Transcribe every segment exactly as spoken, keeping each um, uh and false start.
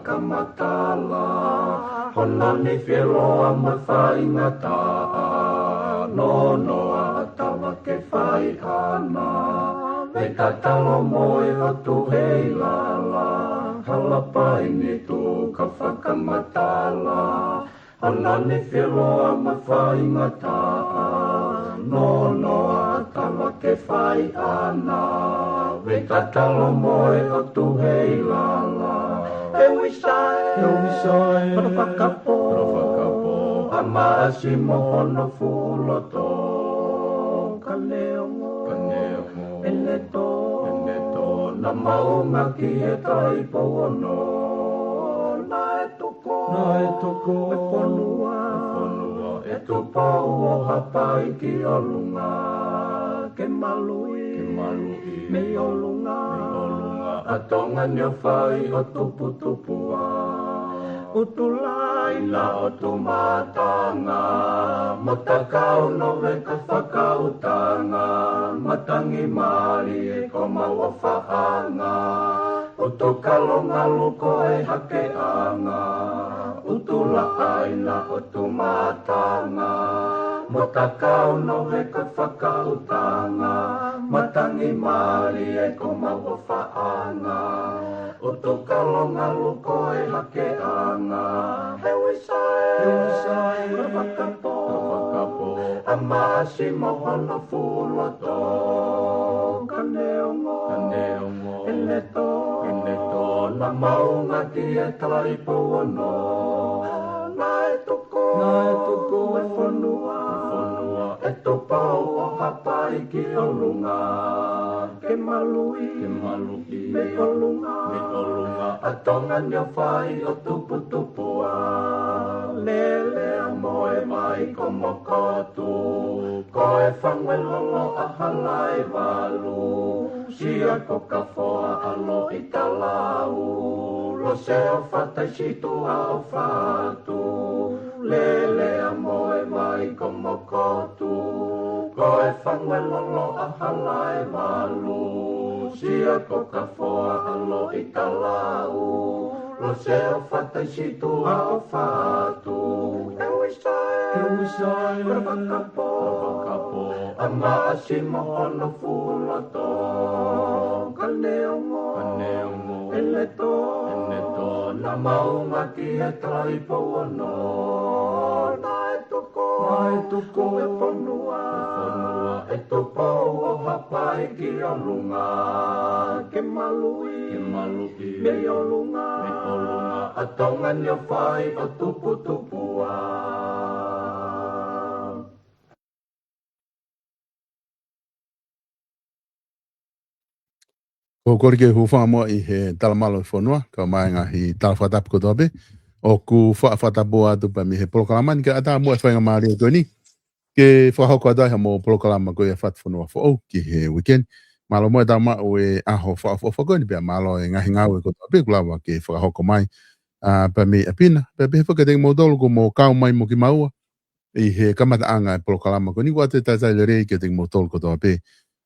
Kamatala, hono nifi ʻe loa mo e faingataʻa, nonoa ʻa Tava ke fai ʻana. Vei tatalo mo e ʻOtu Heilala, hala paini tu ka fakamatala. Hono nifi ʻe loa mo e faingataʻa, nonoa ʻa Tava ke fai ʻana. Vei tatalo mo e ʻOtu Heilala, ʻe ui sai, ʻe ui sai, hono fakapō, hono fakapō, ʻa Maʻasi mo hono fuʻu loto. Ka neongo, ka neongo, ʻene tō, ʻene tō, naʻa maunga ki he Talaʻipouono. Naʻe tuku, naʻe tuku e fonua, e fonua, ʻe Tupou ʻo Haʻapai ki ʻolunga. Ke maluʻi, ke maluʻi, mei ʻolunga, mei ʻolunga, ʻa Tonga ni ʻo fai ʻo tuputupuʻa. ʻUtulai na ʻo Tumatanga, mo Takau Nove ka fakautanga, matangi mālie ko Mauʻofaʻanga. ʻUtukalo ngalu ko e hakeʻanga, ʻUtulaʻaina ʻo Tumatanga, mo Takau Nove ka fakautanga, matangi mālie ko Mauʻofaʻanga. ʻUtukalo ngalu ko e hakeʻanga, ʻe ui sai, ʻe ui sai, hono fakapō, hono fakapō, ʻa Maʻasi mo hono fuʻu loto. Ka neongo, ka neongo, ʻene tō, ʻene tō, naʻa maunga ki he Talaʻipouono. Naʻe tuku, naʻe tuku e fonua, e fonua, ʻe Tupou ʻo Haʻapai ki ʻolunga. Ke maluʻi, ke maluʻi, mei ʻolunga, mei ʻolunga, ʻa Tonga ni ʻo fai ʻo tuputupuʻa. Lele ʻa Moemai ko Mokotu, ko e fangu ʻe lolo ʻa Halaevalu, Sia ko Kafoa ʻa Loʻitalau, Lose ʻo Fataisituʻa ʻo Fatu. Lele ʻa Moemai ko Mokotu, ko e fangu ʻe lolo ʻa Halaevalu, Sia ko Kafoa ʻa Loʻitalau, Lose ʻo Fataisituʻa ʻo Fatu. ʻE ui sai, ʻe ui sai, hono fakapō, hono fakapō, ʻa Maʻasi mo hono fuʻu loto. Ka neongo, ka neongo, ʻene tō, ʻene tō, naʻa maunga ki he Talaʻipouono. Naʻe tuku, naʻe tuku e fonua, e fonua, ʻe Tupou ʻo Haʻapai ki ʻolunga. Ke maluʻi, ke maluʻi, mei ʻolunga, mei ʻolunga, ʻa Tonga ni ʻo fai ʻo tuputupuʻa. Ko e kole ke u hūfanga muʻa ʻi he talamalu ʻo e fonua, kae ʻumaʻā e ngaahi tala fakatapu kotoa pē ʻoku faʻa fakatapua atu pē mei he polokalama ni, kae ʻatā muʻa e faingamālie ko eni ke fakahoko atu ai haʻamou polokalama ko ia Fatufonua Foʻou ki he weekend. Mālō muʻa e tau maʻu e ʻaho fakaʻofoʻofa ko eni, pea mālō e ngaahi ngāue kotoa pē kuo lava ke fakahoko mai, ʻa, pea mei ʻapi na, pea pehē foki kiate kimoutolu kuo mou kau mai mo kimaua ʻi he kamataʻanga e polokalama ko eni. ʻOatu e talitali lelei kiate kimoutolu kotoa pē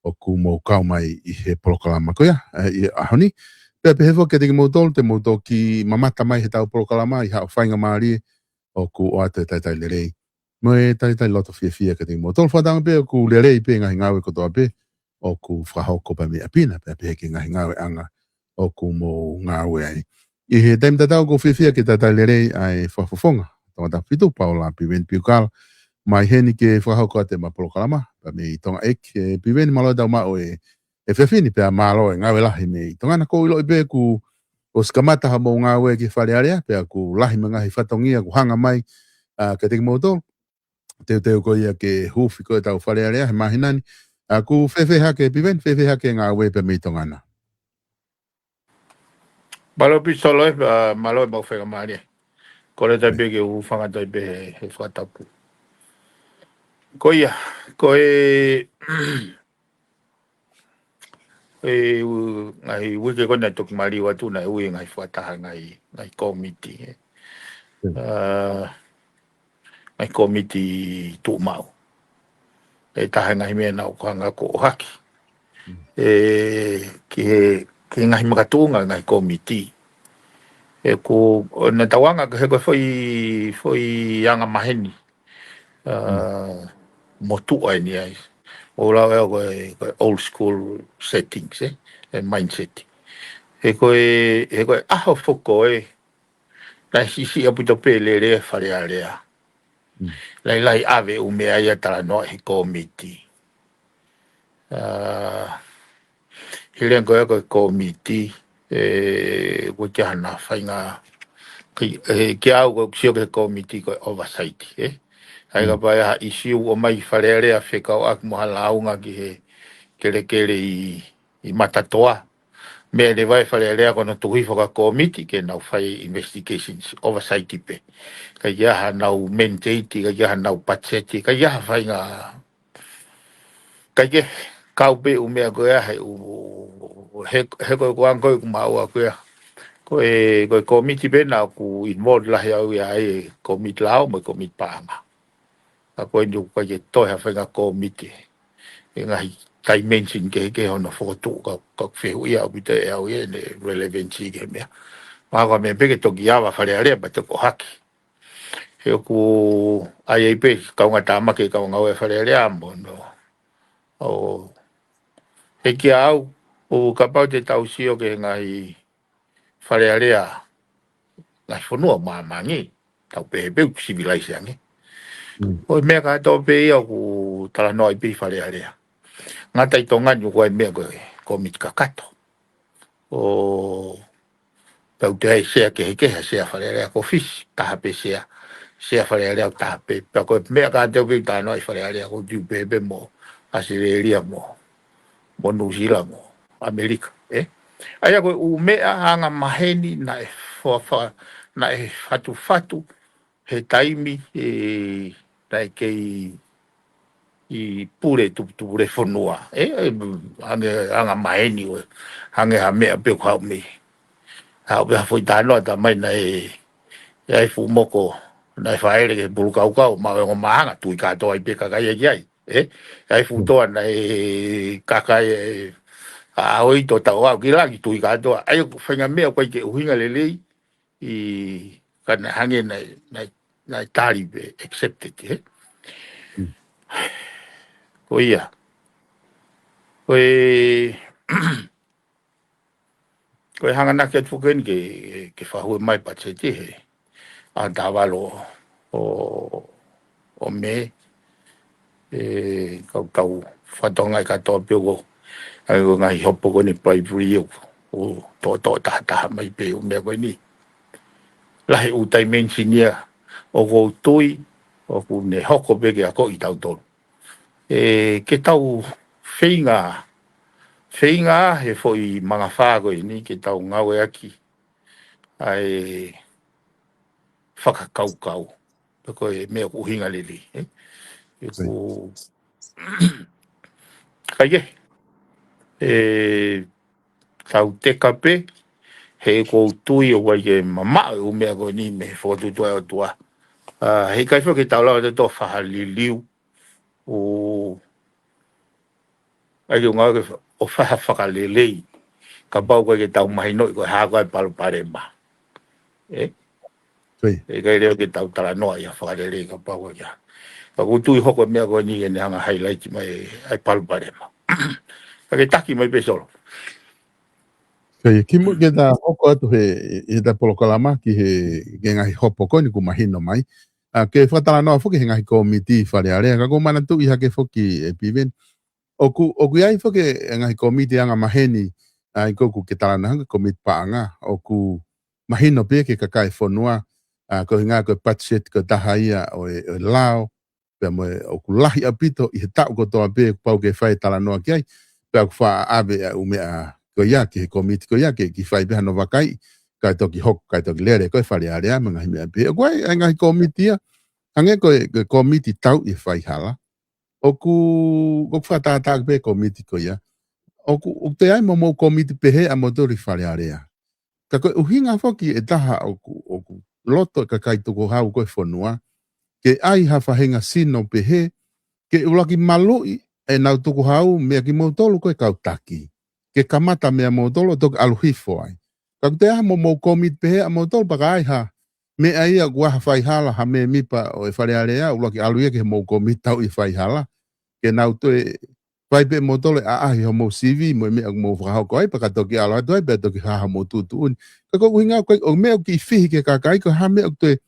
ʻoku mou kau mai ʻi he polokalama ko ia, ʻa, ʻi he ʻaho ni. Pea pehē foki kiate kimoutolu te mou toki mamata mai he tau polokalama ʻi haʻo faingamālie, ʻoku ʻoatu e talitali lelei mo e talitali loto fiefia kiate kimoutolu. Fakatauange pē ʻoku lelei pē ngaahi ngāue kotoa pē ʻoku fakahoko pē mei ʻapi na, pea pehē ki he ngaahi ngāueʻanga ʻoku mou ngāue ai. ʻI he taimi tatau ʻoku ou fiefia ke talitali lelei ʻa e Fakafofonga Tongatapu fitu, Paula Piveni Piukala, mai heni ke fakahoko atu ʻema polokalama pea mei Tonga ʻEiki. ʻE Piveni, mālō e tau maʻu e, e efiafi ni, pea mālō e ngāue lahi mei Tonga na. ʻOku ou ʻiloʻi pē kuo ʻosi kamata haʻamou ngāue ki Fale Alea, pea kuo lahi mo e ngaahi fatongia kuo hanga mai, ʻa, kiate kimoutolu. Teuteu ko ia ke huufi ko e tau Fale Alea he māhina ni. ʻA, ʻoku fēfē hake Piveni, fēfē hake e ngāue pea mei Tonga na? Mālō Pisolo, ē, ʻa, mālō e maʻu faingamālie. Kole atu pē ke u hūfanga atu pē he, he fakatapu. Ko ia, ko e, e u-, ngaahi uike ko ena toki maliu atu naʻe ui e ngaahi fakataha ngaahi, ngaahi kōmiti, ē. Mm. ʻA, ngaahi kōmiti tuʻumaʻu. ʻE taha e ngaahi meʻa naʻa ku hanga ʻo ʻohake. Mm. ʻE, ki he, ki he ngaahi makatuʻunga ngaahi kōmiti. He ko ʻena tauanga, he ko e foʻi, foʻi anga maheni. Ā, motuʻa eni ai. ʻOku lau ʻe au ko e, ko e old school settings, ē? E mindset. He ko e, he ko e ʻaho foki ko ē, naʻe siʻisiʻi ʻaupito pē lele e Fale Alea. Lahi lahi ʻave ʻū meʻa ia talanoa he kōmiti. Ā, he lea ko ē ko e kōmiti, ē, ʻoku ʻikai ke ʻi ai hano faʻahinga, ki, ē, kiate au ʻoku ou sio ki he kōmiti ko e oversight, ē. ʻA ia kapau ʻe ʻi ai ha ʻisiū ʻoku ʻomai ki Fale Alea fekauʻaki mo ha lāunga ki he kelekele ʻi, ʻi Matatoa. Meʻa leva ʻe Fale Alea ko hono tuku hifo ki he kōmiti ke nau fai investigations, oversight pē. ʻIkai ke ʻi ai hanau mandate, ʻikai ke ʻi ai hanau budget, ʻikai ke ʻi ai ha faʻahinga, ʻikai ke kau pē ʻū meʻa ko ia he ʻū, he, he ko e ko anga ko ē ʻoku maʻu ʻaku ia. Ko e, ko e kōmiti pē naʻa ku involve lahi au ia ai, kōmiti lao mo e kōmiti paʻanga. Ka ko eni ʻoku ʻikai ke toe ha faʻahinga kōmiti. ʻI he ngaahi dimension kehekehe hono fokotuʻu ka, ka fehuʻia ʻaupito ʻe au ia ʻene relevancy ki he meʻa. Mahalo ko e meʻa pē ke toki ava Fale Alea pea toki ʻohake. He ʻoku ʻi ai pē kaungātāmaki, kaungāngāue Fale Alea mo hono. ʻO, he kiate au, ʻoku kapau te tau sio ki he ngaahi Fale Alea, ngaahi fonua ʻo māmani, tau pehē pē ʻoku civilized ange. ʻO e meʻa kātoa pē ia ʻoku talanoa ai pē ʻi Fale Alea. Ngata ʻi Tonga ni ʻoku ʻi ai e meʻa ko e kōmiti kakato. ʻO pea ʻoku ʻi ai e sea kehekehe, sea Fale Alea ko Fisi, taha pē sea, sea Fale Alea ʻoku taha pē. Pea ko e meʻa kātoa pē ʻoku talanoa ai Fale Alea ʻoku tiu pē pē mo ʻAositelēlia mo, mo Nuʻusila mo ʻAmelika, ē? ʻA ia ko e ʻū meʻa anga maheni naʻe fa-, fa-, naʻe fatufatu he taimi, ē, naʻe kei ʻi pule tuputupu le fonua. Ē, ē, hangē anga maheni ʻo e, hangē ha meʻa pē ʻoku haʻu mei. Haʻu pē ha foʻi talanoa ta mai naʻe, ʻi ai e fuʻu moko, naʻe faʻele ki he pulu kaukau, maʻu e ongo māhanga, tui kātoa ai pē kakai ia ki ai. Ē, ʻi ai e fuʻu toa naʻe kaka e, ʻa ʻoi to tau au ki langi, tui kātoa. ʻA ia ko e faʻahinga meʻa ʻoku ʻikai ke ʻuhinga lelei, ʻi, ka naʻe hangē naʻe, naʻe, naʻe tali pē, accepted, ē? Ko ia. Ko e, ko e hanganaki atu foki eni ke, ke fakahū mai patiseti he ʻaho taha valu ʻo, ʻo Mē, ē, kau tau fatongia kātoa pē ʻoku, ʻa ia ko e ngaahi hopo ko eni paipuli ʻoku, ʻoku toʻotoʻo tahataha mai pē ʻū meʻa ko eni. Lahi ʻū dimension ia ʻoku ou tui, ʻoku ne hoko pē ke akoʻi kitautolu. Ē, ke tau feinga, feinga he foʻi mangafā ko eni ke tau ngāueʻaki ʻa e fakakaukau. Pe ko e meʻa ʻoku ʻuhinga lelei, ē? ʻOku, ʻikai ke, ē, tau teka pē, he ʻoku ou tui ʻoku ʻikai ke mamaʻo e ʻū meʻa ko eni mei he fokotuʻutuʻu ʻa e ʻOtua. Ā, he ʻikai foki ke tau lava ʻo toe fakaliliu ʻo, ʻai ke ngāue ke fa-, ʻo fai ha fakalelei. Kapau ʻoku ʻikai ke tau mahinoʻi ko e hā ko ā e palopalema. Ē? He ʻikai leva ke tau talanoa ia fakalelei kapau ʻoku ʻikai. Ka ʻoku ou tui hoko e meʻa ko eni ke ne hanga highlight mai ʻa e palopalema. Ka ke taki mai pē Solo. Kimuʻa ke ta hoko atu he, he ta polokalama ki he, ki he ngaahi hopo ko eni kuo mahino mai. ʻA, ke fakatalanoa foki he ngaahi kōmiti Fale Alea, ka ʻoku ou manatuʻi hake foki ē Piveni. ʻOku, ʻoku ʻi ai foki e ngaahi kōmiti anga maheni, ʻa ia ko ē ʻoku ke talanoa hangē kōmiti paʻanga, ʻoku mahino pē ki he kakai e fonua, ʻa, ko e ʻuhinga ko e patiseti ko e taha ia ʻo e, ʻo e lao, pea mo e ʻoku lahi ʻaupito ʻi he taʻu kotoa pē, pau ke fai e talanoa ki ai, pea ʻoku faʻa ʻave ʻa e ʻū meʻa ko ia ki he kōmiti ko ia, ke, ke fai pē hano vakaiʻi, kae toki hoko, kae toki lele, ko e Fale Alea, mo e ngaahi meʻa pē. ʻOku ʻi ai, ʻa e ngaahi kōmiti ia, hangē ko e, ko e kōmiti tauʻi e faihala. ʻOku, ʻoku fakatātā pē kōmiti ko ia. ʻOku, ʻoku toe ʻi ai mo hoʻomou kōmiti pehē ʻa moutolu ʻi Fale Alea. Ka ko e ʻuhinga foki ʻe taha ʻoku, ʻoku loto e kakai tukuhau ko ē e fonua, ke ʻai ha faʻahinga sino pehē, ke ʻuluaki maluʻi ʻenau tukuhau meia kimoutolu ko ē kau taki. Ke kamata meia moutolu ʻo toki ʻalu hifo ai. Ka ʻoku toe ʻi ai haʻamou kōmiti pehē ʻamoutolu pea ka ʻi ai ha meʻa ia ʻoku ʻi ai ha faihala, ha mēmipa ʻo e Fale Alea, ʻuluaki ʻalu ia ki heʻemou kōmiti tauʻi e faihala. Ke nau toe fai pē ʻe moutolu e ʻaʻahi hoʻomou sivi mo e meʻa ʻoku mou fakahoko ai, pea ka toki ʻalu atu ai, pea toki hā hoʻomou tuʻutuʻuni. Ka ko e ʻuhinga ko e, ʻo e meʻa ʻoku kiʻi fihi ki he kakai, ko e hā e meʻa ʻoku toe ʻi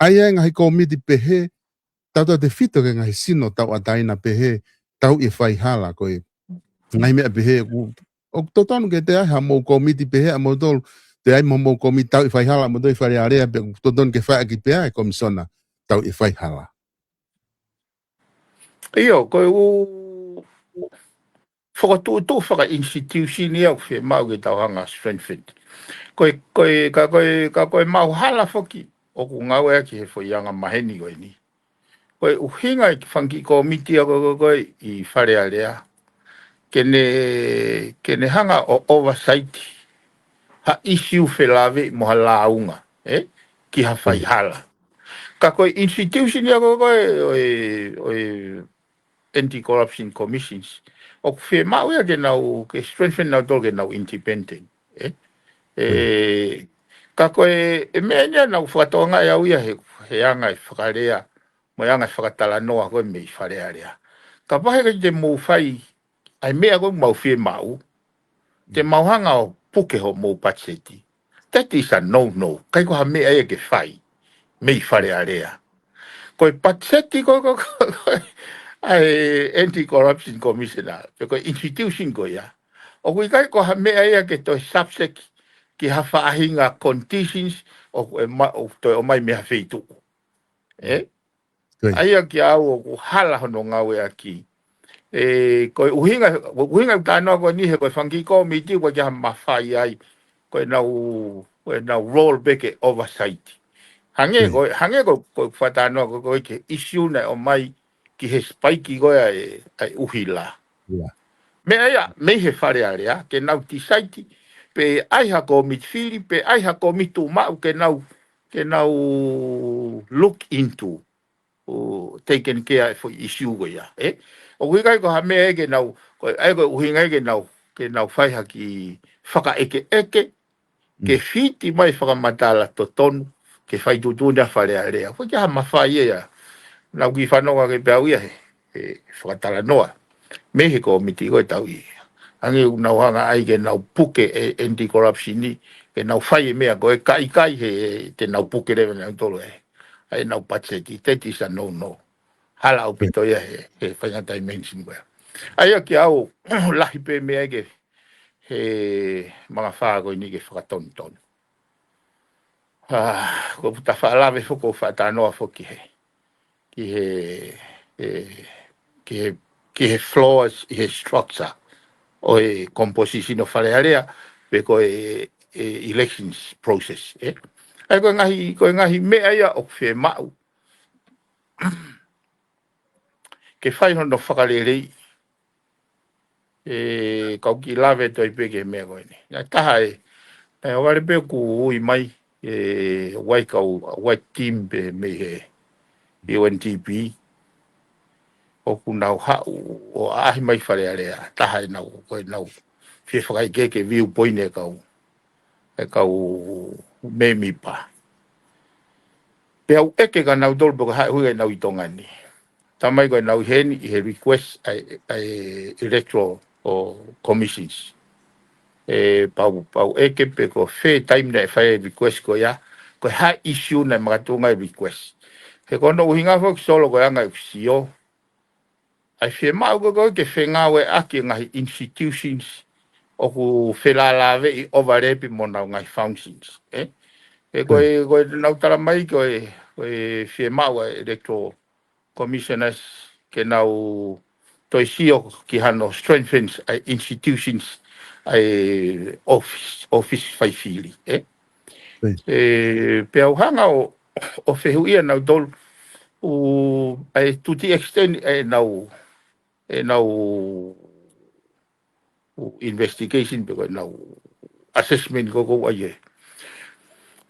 ai e ngaahi kōmiti pehē, tautautefito ki he ngaahi sino tauʻatāina pehē, tauʻi e faihala, ko e ngaahi meʻa pehē, ʻoku, ʻoku totonu ke toe ʻi ai haʻamou kōmiti pehē ʻamoutolu, toe ʻi ai mo hoʻomou kōmiti tauʻi e faihala ʻamoutolu ʻi Fale Alea, pea ʻoku totonu ke fai ʻaki pē ʻe he Komisona tauʻi e faihala. ʻIo, ko e ʻū fokotuʻutuʻu faka-institution ia ʻoku fiemaʻu ke tau hanga strengthen. Ko e, ko e, ka ko e, ka ko e maʻu hala foki ʻoku ngāueʻaki he foʻi anga maheni ko eni. Ko e ʻuhinga e fanga kiʻi kōmiti ia ko, ko, ko ē ʻi Fale Alea, ke ne, ke ne hanga ʻo oversight ha issue felāveʻi mo ha lāunga, ē? Ki ha faihala. Ka ko e institution ia ko, ko ē ʻo e, ʻo e Anti-Corruption Commissions, ʻoku fiemaʻu ia ke nau, ke strengthen nautolu ke nau independent, ē? ʻE, ka ko e, e meʻa eni ia naʻá ku fakatokangaʻi au ia he, he anga e fakalea, mo e anga e fakatalanoa ko ē mei Fale Alea. Kapau he ʻikai te mou fai ʻa e meʻa ko ē ʻoku mau fiemaʻu, te mau hanga ʻo puke hoʻomou patiseti. That is a no-no. ʻIkai ko ha meʻa ia ke fai mei Fale Alea. Ko e patiseti ko, ko, ko, ko ʻa e Anti-Corruption Commissioner, pe ko e institution ko ia, ʻoku ʻikai ko ha meʻa ia ke toe subject ki ha faʻahinga conditions ʻoku ʻe ma-, ʻoku toe ʻomai mei ha feituʻu. Ē? ʻA ia kiate au ʻoku hala hono ngāueʻaki. ʻE, ko e ʻuhinga, ko e ʻuhinga ʻeku talanoa ko eni he ko e fanga kiʻi kōmiti ʻoku ʻikai ke ʻi ai ha mafai ai. Ko ʻenau, ko ʻenau role pē ke oversight. Hangē ko, hangē ko, ko e fakatalanoa ko, ko e issue naʻe ʻomai ki he spike ko ē ʻa e, ʻa e ʻuhila. Meʻa ia, mei he Fale Alea, ke nau decide, pe ʻi ai ha kōmiti fili, pe ʻi ai ha kōmiti tuʻumaʻu, ke nau, ke nau look into, ʻo taken care e foʻi issue ko ia, ē? ʻOku ʻikai ko ha meʻa ia ke nau, ko e, ʻa ia ko e ʻuhinga ia ke nau, ke nau fai ha kiʻi fakaʻekeʻeke, ke fiti mai fakamatala totonu, ke fai tuʻutuʻuni ʻa Fale Alea. ʻOku ʻikai ha mafai ia. Naʻá ku kiʻi fanongo ange pē au ia he, he fakatalanoa mei he kōmiti ko e tauʻi. Hangē ʻoku nau hanga ai ke nau puke e Anti-Corruption ni, ke nau fai e meʻa ko ē ka ʻikai he te nau puke leva nautolu ē. ʻA ʻenau patiseti, that is a no-no. Hala ʻaupito ia he, he faʻahinga dimension ko ia. ʻA ia kiate au, lahi pē meʻa ke he mangafā ko eni ke fakatonutonu. ʻA, ko e puta faʻa lave foki ʻo fakatalanoa foki he, ki he, he, ki he, ki he flaws ʻi he structure ʻo e composition ʻo Fale Alea, pe ko e, e elections process, ē? ʻA ia ko e ngaahi, ko e ngaahi meʻa ia ʻoku fiemaʻu ke fai hono fakaleleiʻi. ʻE, kau kiʻi lave toe pē ki he meʻa ko eni. Naʻe taha e, naʻe ʻohovale pē ʻoku ui mai, ʻe, ʻa e kau, ʻa e team pē mei he U N D P. ʻOku nau haʻu ʻo ʻaʻahi mai Fale Alea. Taha ʻenau, ko ʻenau fie fakaʻekeʻeke viewpoint e kau, e kau mēmipa. Pea u ʻeke kia nautolu pe ko e hā e ʻuhinga ʻenau ʻi Tonga ni. Talamai ko ʻenau ʻi heni ʻi he request ʻa e, ʻa e electoral ʻo commissions. ʻE pau, pau ʻeke pe ko fē taimi naʻe fai e request ko ia, ko e hā e issue naʻe makatuʻunga ai e request. He ko hono ʻuhinga foki Solo ko e anga ʻeku sio, ʻa e fiemaʻu ko ē ke fengāueʻaki e ngaahi institutions ʻoku felālāveʻi, overlap mo honau ngaahi functions, ē? He ko e, ko ʻenau talamai ko e, ko e fiemaʻu ʻa e electoral commissioners ke nau toe sio ki hano strengthens ʻa e institutions ʻa e office, office fai fili, ē? ʻE, pea u hanga ʻo, ʻo fehuʻia nautolu, ʻo, ʻa e to the extent ʻenau, ʻenau investigation pe ko ʻenau assessment ko ē ʻoku ʻi ai ē.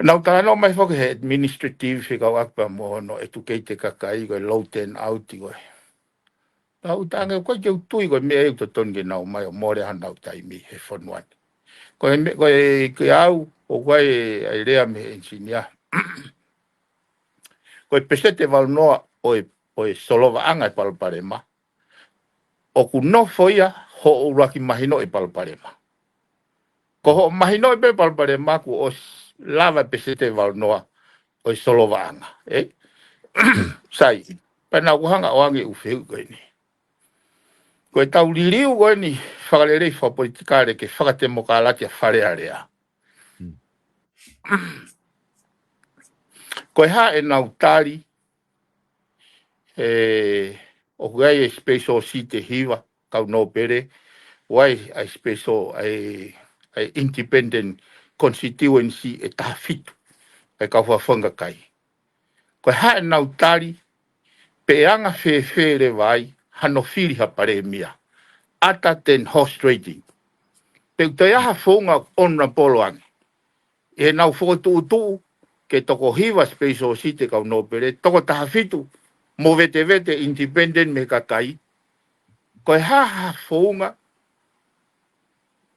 Nau talanoa mai foki he administrative fekauʻaki pea mo hono educate e kakai ko e low turnout ko ē. Pea u talaange ʻoku ʻikai ke u tui ko e meʻa ia ʻoku totonu ke nau ō mai ʻo mole hanau taimi he fonua ni. Ko e me-, ko e, ko au, ʻoku ʻi ai e, ʻa e lea mei he engineer. Ko e peseti ʻe valu noa ʻo e, ʻo e solovaʻanga e palopalema, ʻoku nofo ia hoʻo ʻuluaki mahinoʻi e palopalema. Ko hoʻo mahinoʻi pē e palopalema kuo ʻosi lava e peseti ʻe valu noa ʻo e solovaʻanga, ē? Sai, pea naʻa ku hanga ʻo ʻoange e ʻū fehuʻi ko eni. Ko ʻetau liliu ko eni fakalelei fakapolitikale ke fakatemokalati ʻa Fale Alea. Ko e hā ʻenau tali, ē, ʻoku ʻi ai e special seat ʻe hiva kau nōpele, ʻoku ʻi ai e special, ʻa e, ʻa e independent constituency ʻe taha fitu ʻa e kau fakafofonga kakai. Ko e hā ʻenau tali, pe ʻe anga fēfē leva ai hano fili ha palēmia, other than horse trading? Pe ʻoku toe ʻi ai ha founga ʻoku honourable ange ʻi heʻenau fokotuʻutuʻu ke toko hiva special seat ʻa e kau nōpele, toko taha fitu movetevete independent mei he kakai. Ko e hā ha founga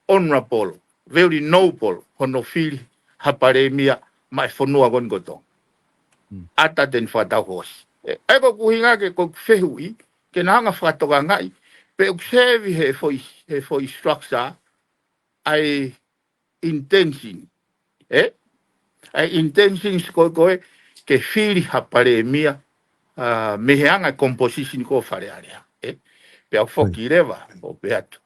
honourable, very noble, hono fili ha palēmia maʻa e fonua ko eni ko Tonga, other than fakatau hoosi? Ē, ʻa ia ko ʻeku ʻuhinga ke ko ʻeku fehuʻi, ke na hanga ʻo fakatokangaʻi pe ʻoku serve ʻe he foʻi, he foʻi structure ʻa e intention, ē? ʻA e intentions ko ē, ko ē ke fili ha palēmia, ā, mei he anga e composition ko ē ʻo Fale Alea, ē? Pea u foki leva ʻo pehē atu,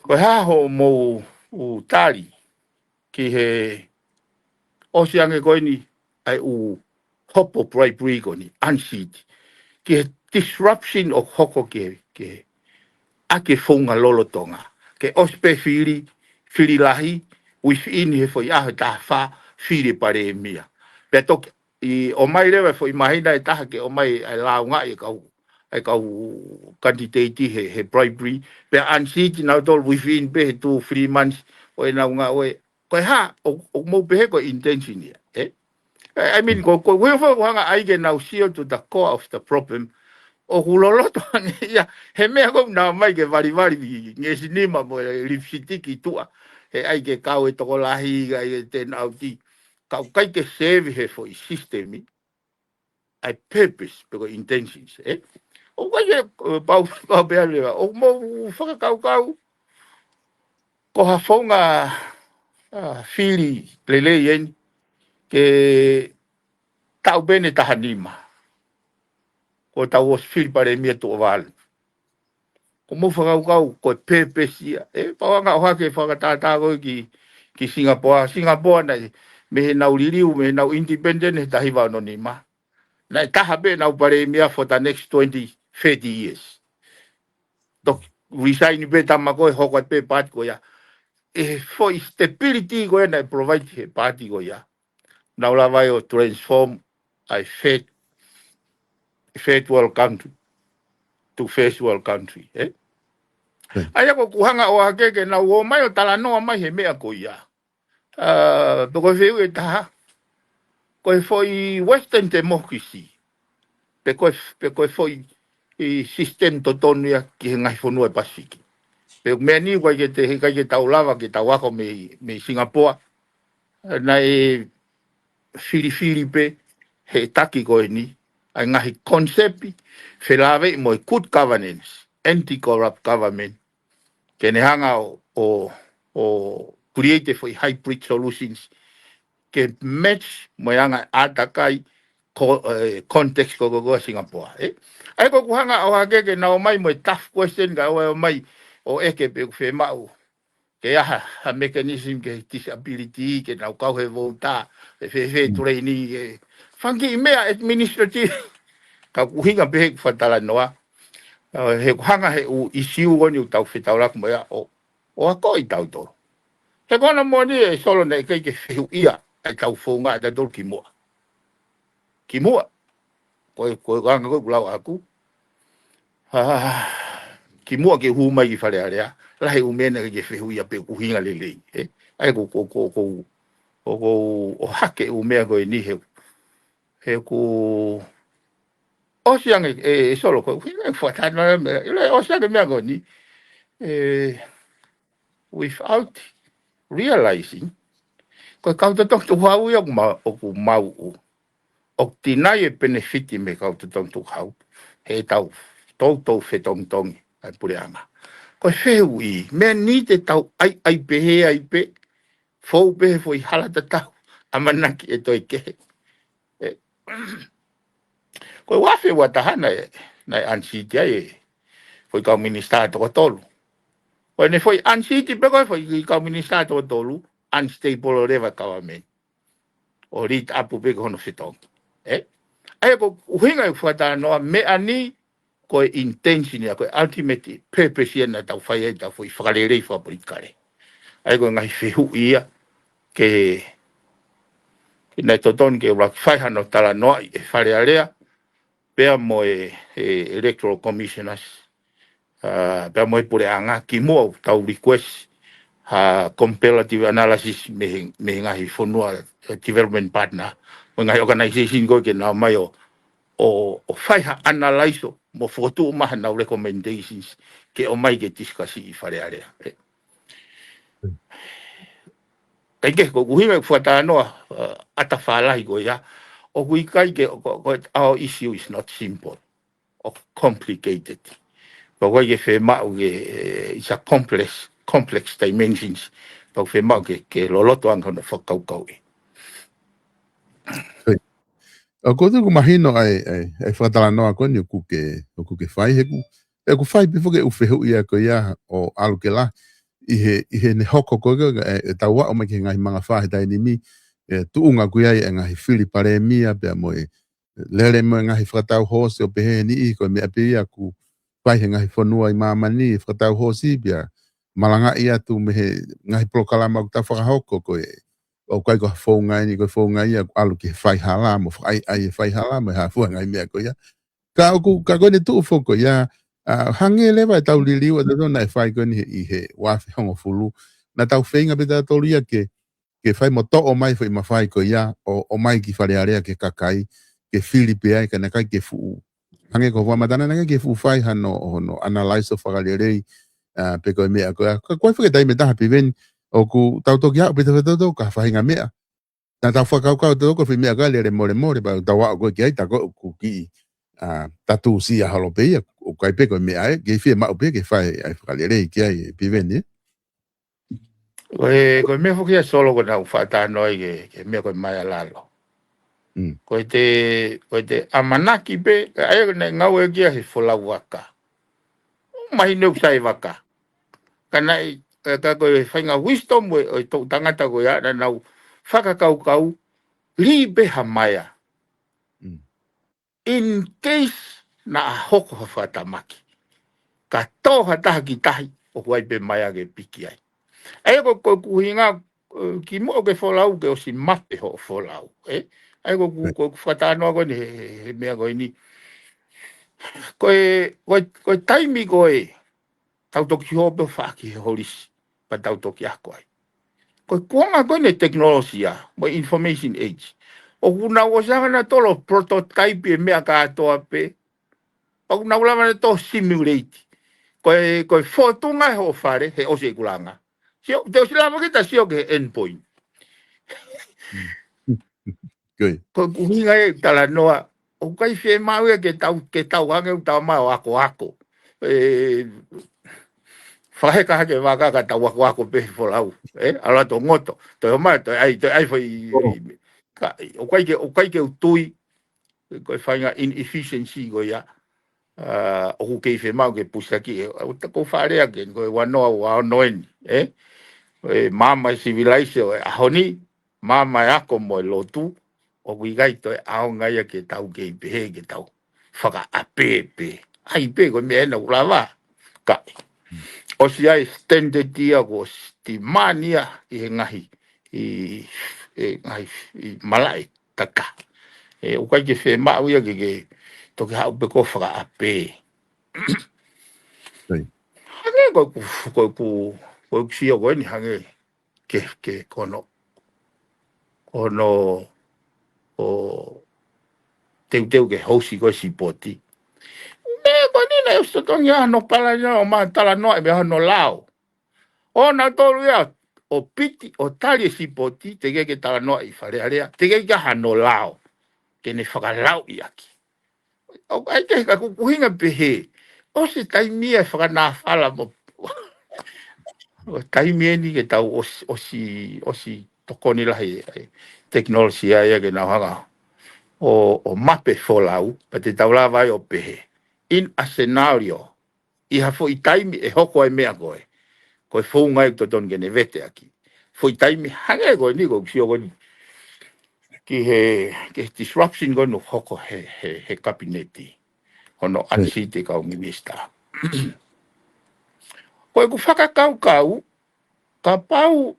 ko e hā hoʻomou tali ki he ʻosi ange ko eni ʻa e ʻū hopo bribery ko eni, unseat, ki he disruption ʻoku hoko ki he, ki he ʻaki e founga lolotonga, ke ʻosi pē fili, fili lahi, within he foʻi ʻaho ʻe taha fā, fili palēmia. Pea toki ʻomai leva e foʻi māhina ʻe taha ke ʻomai ʻa e lāungaʻi e kau, e kau candidate he, he bribery, pea unseat kinautolu within pē he two, three months ʻo ʻenau ngāue. Ko e hā, ʻo, ʻoku mou pehē ko e intention ia, ē? I mean, ko, ko, ko e foʻi ʻoku hanga ai ke nau sio to the core of the problem. ʻOku loloto ange ia he meʻa ko ē naʻa nau ō mai ke valivali ngeʻesi nima mo e lipstick ʻi tuʻa, he ʻai ke kau e tokolahi, ʻai ke turn out, ka ʻoku ʻikai ke serve he foʻi system ʻa e purpose pe ko e intentions, ē? ʻOku ʻikai ke, ē, pau, pau pē ʻa e lea, ʻoku mou fakakaukau ko ha founga, ā, fili lelei eni ke taʻu pē ʻe taha nima kuo tau ʻosi fili palēmia tuʻo valu? ʻOku mou fakakaukau ko e purpose ia? Ē, pau ʻa e ʻohake fakatātā ko ē ki, ki Singapoa. Singapoa naʻe, mei heʻenau liliu, mei heʻenau independent he taha hiva ono nima, naʻe taha pē ʻenau palēmia for the next twenty, thirty years. Toki resign pē tama ko ē, hoko atu pē paati ko ia. ʻE he foʻi stability ko ē naʻe provide he paati ko ia, nau lava ai ʻo transform ʻa e third, third world country to first world country, ē? ʻA ia ko ʻeku hanga ʻo ʻohake ke nau ō mai ʻo talanoa mai he meʻa ko ia. Ā, pe ko e fehuʻi ʻe taha, ko e foʻi Western democracy, pe ko e, pe ko e foʻi ʻi system totonu ia ki he ngaahi fonua ʻo e Pasifiki. Pe meʻa ni ʻoku ʻikai ke te, he ʻikai ke tau lava ke tau ako mei, mei Singapoa, naʻe filifili pē he taki ko eni ʻa e ngaahi concept felāveʻi mo e good governance, anti-corrupt government, ke ne hanga ʻo, ʻo, ʻo create e foʻi hybrid solutions ke match mo e anga ʻātakai ko, ē, context ko, ko, ko Singapoa, ē? ʻA ia ko ʻeku hanga ʻo ʻohake ke nau ō mai mo e tough question, ka ʻoua ʻe ō mai ʻo ʻeke pe ʻoku fiemaʻu ke ʻi ai ha, ha mechanism ke disability, ke nau kau he vouta, ʻe fēfē training, ē. Fanga kiʻi meʻa administrative. Ka ʻoku ʻuhinga pē he ʻeku fakatalanoa, ā, he ʻoku hanga he ʻū issue ko eni ʻoku tau fetaulaki mo ia ʻo, ʻo akoʻi tautolu. He ko hono moʻoni ē Solo, naʻe ʻikai ke fehuʻia ʻa e tau founga ʻa tautolu kimuʻa. Kimuʻa. Ko e, ko e anga ko ē ʻoku lau ʻaku. Ā, kimuʻa ke hū mai ki Fale Alea, lahi e ʻū meʻa naʻe ʻikai ke fehuʻia pe ʻoku ʻuhinga lelei, ē? ʻA ia ko, ko, ko, ko, ko, ko ʻohake e ʻū meʻa ko eni he, he ʻoku ʻosi ange, ē, ē Solo, ko e ʻuhinga e fakatalanoa meʻa, ʻilo, ʻosi ange meʻa ko eni. Ē, without realizing, ko e kau totongi tukuhau ia ʻoku ma-, ʻoku mauʻu. ʻOku tinai e penefiti mei he kau totongi tukuhau heʻetau toutou fetongitongi ʻa e puleʻanga. Ko e fehuʻi, meʻa ni te tau ʻaiʻai pehē ai pē, fou pē he foʻi hala tatau, ʻamanaki ʻe toe kehe. ʻE, ko e ua afe ua taha naʻe, naʻe unseat ai e foʻi kau minisitā toko tolu. Ko ʻene foʻi unseat pē ko e foʻi kau minisitā toko tolu, unstable leva government. ʻO lead up pē ki hono fetongi. ʻE? ʻA ia ko e ʻuhinga ʻeku fakatalanoa, meʻa ni ko e intention ia, ko e ultimate purpose ia naʻa tau fai ai ʻetau foʻi fakalelei fakapolitikale. ʻA ia ko e ngaahi fehuʻi ia ke, ke naʻe totonu ke ʻuluaki fai hano talanoaʻi ʻe Fale Alea, pea mo e, e Electoral Commissioners, ʻa, pea mo e puleʻanga kimuʻa ʻoku tau request ha comparative analysis mei he, mei he ngaahi fonua, e development partner, mo e ngaahi organization ko ē ke nau ō mai ʻo, ʻo, ʻo fai ha analyze mo fokotuʻu mai haʻanau recommendations ke ʻomai ke discuss ʻi Fale Alea. ʻE. Kae kehe, ko e ʻuhinga ʻeku fakatalanoa, ʻa, ʻatā fālahi ko ia, ʻoku ʻikai ke, ko, ko, our issue is not simple or complicated. Pea ʻoku ʻikai ke fiemaʻu ke, e, it's a complex, complex dimensions. Pea ʻoku fiemaʻu ke, ke loloto ange hono fakakaukauʻi. ʻOku ou tui ʻoku mahino ʻa e, ʻa e, ʻa e fakatalanoa ko eni ʻoku ke, ʻoku ke fai he ʻoku, ʻoku fai pē foki e ʻū fehuʻi ia ko ia ʻo ʻalu ke lahi ʻi he, ʻi heʻene hoko ko ē, e, ʻetau aʻu mai ki he ngaahi mangafā he taimi ni, e, tuʻunga ko ia e ngaahi fili palēmia pea mo e lele mo e ngaahi fakatau hoosi ʻo pehē ni ʻi ko e meʻa pē ia ʻoku fai he ngaahi fonua ʻi māmani, fakatau hoosi pea malangaʻi atu mei he ngaahi polokalama ʻoku tau fakahoko ko ē. ʻOku ʻikai ko ha founga eni, ko e founga ia ʻoku ʻalu ki he faihala, mo fakaʻaiʻai e faihala, mo e hā fua ngaahi meʻa ko ia. Ka ʻoku, ka ko eni tuʻu foki ia, ʻa, hangē leva ʻetau liliu ʻa tautolu naʻe fai ko eni ʻi he ua afe hongofulu. Naʻa tau feinga pē tautolu ia ke, ke fai mo toʻo mai foʻi mafai ko ia, ʻo, ʻomai ki Fale Alea ki he kakai, ke fili pē ai, ka naʻe ʻikai ke fuʻu. Hangē ko e fakamatala naʻe ʻikai ke fuʻu fai hano, hono analyze ʻo fakalelei, ʻa, pe ko e meʻa ko ia. Ka ko e fakatai meʻa taha Piveni, ʻoku tau toki aʻu pē tautolu ki ha faʻahinga meʻa. Naʻa tau fakakaukau tautolu ko e foʻi meʻa ko ia lele molemole, pea tau aʻu ko ē ki ai, tā ko ē ʻoku kiʻi, ʻa, tatusia holo pē ia, ʻoku ʻikai pē ko e meʻa ē, ke fiemaʻu pē ke fai ʻa e fakalelei ki ai, Piveni, ē? Ko e, ko e meʻa foki ia Solo ko ʻeku fakatalanoa ai ki he, ki he meʻa ko e Maealalo. Mm. Ko ʻete, ko ʻete ʻamanaki pē, ʻa ia ko ʻene ngāue ki ai he folau vaka. Mahino ʻoku sai vaka. Ka naʻe, ka, ka ko e faʻahinga wisdom ʻo e, ʻo e toʻu tangata ko ia naʻa nau fakakaukau, lī pē ha maea. Mm. In case naʻa hoko ha fakatamaki, ka tō ha taha ki tahi, ʻoku ʻi ai pē maea ke piki ai. ʻA ia ko, ko ʻeku ʻuhinga, ē, kimuʻa ke folau ke ʻosi mape hoʻo folau, ē? ʻA ia ko ʻeku, ʻIo. ko ʻeku fakatalanoa ko eni he, he, he meʻa ko eni. Ko e, ko e, ko e taimi ko ē, tau toki hō pē ʻo faʻaki he holisi, pea tau toki ako ai. Ko e kuonga ko eni e tekinolosia, mo e information age. ʻOku nau ʻosi anga nautolu ʻo prototype e meʻa kātoa pē. Pea ʻoku nau lava nautolu ʻo simulate. Ko e, ko e fōtunga hoʻo fale, he ʻosi ʻeku langa. Sio, te ʻosi lava kita sio ki he endpoint. Ko ia. Ko ʻeku ʻuhinga e talanoa, ʻoku ʻikai fiemaʻu ia ke tau, ke tau hangē ʻoku tau mai ʻo akoako. ʻE, fakaheka hake vaka ka tau akoako pē he folau. ʻE, ʻalu atu ʻo ngoto. Toe ō mai, toe ʻai, toe ʻai foʻi, ʻo. Ka, ʻoku ʻikai ke, ʻoku ʻikai ke u tui, ko e faʻahinga inefficiency ko ia. ʻA, ʻoku kei fiemaʻu ke pusiaki, ʻe, ʻoku ou fakalea ke, ko e ua noa ua ono eni, ē? ʻE, maama e sivilaise ʻo e ʻaho ni, maama e ako mo e lotu, ʻoku ʻikai toe ʻaonga ia ke tau kei pehē ke tau fakaʻapē pē. ʻAi pē ko e meʻa ena ʻoku lava. Ka, ʻosi ʻi ai e standard ia ʻoku ʻosi demand ia ʻi he ngaahi, ʻi, ʻi he ngaahi, ʻi malaʻe kaka. ʻE, ʻoku ʻikai ke fiemaʻu ia ke, ke toki haʻu pē ko e fakaʻapē. Right. Hangē ko ʻeku, ko ʻeku, ko ʻeku sio ko eni hangē ke, ke ko hono, ko hono, ʻo teuteu ke housi ko e sipoti. Meʻa ko eni naʻe ʻosi totongi ʻa hono palani ʻo ma talanoa e meʻa hono lao. ʻO nautolu ia ʻo piti, ʻo tali e sipoti, teʻeki ke talanoa ʻi Fale Alea, teʻeki ke hano lao, ke ne fakalauʻi ʻaki. ʻOku ʻai ke ka kukuhinga pehē, ʻosi taimi ia e fakanāfala mo. ʻO taimi eni ke tau ʻosi, ʻosi, ʻosi tokoni lahi e tekinolosia ia ke nau hanga ʻo, ʻo mape folau, pea te tau lava ai ʻo pehē. In a scenario, ʻi ha foʻi taimi ʻe hoko ai meʻa ko ē. Ko e founga ʻe totonu ke ne vete ʻaki. Foʻi taimi hangē ko eni ko ʻeku sio ko eni. Ki he, ki he disruption ko eni hoko he, he, he kapineti. Hono ʻanisiti e kau minisitā. Ko ʻeku fakakaukau, kapau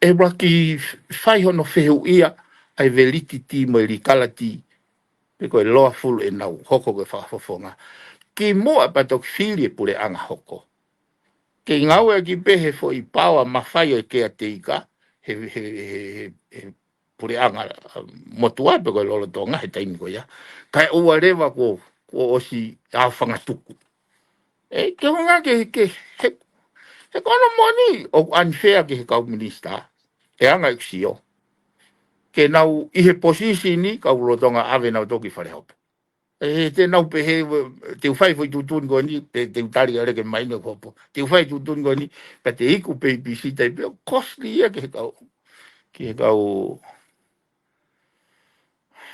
ʻe ʻuluaki fai hono fehuʻia ʻa e validity mo e legality, pe ko e lawful ʻenau hoko ko e fakafofonga. Kimuʻa pea toki fili e puleʻanga hoko. Ke ngāueʻaki pē he foʻi paoa mafai ʻo e caretaker, he, he, he, he, he puleʻanga, uh, motuʻa pe ko e lolotonga he taimi ko ia. Kae ʻoua leva kuo, kuo ʻosi ʻaofangatuku. ʻE, ke hanga ke, ke, he, he ko hono moʻoni ʻoku unfair ki he kau minisitā. ʻE anga ʻeku sio. Ke nau ʻi he posisini kau lolotonga ʻave nautolu ki fale hopo. ʻE, te nau pehē, te u fai foʻi tuʻutuʻuni ko eni, te, te u tali ʻa e leke mai ne hopo. Te u fai tuʻutuʻuni ko eni, pea te iku pē ʻi pisi tai pē, costly ia ki he kau, ki he kau,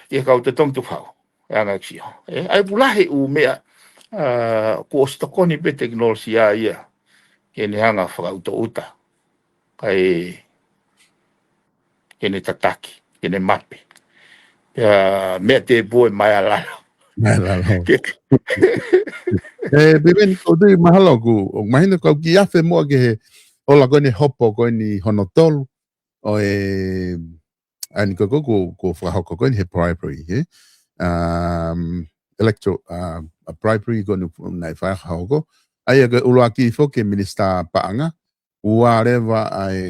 ki he kau totongi tufau. ʻE anga ʻeku sio. ʻE, ʻai pula he ʻū meʻa, ʻa, kuo ʻosi tokoni pē tekinolosia ia. Ke ne hanga fakaʻutoʻuta. Kae, ke ne tataki, ke ne mape. Pea meʻa tēpū e maea lalo. Maea lalo. Ke- ʻE, Piveni, ko tui mahalo ku, ʻo mahino kau ki afe muʻa ki he ola ko eni hopo ko eni hono tolu. ʻO e, ʻa eni ko, ko, ko, ko fakahoko ko eni he bribery, he? Um, electoral, uh, a bribery ko eni naʻe fakahoko. ʻA ia ko e ʻuluaki foki e minisitā paʻanga, ua leva ʻa e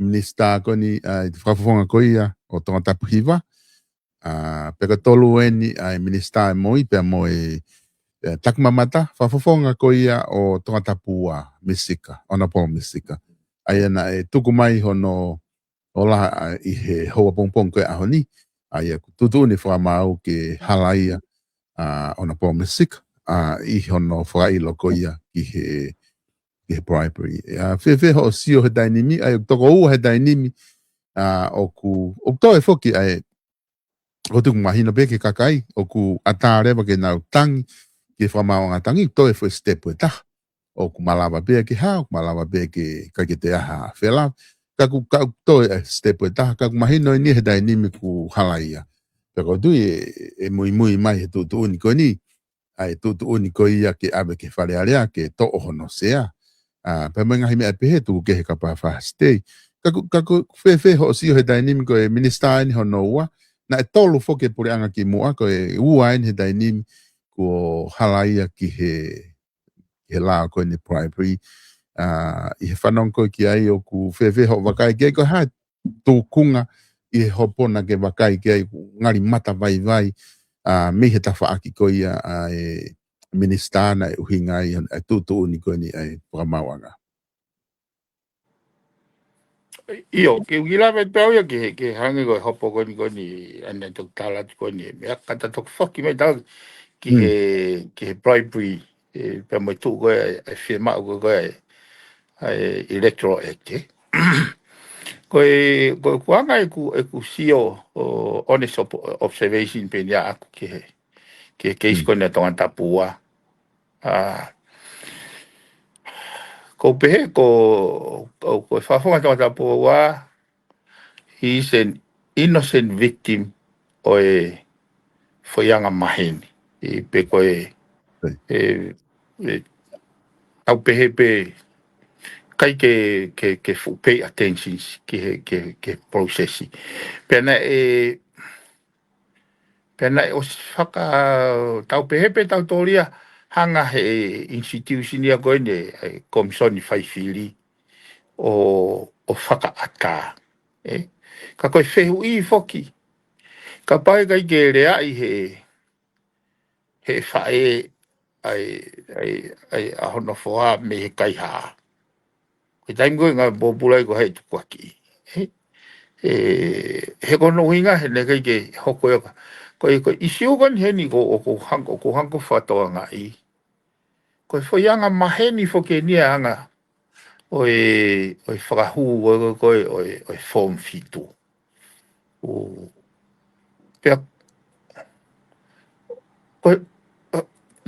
minisitā ko eni ʻa e fakafofonga ko ia ʻo Tongatapu Hiva. ʻA, pea ko e tolu eni ʻa e minisitā ʻe moi pea mo e, e, Takimamata, fakafofonga ko ia ʻo Tongatapu ua, Misika, Honourable Misika. ʻA ia naʻe tuku mai hono ola ʻa, ʻi he houa pongipongi ko e ʻaho ni, ʻa ia ʻoku tuʻutuʻuni fakamaau ke halaia ʻa Honourable Misika, ʻa, ʻi hono fakaʻilo ko ia ki he, ki he bribery. ʻA, fēfē hoʻo sio he taimi ni, ʻa ia ʻoku toko ua he taimi ni, ʻa, ʻoku, ʻoku toe foki ʻa e, ʻoku tuku mahino pē ki he kakai, ʻoku ʻatā leva ke nau tangi, ki he fakamaauʻanga tangi, toe foʻi step ʻe taha. ʻOku malava pē ke hā, ʻoku malava pē ke ʻikai ke toe ʻi ai ha felāveʻi. Ka ʻoku, ka ʻoku toe ʻa e step ʻe taha, ka ʻoku mahino eni he taimi ni kuo halaia. Pea ʻoku ou tui ʻe, ʻe muimui mai he tuʻutuʻuni ko eni, ʻa e tuʻutuʻuni ko ia ke ʻave ki Fale Alea, ke toʻo hono sea. ʻA, pea mo e ngaahi meʻa pehē tuku kehe kapau ʻe fai ha stay. Ka ʻoku, ka ʻoku fēfē hoʻo sio he taimi ni ko e minisitā eni hono ua, naʻe tolu foki e puleʻanga kimuʻa, ko e ua eni he taimi ni kuo halaia ki he, he lao ko eni bribery. ʻA, ʻi he fanongo ko ē ki ai ʻoku fēfē hoʻo vakai ki ai, ko e hā e tūkunga ʻi he hopo naʻa ke vakai ki ai, ʻoku ngali matavaivai, ʻa, mei he tafaʻaki ko ia ʻa e minisitā naʻe ʻuhinga ai ʻa e tuʻutuʻuni ko eni ʻa e fakamaauʻanga. ʻIo, ke u kiʻi lave pē au ia ke, ke hangē ko e hopo ko eni ko eni, ʻa eni ʻoku tala atu ko eni, meʻa ka ta toki foki mai tau ki he, ki he bribery, ʻe, pea mo e tuʻu ko ē, ʻa e fiemaʻu ko ē, ʻa e Electoral Act, ē. Ko e, ko e kuanga ʻeku, ʻeku sio ʻo honest ob-, observation pē eni ʻaʻaku ki he, ki he case ko eni ʻa Tongatapu ua. ʻA, ʻoku ou pehē ko, ko, ko e fakafofonga Tongatapu ua, he is an innocent victim ʻo e foʻi anga maheni. ʻI pe ko e, ʻe, ʻe, tau pehē pē ʻikai ke, ke, ke fuʻu pay attention ki he, ke, ke process. Pea naʻe, pea naʻe ʻosi faka-, tau pehē pē tau tōlia hanga he institution ia ko eni, ʻa e Komisoni Faifili ʻo, ʻo fakaʻatā. ʻE? Ka ko e fehuʻi foki. Kapau ʻe ʻikai ke leaʻi he, he faʻē ʻa e, ʻa e, ʻa e, ʻa hono foha mei he kaihā. Ko e taimi ko ē naʻe pōpula ai ko ē he tukuakiʻi. Ē? Ē, he ko hono ʻuhinga he naʻe ʻikai ke hoko ia ka. Ko e, ko e ʻīsiu ko eni heni ko, ʻoku ou hang-, ʻoku ou hanga ʻo fakatokangaʻi. Ko e foʻi anga maheni foki eni ʻa e anga ʻo e, ʻo e fakahū ko ē, ko e, ʻo e, ʻo e Form fitu. ʻO, pea, ko e, ʻa,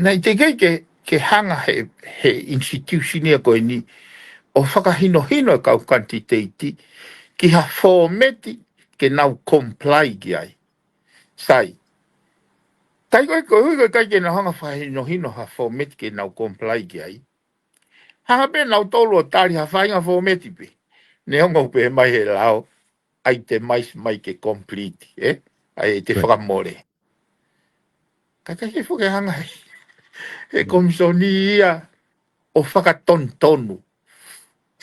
naʻe teʻeki ke, ke hanga he, he institution ia ko eni ʻo fakahinohino e kau kanititeiti ki ha fōmeti ke nau comply ki ai. Sai. Kai ko e, ko e ʻuhi ko e ʻikai ke nau hanga fakahinohino ha fōmeti ke nau comply ki ai. Hanga pē nautolu ʻo tali ha faʻahinga fōmeti pē. Neongo pē mai he lao, itemize mai ke complete, ē? ʻA e te Right. fakamole. Ka ʻikai ke foki hanga he, he Mm. komisoni ia ʻo fakatonutonu.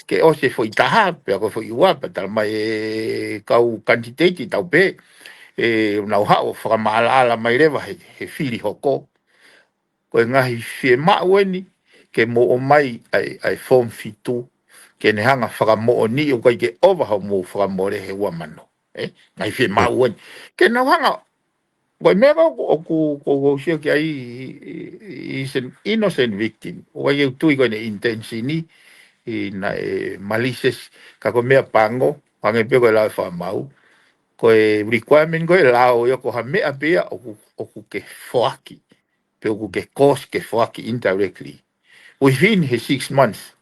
Ke ʻosi e foʻi taha, pea ko e foʻi ua, pea tala mai e kau kanititeiti tau pē, ē, nau haʻu ʻo fakamaʻalaʻala mai leva he, he fili hoko. Ko e ngaahi fiemaʻu eni, ke mou ʻomai ʻa e, ʻa e Form fitu, ke ne hanga fakamoʻoni, ʻoku ʻikai ke ʻova hoʻomou fakamole he ua mano. Ē, ngaahi fiemaʻu eni. Ke nau hanga, ko e meʻa ko ē ʻoku, ʻoku, ʻoku ou sio ki ai, is an innocent victim. ʻOku ʻikai ke u tui ko ʻene intention ʻi, ʻi naʻe malicious, ka ko e meʻa pango, hangē pē ko e lau ʻa e fakamaau. Ko e requirement ko e lao ia ko ha meʻa pē ia ʻoku, ʻoku ke foaki. Pe ʻoku ke cause ke foaki indirectly. Within he six months.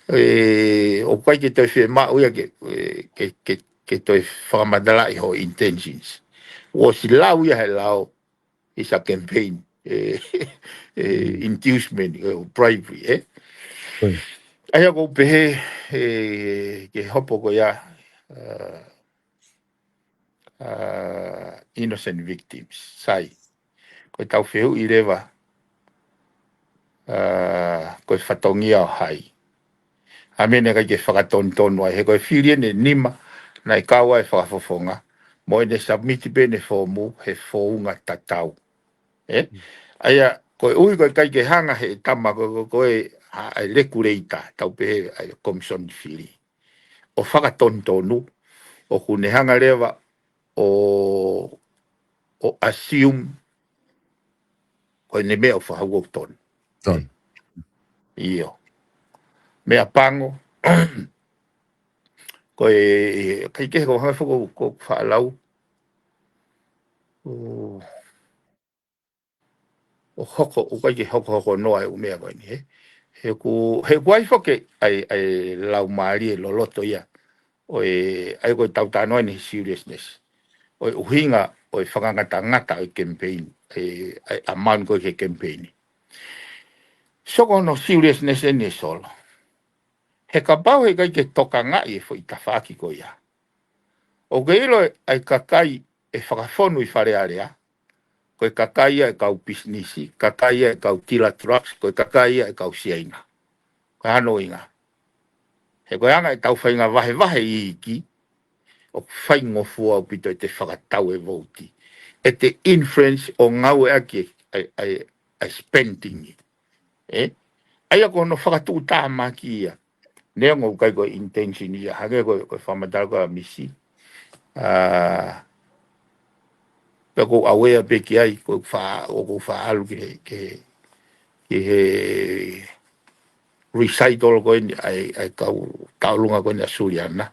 Ē, ʻoku ʻikai ke toe fiemaʻu ia ke, ē, ke, ke, ke toe fakamatalaʻi hoʻo intentions. ʻOsi lau ia he lao, is a campaign, ē, ē, Mm. inducement, ē, bribery, ē. Mm. ʻA ia ʻoku ou pehē, ē, ke hopo ko ia, ā, ā, innocent victims. Sai. Ko e tau fehuʻi leva, ā, ko e fatongia ʻo hai. ʻA e meʻa naʻe ʻikai ke fakatonutonu ai. He ko e fili eni ʻe nima, naʻe kau ai e fakafofonga. Mo ʻene submit pē ʻene foomu, he founga tatau. Ē? Mm. ʻA ia, ko e ʻuhi ko e ʻikai ke hanga he tama ko, ko, ko e, ʻa, ʻa e regulator, tau pehē, ʻa e komisoni fili. ʻO fakatonutonu, ʻoku ne hanga leva ʻo, ʻo assume, ko ʻene meʻa ʻoku fakahū ʻoku tonu. Tonu. ʻIo. Meʻa pango, ko e, ʻikai ke ko hanga foko, ko faʻa lau. ʻO, ʻo hoko, ʻoku ʻikai ke hokohoko noa e ʻū meʻa ko eni, ē. He ʻoku, he ʻoku ʻi ai foki ʻa e, ʻa e laumālie loloto ia. ʻO e, ʻa ia ko e tau talanoa eni he seriousness. ʻO e ʻuhinga, ʻo e fakangatangata ʻo e campaign, ē, ʻa e, ʻa e amount ko ē ki he campaign. So ko hono seriousness eni ē Solo. He kapau he ʻikai ke tokangaʻi e foʻi tafaʻaki ko ia. ʻOku ke ʻilo ʻa e kakai ʻe fakafonu ʻi Fale Alea, ko e kakai ia e kau pisinisi, kakai ia e kau tila trucks, ko e kakai ia e kau Siaina. Ko e hā hono ʻuhinga? He ko e anga e tau faʻahinga vahevahe iiki, ʻoku faingofua ʻaupito ʻete fakatau e vouti. ʻEte influence ʻo ngāueʻaki ʻa e, ʻa e, ʻa e spending. Ē? ʻA ia ko hono fakatuʻutāmaki ia. Neongo ʻoku ʻikai ko e intention ia, hangē ko e, ko e fakamatala ko ē ʻa Misi. Ā, pea ʻoku ou aware pē ki ai, ʻoku ou faʻa, ʻoku ou faʻa ʻalu ki he, ki he, ki he recital ko eni ʻa e, ʻa e kau tauʻolunga ko eni ʻa Suliana.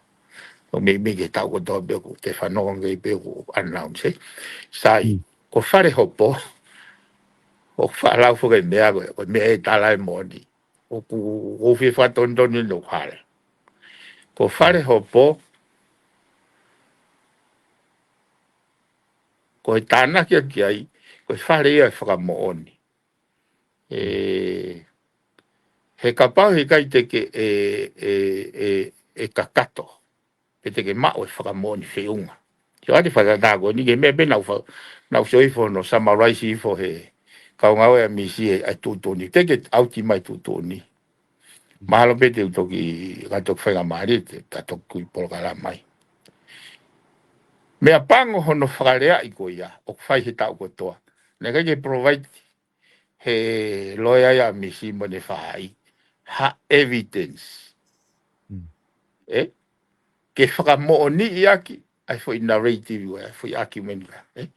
ʻO meimei ke tau kotoa pē ʻoku te fanongo ki ai pē ʻoku announce, ē. Sai, Mm. ko Fale Hopo, ʻoku faʻa lau foki e meʻa ko ē, ko e meʻa ʻe tala e moʻoni. ʻOku, ʻoku ou fie fakatonutonu ʻi hoku hale. Ko Fale Hopo, ko e tānaki ʻaki ai, ko e fale ia ʻo e fakamoʻoni. Ē, he kapau he ʻikai te ke ʻe, ʻe, ʻe, ʻe kakato, pe te ke maʻu e fakamoʻoni feʻunga. Sio atu fakatātā ko eni, ko e meʻa pē naʻa ku fa-, naʻa ku sio hifo ʻo summarize hifo he kau ngāue ʻa Misi he ʻa e tuʻutuʻuni. Te ke ʻauti mai tuʻutuʻuni. Mahalo pē te u toki, ka toki faingamālie, te ta toki kui polokalama mai. Meʻa pango hono fakaleaʻi ko ia, ʻoku fai he taʻu kotoa. Naʻe ʻikai ke provide he loea ia ʻa Misi mo ʻene faʻahi ha evidence. Ē? Ke fakamoʻoniʻi ʻaki ʻa e foʻi narrative, ʻa e foʻi argument ka. Ē?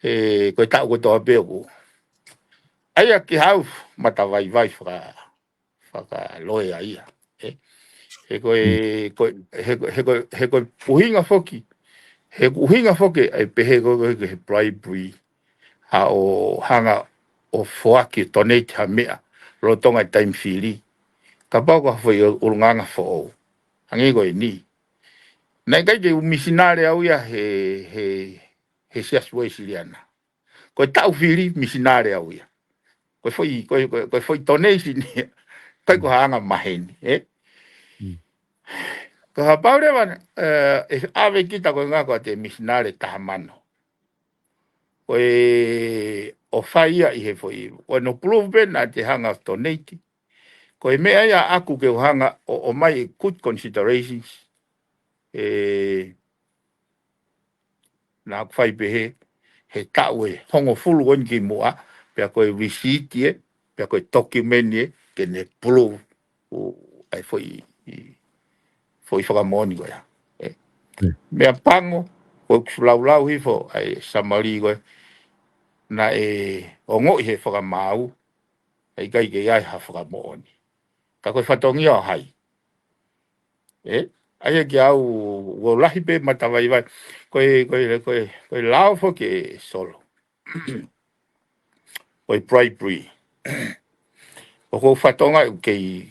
Ē, ko e taʻu kotoa pē ʻoku ʻai ʻaki ha matavaivai faka-, fakaloea ia. Ē? He ko e, ko e, he ko e, he ko e, he ko e ʻuhinga foki. He ʻuhinga foki ʻa e pehē ko e, ko e, ko e bribery. Ha ʻo hanga ʻo foaki, donate ha meʻa lolotonga e taimi fili. Kapau ko ha foʻi ʻulungaanga foʻou. Hangē ko eni. Naʻe ʻikai ke u misinale au ia he, he, he Siasi Uēsiliana. Ko e taʻu fili misinale au ia. Ko e foʻi, ko e, ko e, ko e foʻi donation ia. ʻIkai ko ha anga maheni, ē? Ko ha pau leva, ē, ʻe ʻave kita ko e ngaahi ko ʻa e misinale taha mano. Ko e ʻofa ia ʻi he foʻi, ko e no prove pē naʻa te hanga donate. Ko e meʻa ia ʻaku ke u hanga ʻo, ʻomai e good considerations. Ē, naʻa ku fai pehē, he taʻu ʻe hongofulu ko eni ki muʻa, pea ko e receipt ē, pea ko e document ē, ke ne prove ʻa e foʻi, foʻi fakamoʻoni ko ia. Ē. Meʻa pango, ko e kusu laulau hifo, ʻa e summary ko ē, naʻe ongoʻi he fakamaau, ʻe ʻikai ke ʻi ai ha fakamoʻoni. Ka ko e fatongia ʻo hai. Ē, ʻa ia ke au, ʻoku lahi pē matavaivai. Ko e, ko e, ko e, ko e lao foki ē Solo. Ko e bribery. ʻOku ou fatongia ʻoku kei,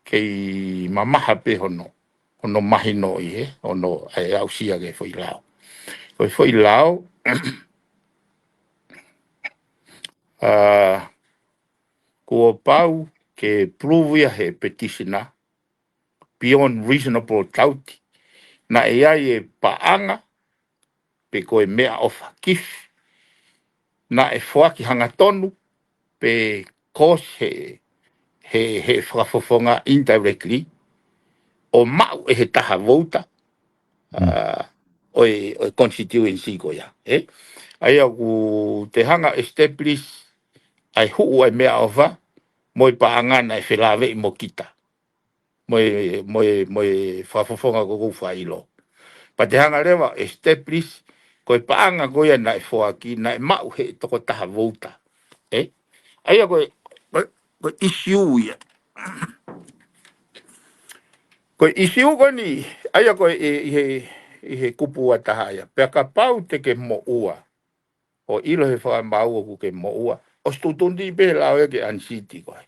kei mamaha pē hono, hono mahinoʻi ē, hono ʻai aʻusia ke foʻi lao. Ko e foʻi lao, ā, kuo pau ke prove ia he petitioner, beyond reasonable doubt, naʻe ʻi ai e paʻanga, pe ko e meʻaʻofa, gift, naʻe foaki hangatonu, pe cause he, he, he fakafofonga indirectly, ʻo maʻu ʻe he taha vouta, ā, ʻo e, ʻo e constituency ko ia, ē? ʻA ia ʻoku te hanga establish ʻa e huʻu ʻa e meʻaʻofa, mo e paʻanga naʻe felāveʻi mo kita. Mo e, mo e, mo e fakafofonga ko ʻoku ou fakaʻilo. Pea te hanga leva establish, ko e paʻanga ko ia naʻe foaki, naʻe maʻu he tokotaha vouta. Ē? ʻA ia ko e, ko e, ko e issue ia. Ko e issue ko eni, ʻa ia ko e, ʻi he, ʻi he kupu ua taha ia. Pea kapau te ke moʻua ʻo ʻilo he fakamaau ʻoku ke moʻua. ʻOsi tuʻutuʻuni pē he lao ia ke unseat koe.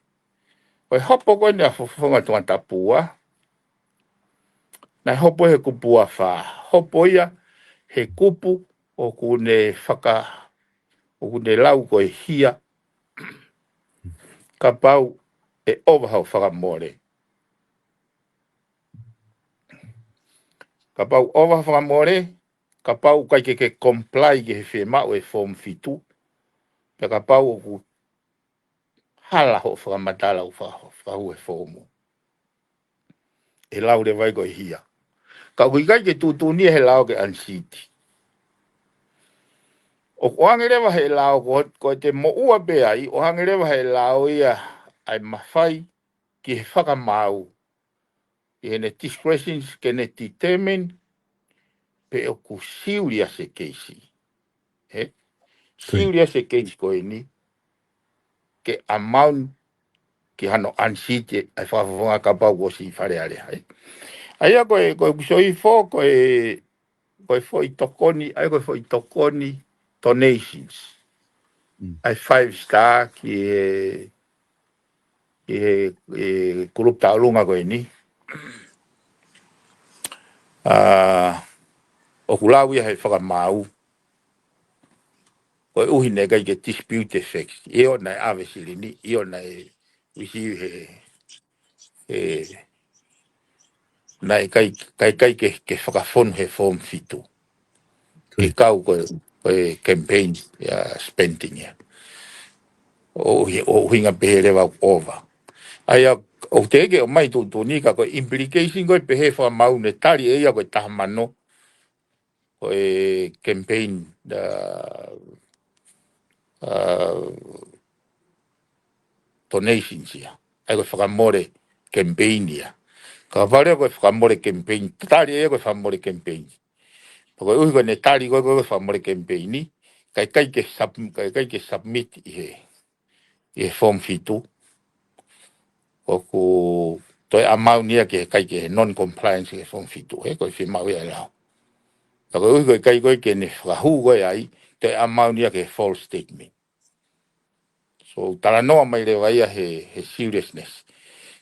Ko e hopo ko eni ʻa Fofonga Tongatapu ua, naʻe hopo he kupu ua fā. Hopo ia he kupu ʻoku ne faka-, ʻoku ne lau ko e hia. Kapau ʻe ʻova hoʻo fakamole. Kapau ʻova hoʻo fakamole, kapau ʻoku ʻikai ke ke comply ki he fiemaʻu e form fitu, pea kapau ʻoku hala hoʻo fakamatala ʻoku fa-, fakahū he foomu. ʻE lau leva ia ko e hia. Ka ʻoku ʻikai ke tuʻutuʻuni ia he lao ke unseat. ʻOku ʻoange leva he lao ko, ko e te moʻua pē ai, ʻoange leva he lao ia ʻa e mafai ki he fakamaau ʻi heʻene discretions ke ne determine pe ʻoku serious e keisi. Ē? Serious e keisi ko eni ke amount ki hano unseat ʻa e Fakafofonga kapau kuo ʻosi Fale Alea, ē? ʻA ia ko e, ko e kuso ifo, ko e, ko e foʻi tokoni, ʻa ia ko e foʻi tokoni donations. ʻA e Five Star ki he, ki he, he kulupu tauʻolunga ko eni. ʻA, ʻoku lau ia he fakamaau. Koeʻuhi naʻe ʻikai ke dispute e facts. ʻIo naʻe ʻave silini, ʻio naʻe receive he, he, naʻe ʻikai, ʻikai, ʻikai ke, ke fakafonu he form fitu. Ke kau ko e, ko e campaign ia spending ia. ʻO, ʻo ʻuhinga pehē leva ʻoku ʻova. ʻA ia, ʻoku teʻeki ke ʻomai tuʻutuʻuni ka ko e implication ko e pehē fakamaau ne tali ʻe ia ko e taha mano. Ko e campaign, ʻa, ʻa, donations ia. ʻA ia ko e fakamole campaign ia. Kapau leva ko e fakamole campaign, tali ia ko e fakamole campaign. Pea koeʻuhi ko ʻene tali ko ē ko e fakamole campaign, ka ʻikai ke sub-, ka ʻikai ke submit ʻi he, ʻi he form fitu. ʻOku toe ʻamau ia ke kai ke non-compliance he form fitu, he ko e fiemaʻu ia ʻe he lao. Ka koeʻuhi ko e ʻikai ko ē ke ne fakahū ko ē ai, toe ʻamau ia ke false statement. So, talanoa mai leva ia he, he seriousness.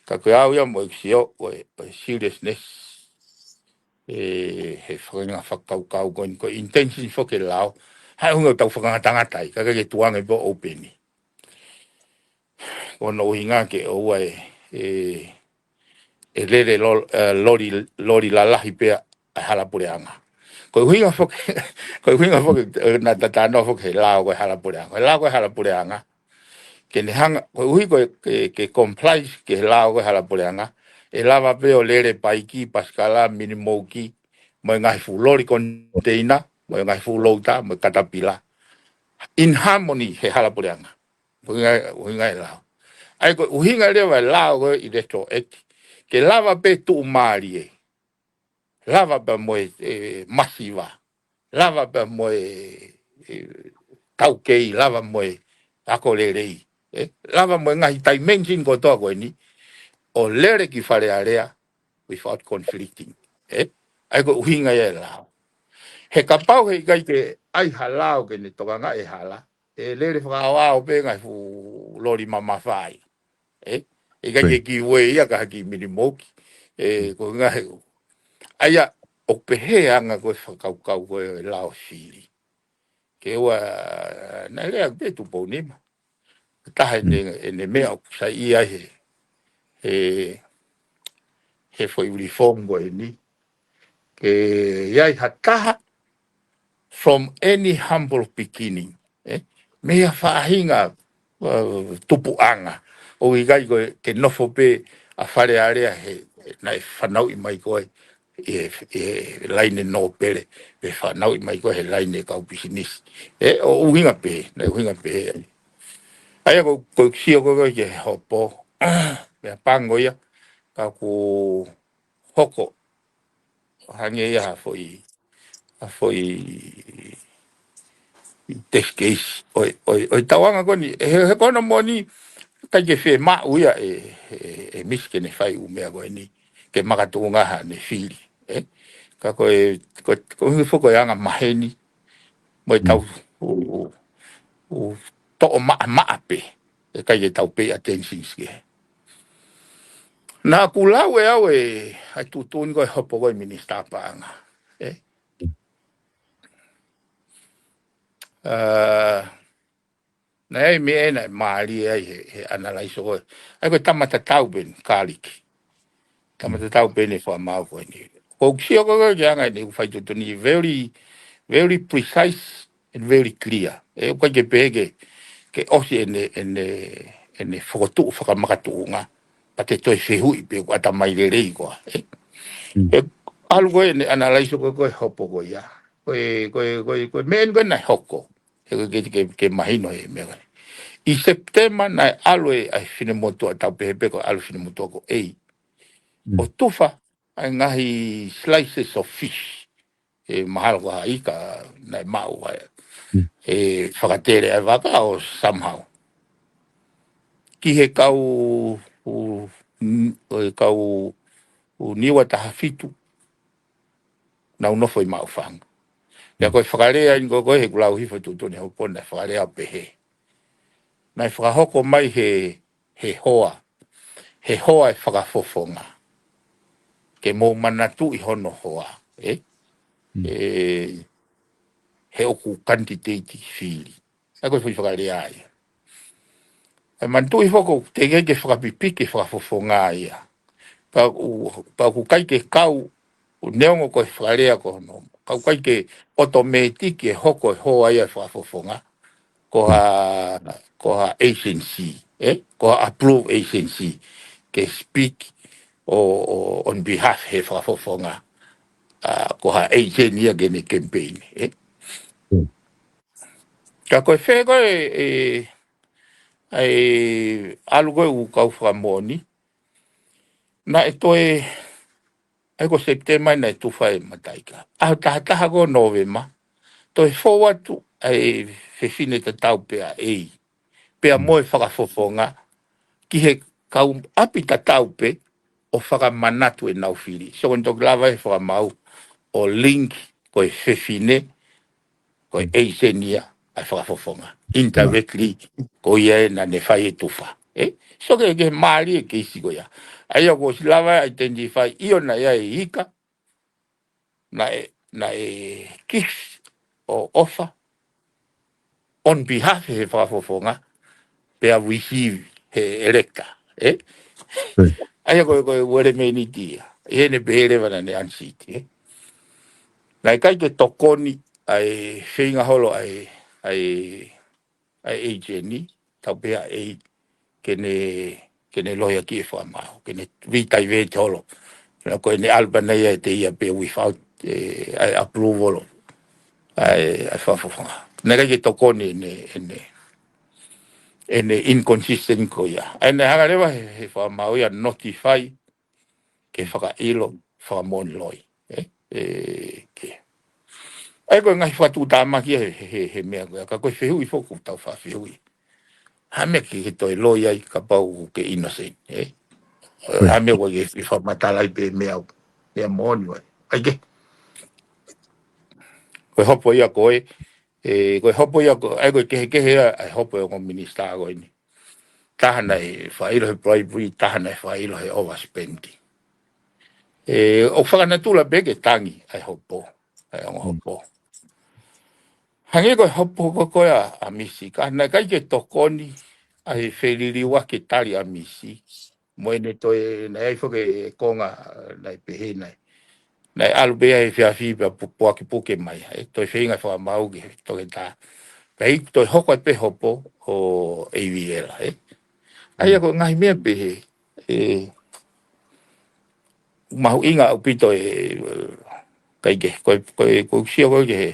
Ka ko e ʻuhinga ia mo e sio, ʻo e, ʻo e seriousness, ʻe, he faʻahinga fakakaukau ko eni, ko e intention foki ʻa e lao, ʻa e ʻuhinga ʻoku tau fakangatangata ai, ka ʻikai ke tuʻu ange pē ʻo open. Ko hono ʻuhinga ke ʻoua ʻe, ʻe, ʻe lele lo-, ʻe, loli, loli lalahi pē ʻa e hala puleʻanga. Ko e ʻuhinga foki, ko e ʻuhinga foki, ʻe, naʻa ta talanoa foki he lao ko e hala puleʻanga. Ko e lao ko e hala puleʻanga. Ke ne hanga, koeʻuhi ko e, ke, ke comply ki he lao ko e hala puleʻanga, ʻe lava pē ʻo lele paiki, pasikala, minimoki, mo e ngaahi fuʻu loli container, mo e ngaahi fuʻu loader, mo e katapila. In harmony he hala puleʻanga. ʻUhinga, ʻuhinga ʻa e lao. ʻA ia ko e ʻuhinga leva ʻa e lao ko e Electoral Act, ke lava pē tuʻumālie. Lava pē mo e, ʻe, masiva. Lava pē mo e, ʻe, taukei, lava mo e ako lelei. ʻE, lava mo e ngaahi dimension kotoa ko eni, ʻo lele ki Fale Alea without conflicting. ʻE, ʻa ia ko e ʻuhinga ia ʻa e lao. He kapau he ʻikai ke ʻai ha lao ke ne tokangaʻi e hala, ʻe lele fakaʻaoʻao pē ngaahi fuʻu loli mamafa ia. ʻE, ʻikai ke give way ia ki ha kiʻi minimoki. ʻE, ko e ngaahi, ʻa ia, ʻoku pehē ʻa e anga ko e fakakaukau ko e lao fili. Ke ʻoua, naʻe lea pē Tupou Nima. Taha ʻene, ʻene meʻa ʻoku saiʻia he, he, he foʻi reform ko eni. Ke ʻi ai ha taha from any humble beginning. ʻE? Mei ha faʻahinga, ʻa, tupuʻanga. ʻOku ʻikai ko e ke nofo pē ʻa Fale Alea he, naʻe fanauʻi mai ko ē ʻi he, ʻi he laine nōpele, pe fanauʻi mai ko ē he laine kau pisinisi. ʻE, ʻoku ʻuhinga pē, naʻe ʻuhinga pē. ʻA ia ko, ko e sio ko ē ki he hopo, meʻapango ia, ka ʻoku hoko, hangē ia ha foʻi, ha foʻi test case, ʻo e, ʻo e, ʻo e tauʻanga ko eni, he, he ko hono moʻoni, ʻikai ke fiemaʻu ia ʻe, ʻe, ʻe Misi ke ne fai ʻū meʻa ko eni, ke makatuʻunga haʻane fili, ʻe? Ka ko e, ko, ko e foʻi ko e anga maheni, mo e tau, ʻū, ʻū, ʻū toʻo maʻamaʻa pē, ʻe ʻikai ke tau pay attention ki he. Naʻa ku lau ʻe au ʻa e tuʻutuʻuni ko e hopo ko e Minisitā Paʻanga, ʻe? ʻA, naʻe ʻi ai e meʻa naʻe mālie ai he, he analyse ko ē. ʻA ia ko e tama tatau pē eni, Kaliki. Tama tatau pē eni e fakamaau ko eni. Ko ʻeku sio ko ē ki he anga ʻene ʻū faitotonu, very, very precise and very clear. ʻE ʻikai ke pehē ke, ke ʻosi ʻene, ʻene, ʻene fokotuʻu fakamakatuʻunga. Pea te toe fehuʻi pe ʻoku ʻatamai lelei koā, ʻe? ʻE ʻalu ko ē ʻene analyse ko ē ko e hopo ko ia. Ko e, ko e, ko e, ko e meʻa eni ko ē naʻe hoko. ʻE ke, ke, ke, ke mahino he meʻa ko ē. ʻI Sepitema naʻe ʻalu e, ʻa e finemotuʻa, tau pehē pē ko e ʻalu finemotuʻa ko ē. ʻO tufa ʻa e ngaahi slices of fish. ʻE mahalo ko ha ika naʻe maʻu ai. ʻE fakatele ʻa e vaka ʻo somehow. Ki he kau, ʻū, n-, ʻo e kau ʻū Niua taha fitu. Nau nofo ʻi Maʻufanga. Pea ko e fakalea eni ko ē ko ē he ʻoku lau hifo e tuʻutuʻuni hopo naʻe fakalea ʻo pehē. Naʻe fakahoko mai he, he hoa. He hoa e fakafofonga. Ke mou manatuʻi hono hoa, ʻe? ʻE, he ʻoku kanititeiti fili. ʻA ia ko e foʻi fakalea ia. ʻE manatuʻi foki ʻoku teʻeki ke fakapipiki e fakafofonga ia. Pea ʻoku, pea ʻoku ʻikai ke kau, ʻo neongo ko e fakalea ko hono. Ka ʻoku ʻikai ke ʻotomētiki e hoko e hoa ia e fakafofonga. Ko ha, ko ha agency, ʻe? Ko ha approve agency. Ke speak ʻo, ʻo, on behalf he fakafofonga. ʻA, ko ha agent ia ke ne campaign, ʻe? Ka ko e fē ko ē, ʻe, ʻa e ʻalu ko ē ʻū kau fakamoʻoni. Naʻe toe, ʻa ia ko Sepitema naʻe tufa e mataʻikā. ʻAho taha taha ko Nōvema, toe fou atu ʻa e fefine tatau pē ʻa ʻEi, pea mo e fakafofonga ki he kau ʻapi tatau pē ʻo fakamanatu ʻenau fili. So ko eni toki lava e fakamaau ʻo link ko e fefine, ko e ʻeiseni ia ʻa e fakafofonga. Indirectly, ko ia ē naʻa ne fai e tufa. ʻE? So ke, ke mālie e keisi ko ia. ʻA ia kuo ʻosi lava e identify ʻio naʻe ʻi ai e ika, naʻe, naʻe kiss ʻo ʻofa on behalf he fakafofonga, pea receive he elector, ē? ʻA ia ko e, ko e uelemēniti ia. ʻI heʻene pehē leva naʻa ne unseat, ē? Naʻe ʻikai ke tokoni ʻa e feinga holo ʻa e, ʻa e, ʻa e ʻeiseni, tatau pē ʻa ʻEi, ke ne, ke ne lohiakiʻi e fakamaau, ke ne re-divert holo. Naʻa ko ʻene ʻalu pē ʻana ia ʻe te ia pē without, ē, ʻa e approval ʻo ʻa e, ʻa e fakafofonga. Naʻe ʻikai ke tokoni ʻene, ʻene, ʻene inconsistent ko ia. ʻA ia naʻe hanga leva he, he fakamaau ia notify ke fakaʻilo fakamoʻoni loi. ʻE, ʻe, ke. ʻA ia ko e ngaahi fakatuʻutāmaki he, he, he, he meʻa ko ia. Ka ko e fehuʻi foki ʻoku tau faʻa fehuʻi. Ha meʻa ke, ke toe loi ai kapau ke innocent, ē? Ha meʻa ko e ke fakamatala ai pē meʻa, meʻa moʻoni vai. ʻAi ke. Ko e hopo ia ko ē, ē, ko e hopo ia ko, ʻa ia ko e kehekehe ia, ʻa e hopo ʻa e ongo minisitā ko eni. Taha naʻe fakaʻilo he bribery, taha naʻe fakaʻilo he overspending. Ē, ʻoku fakanatula pē ke tangi, ʻa e hopo, ʻa e ongo hopo. Hangē ko e hopo ko, ko ia ʻa Misi, ka naʻe ʻikai ke tokoni ʻa e feliliuaki e tali ʻa Misi. Mo ʻene toe, naʻe ʻi ai foki e konga, naʻe pehē naʻe. Naʻe ʻalu pē ia he efiafi pea pu-, puake puke mai, ē, toe feinga fakamaau ke toke tā. Pea ʻi toe hoko atu pē hopo ʻo ʻEiviela, ē. ʻA ia ko e ngaahi meʻa pehē, ē, mahuʻinga ʻaupito ē, ē, ʻikai ke, ko e, ko e, ko e sio ko ē ki he,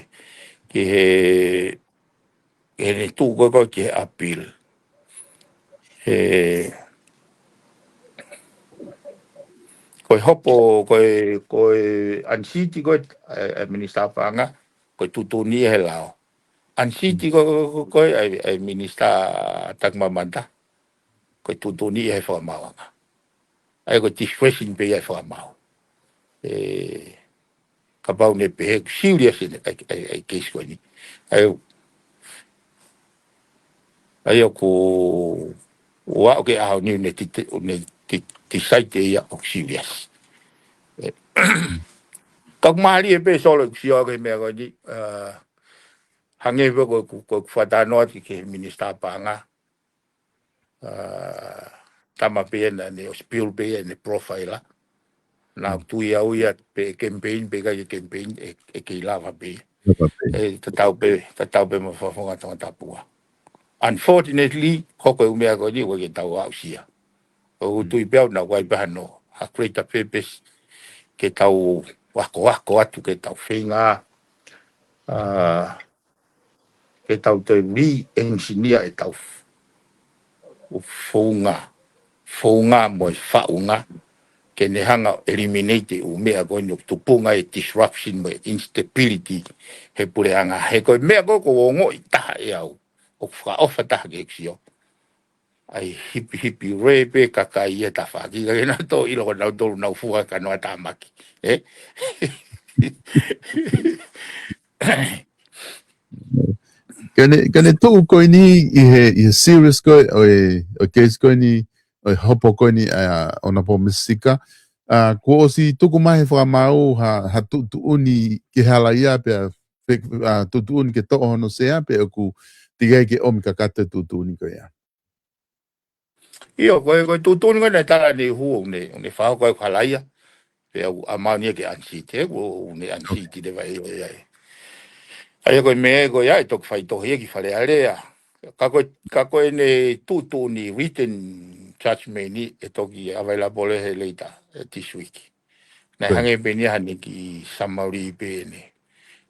ki he, ki heʻene tuʻu ko ē ko ē ki he appeal. Ē, ko e hopo, ko e, ko e unseat ko ē, ē, ē, Minisitā Paʻanga, ko e tuʻutuʻuni ia he lao. Unseat ko ē, ko e, ē, ē, Minisitā Takimamata, ko e tuʻutuʻuni ia he fakamaauʻanga. ʻA ia ko e discretion pē ia e fakamaau. Ē, kapau naʻe pehē ʻoku serious ʻene, ʻa e, ʻa e, ʻa e case ko eni. ʻA ia, ʻa ia ʻoku, ʻoku aʻu ki he ʻaho ni naʻe ti-, naʻe ti-, decide ʻe ia ʻoku serious. Ē, ka ʻoku mālie pē Solo ʻeku sio ki he meʻa ko eni, ā, hangē pē ko ʻeku, ko ʻeku fakatalanoa ki he Minisitā Paʻanga. Ā, tama pē ia naʻa ne ʻosi build pē ia ʻene profile. Naʻa ku tui au ia pe campaign pe ʻikai ke campaign ʻe, ʻe kei lava pē ia. Lava pē. Ē, tatau pē, tatau pē mo e fakafofonga Tongatapu. Unfortunately, hoko e ʻū meʻa ko eni ʻoku ʻikai ke tau aʻusia. ʻOku tui pē au naʻa ʻoku ʻi ai pē hano, ha greater purpose ke tau akoako atu ke tau feinga, ā, ke tau toe re-engineer ʻetau f-, ʻū founga, founga mo e faʻunga, ke ne hanga ʻo eliminate e ʻū meʻa ko eni ʻoku tupunga e disruption mo e instability he puleʻanga. He ko e meʻa ko ē ʻoku ongoʻi taha ʻe au, ʻoku fakaʻofa taha ke ʻeku sio. ʻA e hipihipi ure pē kakai ia tafaʻaki, ka ke nau tō ʻilo ko nautolu nau fua ka nau tāmaki. Ē? Ka ne, ka ne tuʻu ko eni ʻi he, ʻi he series ko ē, ʻo e, ʻo e case ko eni, ʻo e hopo ko eni, ā, ʻo na po Misika. Ā, kuo ʻosi tuku mai he fakamaau ha, ha tuʻutuʻuni ke hala ia pea, fe-, ā, tuʻutuʻuni ke toʻo hono sea pea ʻoku teʻeki ai ke ʻomi kakato e tuʻutuʻuni ko ia. ʻIo, ko e, ko e tuʻutuʻuni ko ē naʻe tala ʻene hū ʻo ne, ʻo ne fakahoko ai ʻeku halaia. Pea ʻoku ʻamanaki ia ke unseat, ē, ʻoku ne unseat leva ʻe ia, ē. ʻA ia ko e meʻa ko ia ʻe toki faitohi ia ki Fale Alea. Ka ko e, ka ko ʻene tuʻutuʻuni written judgment ni ʻe toki available he later, ē, this week. Naʻe hangē pē eni ia ha kiʻi summary pē ʻene,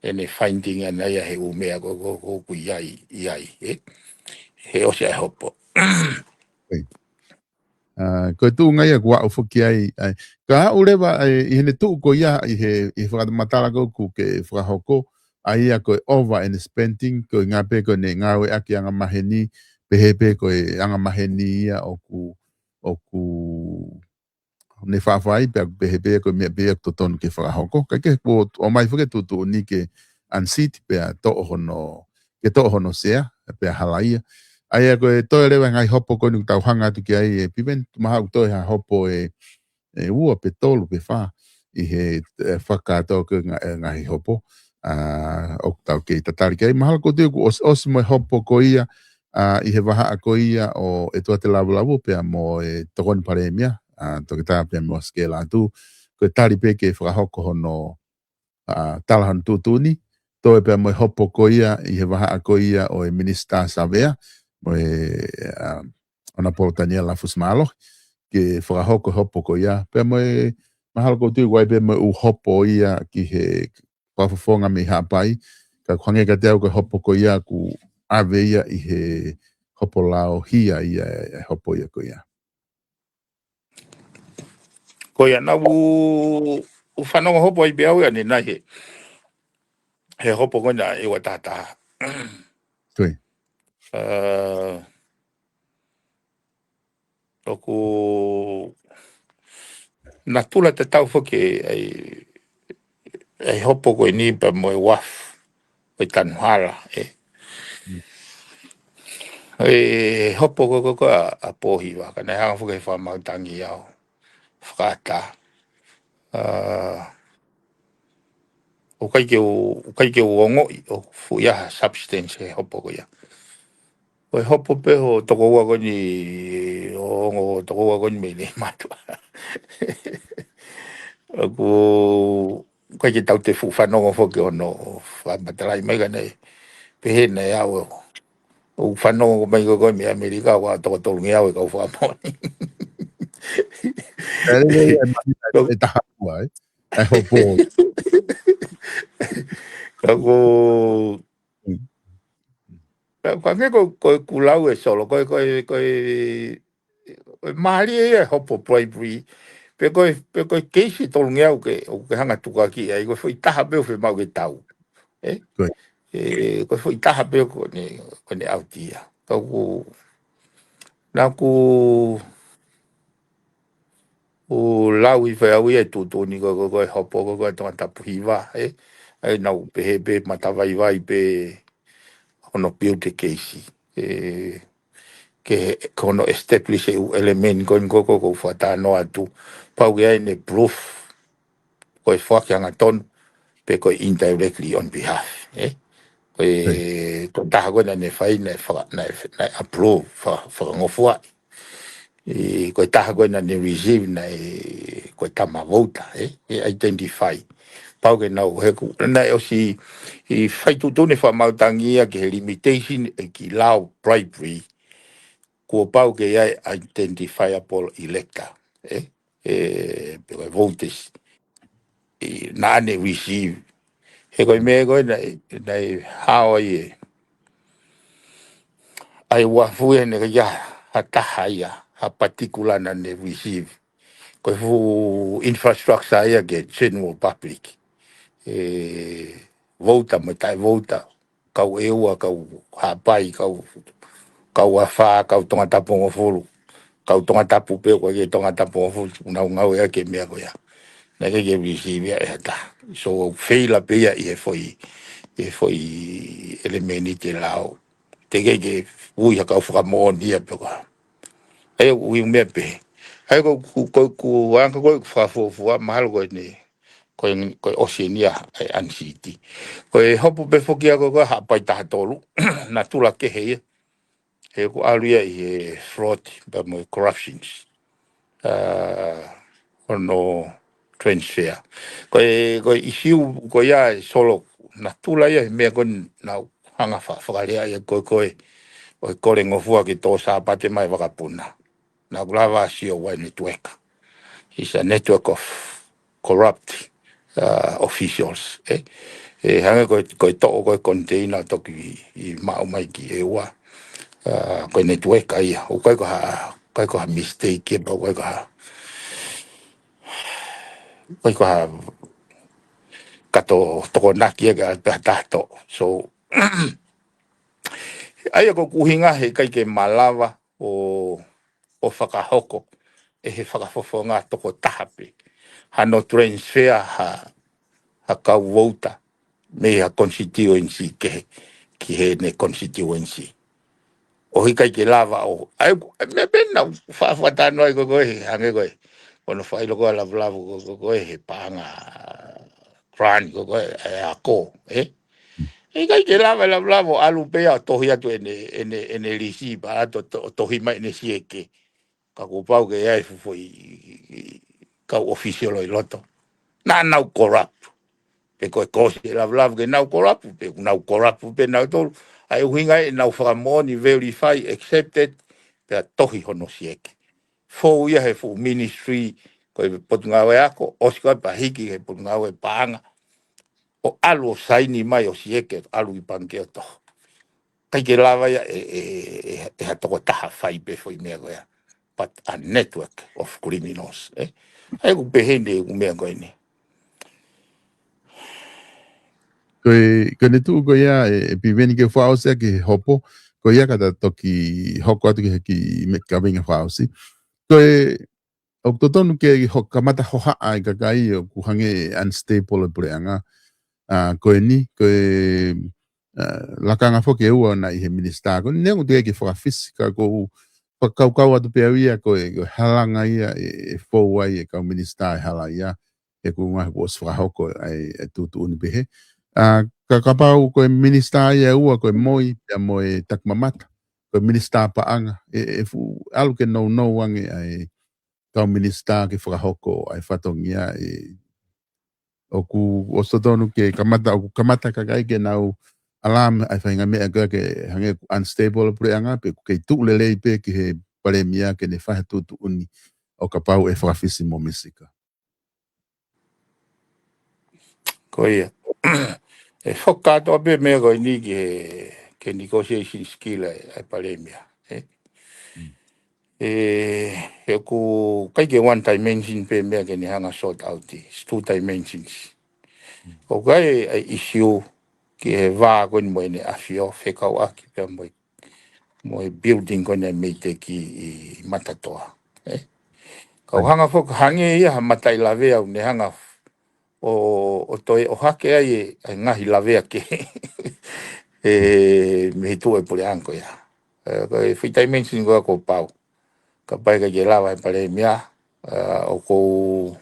ʻene finding ʻana ia he ʻū meʻa ko, ko, ko, ko ʻi ai, ʻi ai, ē. He ʻosi ʻa e hopo. ʻA, ko e tuʻunga ia kuo aʻu foki ai, ʻa, ka aʻu leva, ʻa, ʻi heʻene tuʻu ko ia, ʻi he, ʻi he fakamatala ko ē ʻoku ke fakahoko, ʻa ia ko e over and spending, ko e ngā pē ko ʻene ngāueʻaki angamaheni, pehē pē ko e angamaheni ia ʻoku, ʻoku ne faʻafai, pea pehē pē ko e meʻa pē ia ʻoku totonu ke fakahoko. Kae kehe kuo ʻomai foki e tuʻutuʻuni ke unseat pea toʻo hono, ke toʻo hono sea, pea halaia. ʻA ia ko e toe leva e ngaahi hopo ko eni ʻoku tau hanga atu ki ai ē Piveni, mahalo ʻoku toe ha hopo ʻe, ʻe ua pe tolu pe fā ʻi he, ʻe, fakakātoa ko ē ngaahi hopo. ʻA, ʻoku tau kei tatali ki ai. Mahalo ʻoku ou tui kuo ʻosi, ʻosi mo e hopo ko ia, ʻa, ʻi he vahaʻa ko ia ʻo ʻEtuate Lavulavu pea mo e Tokoni Palēmia, ʻa, Toketā pea mo Sikela Atu. Ko e tali pē ke fakahoko hono, ʻa, tala hono tuʻutuʻuni, toe pea mo e hopo ko ia ʻi he vahaʻa ko ia ʻo e Minisitā Savea, mo e, ʻa, ʻOnapolo Taniela Fusimālohi, ke fakahoko e hopo ko ia, pea mo e mahalo ʻoku ou tui ʻoku ʻi ai pē mo e ʻū hopo ia ki he fakafofonga mei Haʻapai, ka ʻoku hangē kiate au ko e hopo ko ia ʻoku ʻave ia ʻi he hopo lao hia ia e hopo ia ko ia. Ko ia naʻa ku, u fanongo hopo ai pē au ia ʻanenai he, he hopo ko ena ʻe ua tahataha. Ko ia. ʻA, ʻoku natula tatau foki ʻa e, ʻa e hopo ko eni pea mo e uafu ʻo e tanu hala, ē. Mm. ʻE hopo ko ē ko ē ʻa, ʻa Pōhiva, ka naʻe hanga foki ʻe he fakamaau tangi au fakaʻatā. ʻA, ʻoku ʻikai ke u, ʻoku ʻikai ke u ongoʻi ʻoku fuʻu ʻi ai ha substance he hopo ko ia. Ko e hopo pē ʻo tokoua ko eni, ʻo ongo tokoua ko eni mei Leimātuʻa. ʻOku ʻikai ke tau toe fuʻu fanongo foki hono fakamatalaʻi mai ka naʻe pehē naʻe ʻalu ʻo fanongo mai ko ē ko ē mei ʻAmelika, ʻoku toko tolungeau e kau fakamoʻoni. ʻE, ʻe, ʻe, ʻe, ʻe taha ua, ē? ʻE hopo. Ka ko, Mm. ka, ka hangē ko, ko ʻeku lau ē Solo, ko e, ko e, ko e, ko e mālie ia e hopo bribery, pe ko e, pe ko e keisi tolungeau ke, ʻoku ke hanga tukuakiʻi ai, ko e foʻi taha pē ʻoku fiemaʻu ke tau. Ē? Ko ia. ʻE, ko e foʻi taha pē ko ʻene, ko ʻene ʻauti ia. Ka ʻoku, naʻa ku, ʻoku lau hifo au ia e tuʻutuʻuni ko ē, ko e, ko e hopo ko ē, ko e Tongatapu Hiva, ē? ʻA ia naʻa ku pehē pē matavaivai pē hono build e keisi. ʻE, ke, ko hono establish e ʻū element ko eni ko ē ʻoku ou fakatalanoa atu. Pau ke ʻi ai ʻene proof, ko e foaki hangatonu, pe ko e indirectly on behalf, ē? Ko e, Right. ko e taha ko ē naʻa ne fai naʻe faka-, naʻe, naʻe approve, fa-, fakangofuaʻi. ʻE, ko e taha ko ē naʻa ne receive naʻe, ko e tama vouta, ē? ʻE identify. Pau ke nau heku, naʻe ʻosi, ʻi fai tuʻutuʻuni e fakamaau tangi ia ki he limitation ʻe ki he lao bribery, kuo pau ke ʻi ai identifiable elector, ē? ʻE, pe ko e voters. ʻE, naʻa ne receive. He ko e meʻa ko ē naʻe, naʻe hao ai ē. ʻA e uafu ē naʻe ʻikai ha taha ia, ha particular naʻa ne receive. Ko e fuʻu infrastructure ia ki he general public. ʻE, vouta mo e taʻe vouta, kau ʻEua, kau Haʻapai, kau, kau Afā, kau Tongatapu hongofulu, kau Tongatapu pē ʻoku ʻikai ke Tongatapu hongofulu, nau ngāueʻaki e meʻa ko ia. Naʻe ʻikai ke receive ia ʻe ha taha. So, fail pē ia ʻi he foʻi, ʻi he foʻi element ʻi he lao. Teʻeki ke ui ha kau fakamoʻoni ia pe ko e hā. ʻA ia, ui meʻa pē. ʻA ia, ko, ko, ko, ko anga ko ē ʻeku fakafuofua, mahalo ko eni, ko e, ko e ʻosi eni ia e unseat. Ko e hopo pē foki ia ko ē ko e Haʻapai taha tolu, natula kehe ia. He ʻoku ʻalu ia ʻi he fraud, pea mo e corruptions. ʻA, hono transfer. Ko e, ko e issue ko ia ē Solo, natula ia he meʻa ko ē naʻa ku hanga fa-, fakalea ia ko ē ko ē, ʻo e kole ngofua ke tō Sāpate mai vakapuna. Naʻa ku lava sio ʻa e network. It's a network of corrupt, uh, officials, ē. ʻE hangē ko e, ko e toʻo ko ē container toki ʻi, ʻi maʻu mai ki ʻEua. ʻA, ko e network ia. ʻOku ʻikai ko ha, ʻikai ko ha mistake ia, ʻoku ʻikai ko ha, ʻikai ko ha kato tokonaki ia ke ʻalu pē ha taha toʻo. So, ʻa ia ko ʻeku ʻuhinga he ʻikai ke malava ʻo, ʻo fakahoko ʻe he fakafofonga tokotaha pē hano transfer ha, ha kau vouta mei ha constituency ki he, ki heʻene constituency. ʻOku ʻikai ke lava ʻo, ʻa ia, ʻa e meʻa pē naʻa ku faʻa fakatalanoa ai ko ē, hangē ko ē ko hono fai loko ʻa e lavulavu ko ē, ko ē he paʻanga grant ko ē, ʻa e ako, ē? ʻIkai ke lava e lavulavu ʻo ʻalu pē ia ʻo tohi atu ʻene, ʻene, ʻene lisi pea ʻalu ʻo to-, tohi mai ʻene sieke. Ka kuo pau ke ʻi ai e fuʻu foʻi kau ʻōfisiolo ʻi loto. Naʻa nau corrupt. Pe ko e kosi e lavulavu ke nau corrupt, pe ʻoku nau corrupt pē nautolu. ʻA e ʻuhinga ʻenau fakamoʻoni, verify, accepted, pea tohi hono sieke. Fou ia he fuʻu ministry, ko e Potungāue Ako, ʻosi ko ē pea hiki he Potungāue Paʻanga. ʻO ʻalu ʻo saini mai ʻo sieke, ʻalu ki pangikē ʻo toho. ʻIkai ke lava ia ʻe, ʻe, ʻe, ʻe ha tokotaha fai pē foʻi meʻa ko ia. But a network of criminals, ē? ʻA ia ʻoku pehē ni ʻeku meʻa ko eni. Ko e, ko ʻene tuʻu ko ia, ʻe, ʻe Piveni, ke fakaʻosi ʻaki he hopo, ko ia ka ta toki hoko atu ki he kiʻi meʻa kaveinga fakaʻosi. Ko e, ʻoku totonu ke ho-, kamata hohaʻa e kakai ʻoku hangē ʻe unstable e puleʻanga. ʻA, ko eni, ko e, ʻa, lakanga foki ʻe ua naʻe ʻi he minisitā. Ko eni ʻoku teʻeki ke fakafisi ka ʻoku ou fakakaukau atu pē au ia ko e, ko e halanga ia ʻe, ʻe fou ai e kau minisitā e hala ia. He ʻoku ngaahi kuo ʻosi fakahoko ai e tuʻutuʻuni pehē. ʻA, ka kapau ko e minisitā ia ʻe ua ko e Moi, pea mo e Takimamata. Ko e minisitā paʻanga. ʻE, ʻe fuʻu ʻalu ke nounou ange ʻa e kau minisitā ke fakahoko ʻa e fatongia ʻe ʻoku ʻosi totonu ke kamata, ʻoku kamata kakai ke nau alarm ʻa e faʻahinga meʻa ko ē ke hangē ʻoku unstable puleʻanga pe ʻoku kei tuʻu lelei pē ki he palēmia ke ne fai ha tuʻutuʻuni ʻo kapau ʻe fakafisi mo Misika. Ko ia. ʻE fakatoa pē meʻa ko eni ki he, ki he negotiation skill ʻa e, ʻa e palēmia, ē? Mm. ʻE, he ʻoku ʻikai ke one dimension pē meʻa ke ne hanga sort out, it's two dimensions. Mm. ʻOku ʻi ai e issue ki he vā ko eni mo ʻEne ʻAfio, fekauʻaki pea mo e mo e building ko eni ʻa e MEIDECC ʻi Matatoa, ē? Kau hanga foki hangē ia ha mataʻi lavea ʻoku ne hanga ʻo, ʻo toe ʻohake ai e, e ngaahi lavea kehe. ʻE, mei he tuʻu e puleʻanga ko ia. ʻE, ko e foʻi dimension ko ia kuo pau. Kapau ʻe ʻikai ke lava e palēmia, ʻa, ʻoku ou,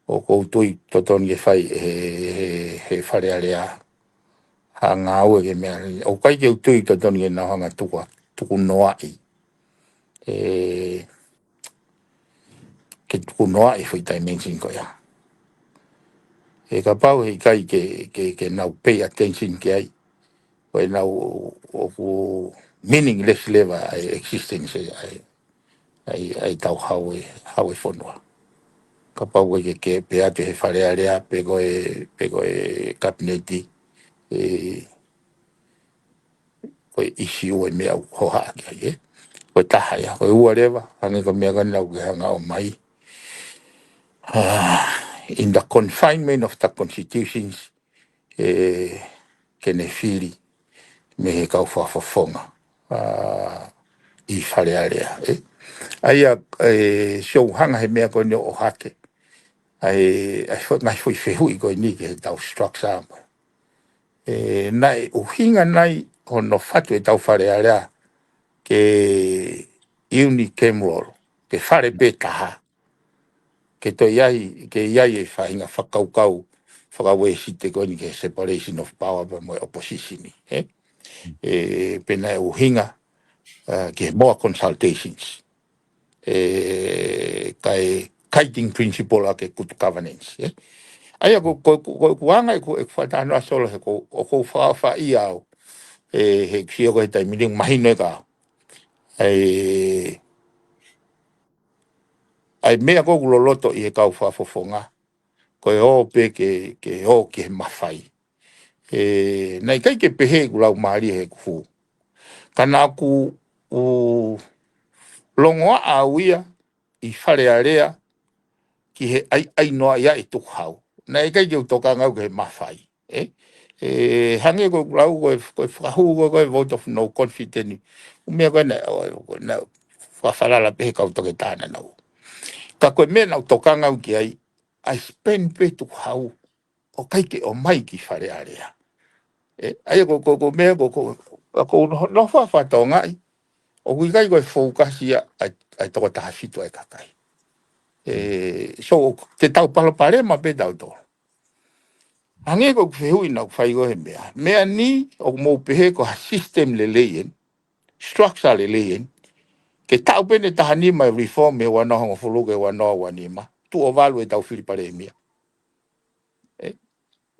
ʻoku ou tui totonu ke fai he, he, he Fale Alea ha ngāue ke meʻa. ʻOku ʻikai ke u tui totonu ke nau hanga tuku, tuku noaʻi. ʻE, ke tuku noaʻi foʻi dimension ko ia. ʻE kapau he ʻikai ke, ke, ke nau pay attention ki ai. Ko ʻenau ʻoku meaningless leva ʻa e existence ʻa e, ʻa e, ʻa e tau hau e, hau e fonua. Kapau ko e ke, ke pehē atu he Fale Alea, pe ko e, pe ko e kapineti, ʻe, ko e issue e meʻa ʻoku hohaʻa ki ai, ē? Ko e taha ia, ko e ua leva, hangē ko e meʻa ko ena ʻoku ke hanga ʻo mai. Ah, in the confinement of the constitutions, ʻe, ke ne fili mei he kau fakafofonga, ʻa, ʻi Fale Alea, ē. ʻA ia, ʻe, sio hanga he meʻa ko eni ʻo ʻohake. ʻA e, ʻa e fo-, ngaahi foʻi fehuʻi ko eni ki he tau structure mo. ʻE, naʻe ʻuhinga nai hono fatu e tau Fale Alea ke unicameral, ke fale pē taha. Ke toe ʻi ai, ke ʻi ai e faʻahinga fakakaukau, fakauesite ko eni ki he separation of power pea mo e opposition, ē? ʻE, pea naʻe ʻuhinga, ʻa, ki he more consultations. ʻE, kae guiding principle ʻa e good governance, ē? ʻA ia ko, ko, ko, ko, ko ʻeku anga, ʻeku, ʻeku fakatalanoa Solo he ko, ʻoku ou fakaʻofaʻia au. ʻE, he sio ko e taimi ni mahino e ka. ʻA e, ʻa e meʻa ko ē ʻoku loloto ʻi he kau fakafofonga. Ko e ō pē ke, ke ō ki he mafai. ʻE, naʻe ʻikai ke pehē ʻeku laumālie he kufu. Ka naʻa ku u longoaʻa au ia ʻi Fale Alea ki he ʻaiʻainoaʻi ʻa e tukuhau. Naʻe ʻikai ke u tokanga au ki he mafai. ʻE, ʻe hangē ko e lau ko e, ko e fakahū ko e, ko e vote of no confidence. ʻUmea ko e naʻe, ʻo, ko e naʻe fakafalala pē he kau toketā naʻa nau. Ka ko e meʻa naʻa ku tokanga au ki ai, ʻa e spend pē tukuhau ʻo ʻikai ke ʻomai ki Fale Alea. ʻE, ʻa ia ko, ko, ko e meʻa ko, ko, ko, ko no, no fa fa Tonga ʻi, ʻoku ʻikai ko e focus ia ʻa e, ʻa e toko taha fitu ʻa e kakai. ʻE, so, te tau palopalema pē tautolu. Hangē ko ʻeku fehuʻi naʻa ku fai ko e meʻa. Meʻa ni ʻoku mou pehē ko ha system lelei eni, structure lelei eni. Ke taʻu pē ʻe taha nima e reform he ua noa hongofulu ki he ua noa ua nima. Tuʻo valu ʻetau fili palēmia. ʻE,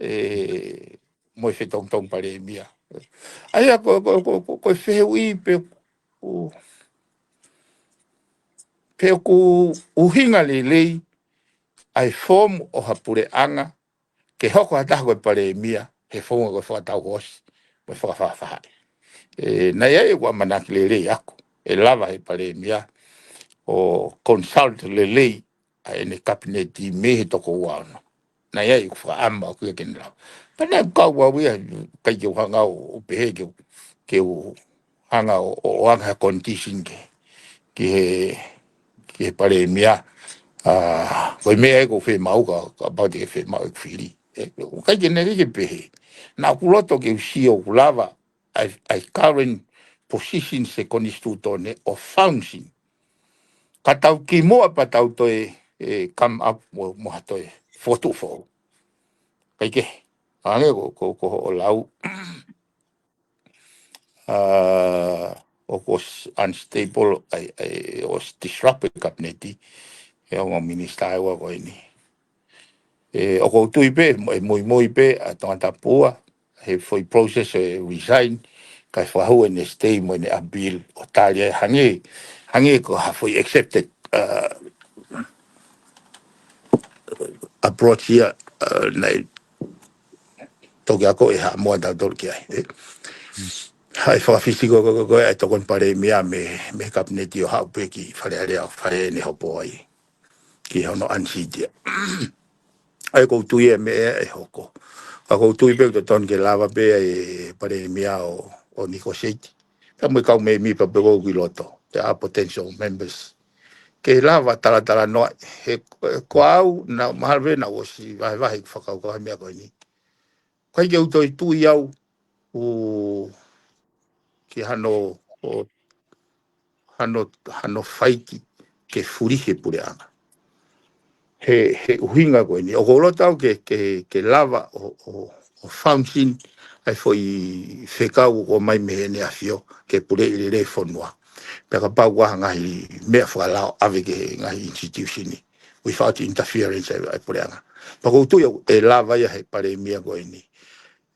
ʻe, mo e fetongitongi palēmia. ʻA ia ko, ko, ko, ko, ko e fehuʻi pe ʻoku, pe ʻoku ʻuhinga lelei ʻa e form ʻo ha puleʻanga ke hoko ha taha ko e palēmia he founga ko e fakatau hoosi mo e fakafaʻafaʻahi. ʻE, naʻe ʻi ai ʻeku ʻamanaki lelei ʻaʻaku ʻe lava he palēmia ʻo consult lelei ʻa ʻene kapineti mei he toko ua ono. Naʻe ʻi ai ʻeku fakaʻamu ʻaʻaku ia ke ne lava. Pea naʻe kau au ia, ʻikai ke u hanga ʻo, ʻo pehē ke u, ke u hanga ʻo, ʻo, ʻo anga ha condition ke, ki he, ki he palēmia. ʻA, ko e meʻa ʻoku ou fiemaʻu ka, kapau te ke fiemaʻu ʻeku fili. ʻE, ʻikai ke ne ke pehē. Naʻa ku loto ke u sio ʻoku lava ʻa e, ʻa e current position he konisitūtone ʻo function. Ka tau kimuʻa pea tau toe, ʻe, come up mo, mo ha toe fokotuʻu foʻou. ʻIkai ke, hangē ko, ko, ko hoʻo lau. ʻA, ʻoku ʻosi unstable, ʻa e, ʻa e, ʻosi disrupt e kapineti, ʻe ongo minisitā ʻe ua ko eni. ʻE, ʻoku ou tui pē, ʻe muimui pē ʻa Tongatapu ua he foʻi process ʻe resign, kae fakahū ʻene stay mo ʻene appeal ʻo tali ai hangē, hangē ko ha foʻi accepted, ʻa, approach ia, ʻa, naʻe toki ako ʻe Haʻamoa tautolu ki ai, ʻe. ʻA e fakafisi ko, ko, ko, ko e tokoni palēmia mei, mei he kapineti ʻo haʻu pē ki Fale Alea ʻo fai ʻene hopo ai ki hono unseat ia. ʻA ia ʻoku ou tui ʻe meʻa ʻe hoko. Ka ʻoku ou tui pē ʻoku totonu ke lava pē ʻa e palēmia ʻo, ʻo negotiate. Ka mo e kau mēmipa pē ʻoku ʻi loto, there are potential members. Ke lava talatalanoa he, ko au, naʻa mahalo pē naʻa ku ʻosi vahevahe ʻeku fakakaukau he meʻa ko eni. ʻIkai ke u toe tui au, ʻo, ki hano, ʻo, hano, hano faiki ke fulihi e puleʻanga. He, he ʻuhinga ko eni. ʻOku ou loto au ke, ke, ke lava ʻo, ʻo, ʻo function ʻa e foʻi fekau ʻoku ʻomai mei heʻene ʻAfio ke puleʻi lelei e fonua. Pea kapau ʻoku ʻi ai ha ngaahi meʻa fakalao ʻave ki he ngaahi institution ni without interference ʻa e, ʻa e puleʻanga. Pea ʻoku ou tui au ʻe lava ia he palēmia ko eni.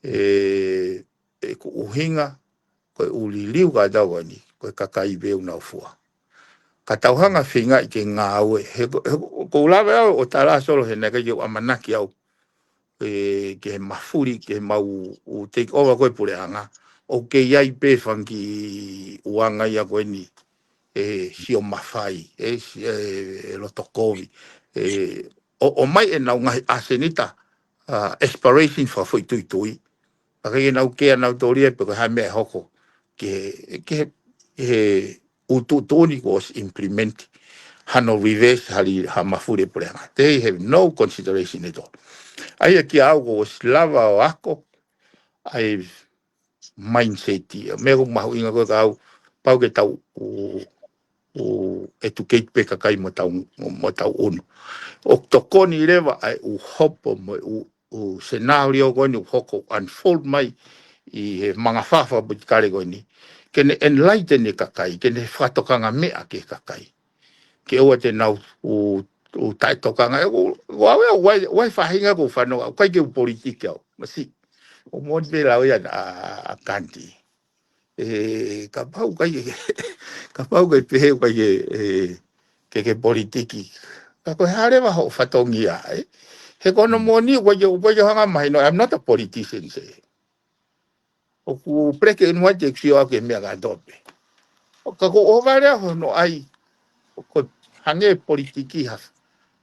ʻE, ʻeku ʻuhinga, ko e ʻū liliu ka tau ani, ko e kakai pē ʻoku nau fua. Ka tau hanga feingaʻi ke ngāue, he ko, he ko, ʻoku ou lava au ʻo tala solo he naʻe ʻikai ke u ʻamanaki au, ʻe, ke mafuli, ke mau ʻū take over ko e puleʻanga, ʻoku kei ʻi ai pē fanga kiʻi uanga ia ko eni, ʻe, sio mafai, ʻe, si-, ʻe, ʻe loto kovi, ʻe, ʻo, ʻomai ʻenau ngaahi ʻasenita, ʻa, aspiration fakafoʻituitui. Ka ʻikai ke nau kea nautolu ia pe ko e hā e meʻa ʻe hoko ki he, ki he, he ʻū tuʻutuʻuni kuo ʻosi implement, hano reverse hali ha mafuli e puleʻanga. They have no consideration at all. ʻA ia kiate au kuo ʻosi lava ʻo ako ʻa e mindset ia. Meʻa ʻoku mahuʻinga ko e ka au, pau ke tau ʻū, ʻū educate pē kakai mo tau, mo tau ʻunu. ʻOku tokoni leva ʻa e ʻū hopo mo e ʻū, ʻū scenario ko eni ʻoku hoko unfold mai ʻi he manga fafa politikale ko eni. Ke ne enlighten e kakai, ke ne fakatokangaʻi meʻa ki he kakai. Ke ʻoua te nau ʻū, ʻū taʻetokanga. ʻE, ʻoku, ʻoku ʻave au, ʻoku ʻi ai, ʻoku ʻi ai e faʻahinga ʻoku ou fanongo, ʻoku ʻikai ke u politiki au. Masiʻi. ʻOku moʻoni pē lau ia ʻa, ʻa Kanti. ʻE, kapau ʻikai ke, kapau ʻikai pehē ʻoku ʻikai ke, ʻe, ke, ke politiki. Ka ko e hā leva hoʻo fatongia, ʻe? He ko hono moʻoni, ʻoku ʻikai ke, ʻoku ʻikai ke u hanga mahino, I'm not a politician, sē. ʻOku black and white ʻeku sio au ki he meʻa kātoa pē. ʻO ka ʻoku ou ʻohovale au hono ʻai, ʻoku hangē politiki ha,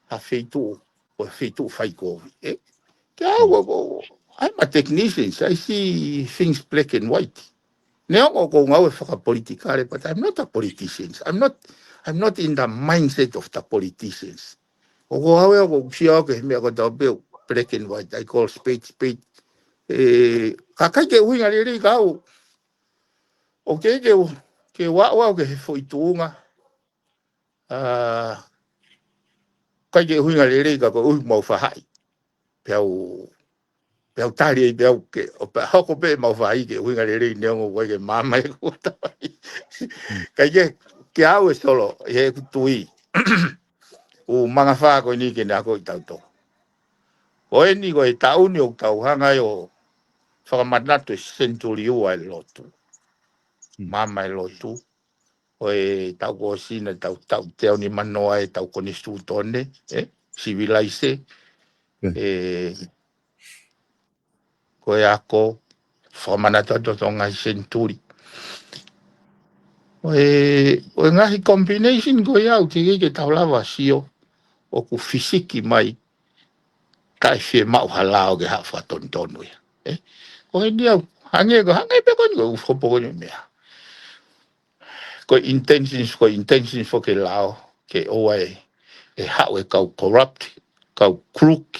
ha feituʻu, ko e feituʻu fai kovi, ē? Kiate au, ʻoku, ʻoku, I'm a technician, I see things black and white. Neongo ʻoku ou ngāue fakapolitikale, but I'm not a politician. I'm not, I'm not in the mindset of the politicians. ʻOku ou ʻohovale au ʻoku ou sio au ki he meʻa kotoa pē ʻoku black and white, I call spade spade. Ē, ka ʻikai ke ʻuhinga lelei kiate au, ʻoku ʻikai ke u, ke u aʻu au ki he foʻi tuʻunga, ʻa, ʻikai ke ʻuhinga lelei ka koeʻuhi mau faʻahi. Peau, peau tali ai, peau ke, ʻo pea hoko pē mau faʻahi ke ʻuhinga lelei neongo ʻoku ʻikai ke maama ʻeku tauhi. Ka ʻikai ke, kiate au ē Solo, ʻi heʻeku tui, ʻū mangafā ko eni ke ne akoʻi tautolu. Ko eni ko e taʻu ni ʻoku tau hanga ai ʻo fakamanatu e senituli ua e lotu. Maama e lotu. Ko e taʻu kuo ʻosi naʻa tau taʻu teau nimanoa e tau konisitūtone, ē, sivilaise, ē, ko e ako, fakamanatu atu ʻo ngaahi senituli. Ko e, ko e ngaahi combination ko ia ʻoku teʻeki ke tau lava sio, ʻoku fisiki mai, taʻe fiemaʻu ha lao ke haʻu fakatonutonu ia. Ē? Ko eni au, hangē ko, hangē pē ko eni ko e ʻū hopo ko eni meʻa. Ko e intentions, ko e intentions foki e lao, ke ʻoua ʻe, ʻe haʻu e kau corrupt, kau crook,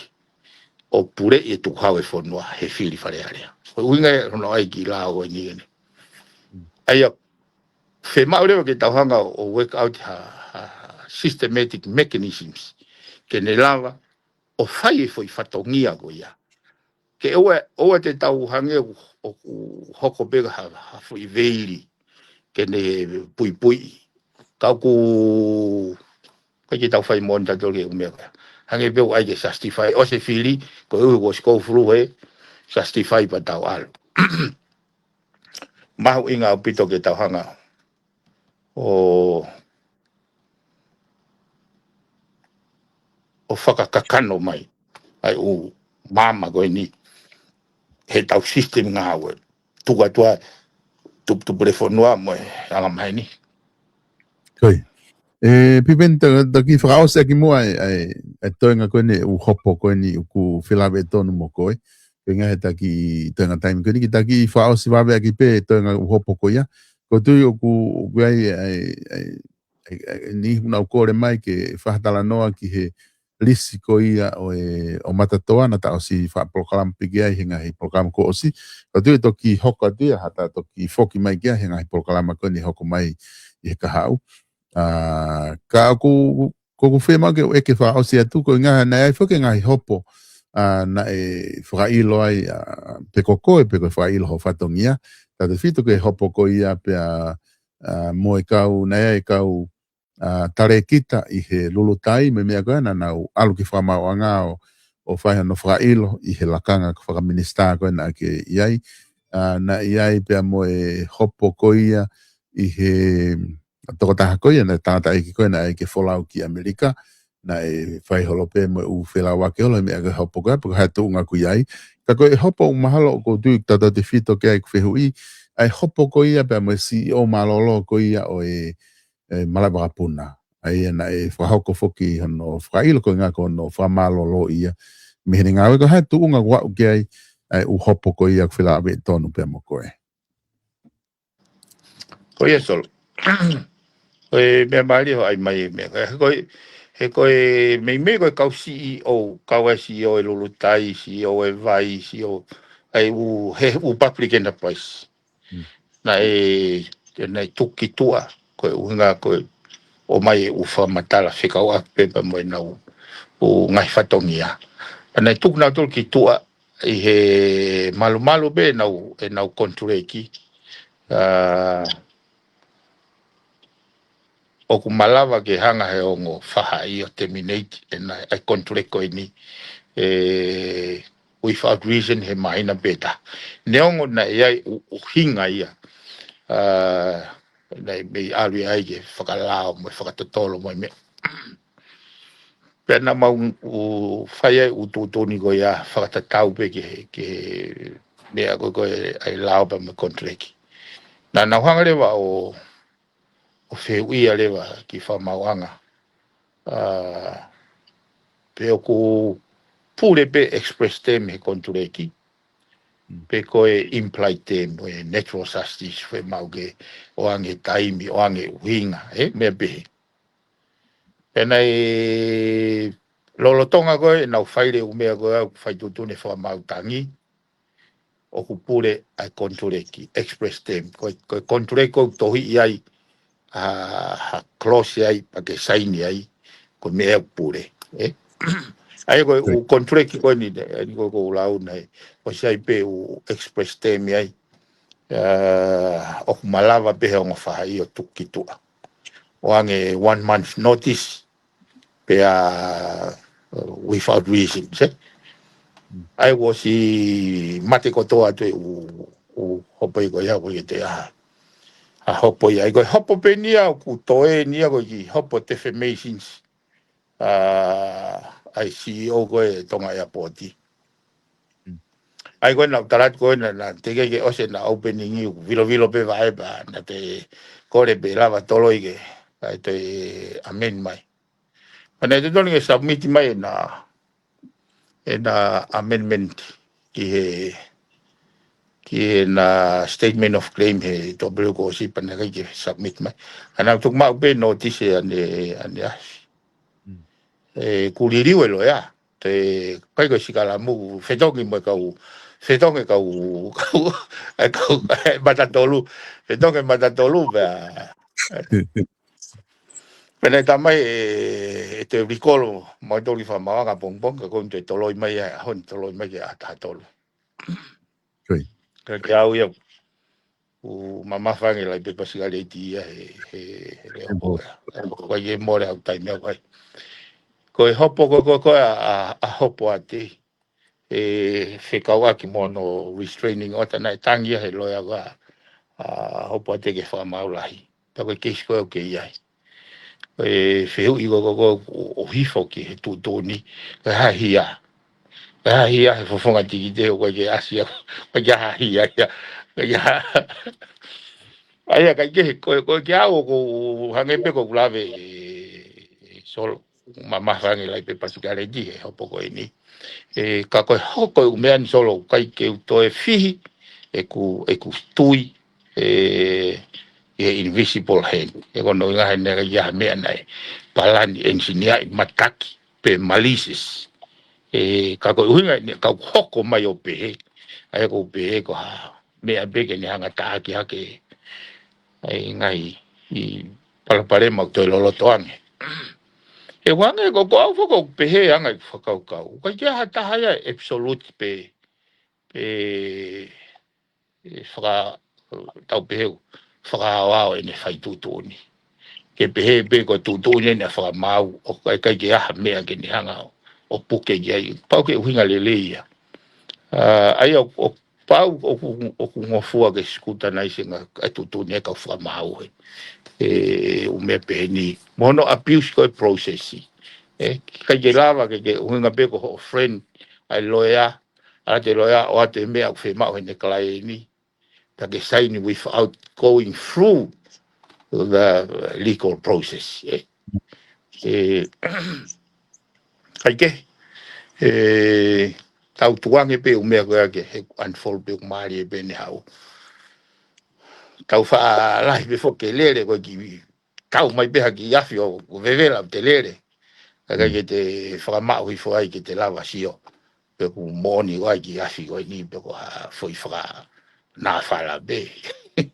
ʻo puleʻi e tukuhau e fonua, he fili Fale Alea. Ko e ʻuhinga ia hono ʻai e kiʻi lao ko eni eni. ʻA ia, fiemaʻu leva ke tau hanga ʻo work out ha, ha, ha systematic mechanisms, ke ne lava, ʻo fai e foʻi fatongia ko ia. Ke ʻoua, ʻoua te tau hangē ʻoku, ʻoku hoko pē ha, ha foʻi veili, ke ne puipuiʻi. Ka ʻoku, ʻikai ke tau fai moʻoni tautolu ki he ʻū meʻa ko ia. Hangē pē ʻoku ʻai ke justify, ʻosi e fili, koeʻuhi kuo ʻosi go through he, justify pea tau ʻalu. Mahuʻinga ʻaupito ke tau hanga ʻo, ʻo fakakakano mai ʻa e ʻū maama ko eni he tau system ngāue. Tuku atu ʻa e tuputupu e fonua mo e anga maheni. Ko ia. Ē, Piveni, ta, ta kiʻi fakaʻosi ʻaki muʻa ʻa e, ʻa e, ʻa e toenga ko eni, ʻū hopo ko eni ʻoku felāveʻi tonu mo koe. Ko e ʻuhinga he ta kiʻi toenga taimi ko eni, ke ta kiʻi fakaʻosi vave ʻaki pē toenga ʻū hopo ko ia. ʻOku ou tui ʻoku, ʻoku ʻi ai, ʻa e, ʻa e, ʻa e, ʻa e, niʻihi naʻa nau kole mai ke fakatalanoa ki he lisi ko ia ʻo e, ʻo Matatoa naʻa ta ʻosi fakapolokalama pē ki ai he ngaahi polokalama kuo ʻosi. ʻOku ou tui ʻe toki hoko atu ia, ha ta toki foki mai ki ai he ngaahi polokalama ko eni hoko mai ʻi he kahaʻu. ʻA, ka ʻoku, ʻoku ou fiemaʻu ke u ʻeke fakaʻosi atu, ko e ʻuhinga naʻe ʻi ai foki e ngaahi hopo, ʻa, naʻe fakaʻilo ai, ʻa, pe ko koe, pe ko e fakaʻilo hoʻo fatongia, tautautefito ki he hopo ko ia pea, ʻa, mo e kau, naʻe ʻi ai e kau, ʻa, talēkita ʻi he Lulutai, mo e meʻa ko ia naʻa nau ʻalu ki he fakamaauʻanga ʻo, ʻo fai hono fakaʻilo ʻi he lakanga fakaminisitā ko ia naʻa ke ʻi ai, ʻa, naʻe ʻi ai pea mo e hopo ko ia ʻi he, ʻa, tokotaha ko ia, naʻe tangataʻeiki ko ia naʻe ʻai ke folau ki ʻAmelika, naʻe fai holo pē mo e ʻū felauʻaki holo he meʻa ko e hopo ko ia, pe ko e hā e tuʻunga ʻoku ʻi ai. Ka ko e hopo ʻoku mahalo ʻoku ou tui tautautefito ki ai ʻeku fehuʻi, ʻa e hopo ko ia pea mo e C E O mālōlō ko ia ʻo e, e Malaʻe Vakapuna. ʻA ia naʻe fakahoko foki hono fakaʻilo ko e ʻuhinga ko hono fakamālōlōʻi ia mei heʻene ngāue. Ko e hā e tuʻunga ʻoku aʻu ki ai ʻa e ʻū hopo ko ia ʻoku felāveʻi tonu pea mo koe. Ko ia Solo. Ko e meʻa mālie hoʻo ʻai mai e meʻa. He ko e, he ko e meimei ko e kau C E O, kau ʻa e C E O e Lulutai, C E O e Vai, C E O, ʻa e ʻū, he ʻū public enterprise. Mm. Naʻe, naʻe tuku ki tuʻa, ko e ʻuhinga ko e ʻomai e ʻū fakamatala fekauʻaki pē pea mo ʻenau ʻū ngaahi fatongia. Pea naʻe tuku nautolu ki tuʻa ʻi he malumalu pē ʻenau, ʻenau konituleki. ʻA, ʻoku malava ke hanga he ongo fahaʻi ʻo terminate ʻena, ʻa e konituleki ko eni, ē, without reason he māhina pē taha. Neongo naʻe ʻi ai ʻū, ʻuhinga ia. ʻA, naʻe mei ʻalu ia ai ke fakalao mo e fakatotolo mo e meʻa. Pea naʻa mau ʻū fai ai ʻū tuʻutuʻuni ko ia fakatatau pē ki he, ki he meʻa ko ē ko ē ʻa e lao pea mo e konituleki. Naʻa nau hanga leva ʻo, ʻo fehuʻia leva ki he fakamaauʻanga. ʻA, pe ʻoku pule pē express term he konituleki, pe ko e implied term, ko e natural justice, fiemaʻu ke ʻoange taimi, ʻoange ʻuhinga, ē, meʻa pehē. Pea naʻe lolotonga ko ē ʻenau faile ʻū meʻa ko ē ʻoku fai tuʻutuʻuni fakamaau tangi, ʻoku pule ʻa e konituleki, express term. Ko e, ko e konituleki ʻoku tohiʻi ai, ʻa, ha clause ai, pea ke saini ai, ko e meʻa ʻoku pule. Ē? ʻA ia ko e ʻū konituleki ko eni, eni ko ē ʻoku ou lau nai, ʻosi ʻi ai pē ʻū express term ai, ʻa, ʻoku malava pē he ongo faʻahi ʻo tuku ki tuʻa. ʻOange one month notice, pea, uh, without reason, sē? ʻA ia ʻosi mate kotoa atu e ʻū, ʻū hopo ia ko ia ko ia te aha. ʻA hopo ia, ʻa ia ko e hopo pē eni ia ʻoku toe eni ia ko e kiʻi hopo defamations, ʻa, ʻa e C E O ko ē Tonga Airport. ʻA ia ko ē naʻa ku tala atu ko ē naʻa, naʻa teʻeki ke ʻosi ʻena opening ʻoku vilovilo pē vaʻe pea naʻa te kole pē lava toloi ke, ʻa e toe amend mai. Pea naʻe totonu ke submit mai ʻena, ʻena amendment ki he, ki heʻena statement of claim he tōpelu kuo ʻosi pea naʻe ʻikai ke submit mai. Ka naʻa ku tuku maʻu pē notice ʻaneafi. ʻE, kuo liliu e loea. Te kai ko e sikalamu, fetongi mo e kau, fetongi kau, kau, e kau, e matatolu, fetongi e matatolu, pea. Pea naʻe tā mai ʻe, ʻe te likolo, mai toli fakamaauʻanga pongipongi, ka ko eni te toloi mai, ʻa, honi toloi mai ke ʻa taha tolu. Ka ke au ia, ʻoku mamafa ange laʻi pepa sikaleti ia he, he, he leʻo ko ē. Ko ia mole au taimi au ai. Ko e hopo ko, ko, ko, ʻa, ʻa, ʻa Hopoate. ʻE fekauʻaki mo hono restraining order naʻe tangi ia he loea ko ē ʻa, ʻa Hopoate ke fakamaau lahi. Pea ko e keisi ko ē ʻoku ke ʻi ai. Ko e fehuʻi ko, ko, ko, ʻo, ʻo hifo ki he tuʻutuʻuni. Ko e hā e hia. Ko e hā e hia he fofonga tikite ʻoku ʻikai ke ʻasi ia. ʻOku ʻikai ke hā e hia ia. ʻOku ʻikai ke hā. ʻA ia, ʻikai ke, ko, ko e ke au ʻoku hangē pē ko ʻeku lave ʻe, ʻe Solo. Mamafa ange laʻi pepa sikaleti he hopo ko eni. ʻE, ka ko e hoko e ʻū meʻa ni Solo, ʻikai ke u toe fihi, ʻeku, ʻeku tui, ʻe, ʻi he invisible hand. ʻE ko hono ʻuhinga he naʻe ʻikai ha meʻa naʻe palani, ʻenisinia ʻi mataki, pe malicious. ʻE, ka ko e ʻuhinga eni, ka u hoko mai ʻo pehē, ʻa ia ʻoku ou pehē ko ha meʻa pē ke ne hanga ʻo taʻaki hake ʻa e ngaahi palopalema ʻoku toe loloto ange. ʻE ʻuhinga ko, ko au foki ʻoku pehē ʻa e ngaahi fakakaukau. ʻOku ʻikai ke ʻi ai ha taha ia absolute pe, pe, ʻe faka, tau pehē ʻoku fakaaoao ʻene fai tuʻutuʻuni. Ke pehē pē ko e tuʻutuʻuni eni ʻa e fakamaau, ʻoku ʻikai ke ʻi ai ha meʻa ke ne hanga ʻo, ʻo puke ki ai. Pau ke ʻuhinga lelei ia. ʻA, ʻa ia ʻoku, ʻoku pau ʻoku, ʻoku ngofua ke scrutinise e ngaahi tuʻutuʻuni ʻa e kau fakamaau he, ʻe, ʻū meʻa pehē ni. Mo hono abuse ko e process. ʻE, ʻikai ke lava ke, ke ʻuhinga pē ko hoʻo friend ʻa e loea, ʻalu atu e loea, ʻoatu e meʻa ʻoku fiemaʻu heʻene client ni. Pea ke saini without going through the legal process, ē. ʻE, ʻikai ke, ʻe, tau tukuange pē ʻū meʻa ko ē ke, he unfold pē ʻoku mālie pē ne haʻu. Tau faʻa lahi pē foki ke lele ko e kiʻi kau mai pē ha kiʻi afi ʻo, ʻo vevela ʻo te lele. Ka ʻikai ke te fakamaʻu hifo ai ke te lava sio. Pe ʻoku moʻoni ʻa e kiʻi afi ko eni pe ko ha foʻi faka nā fala pē. ʻE,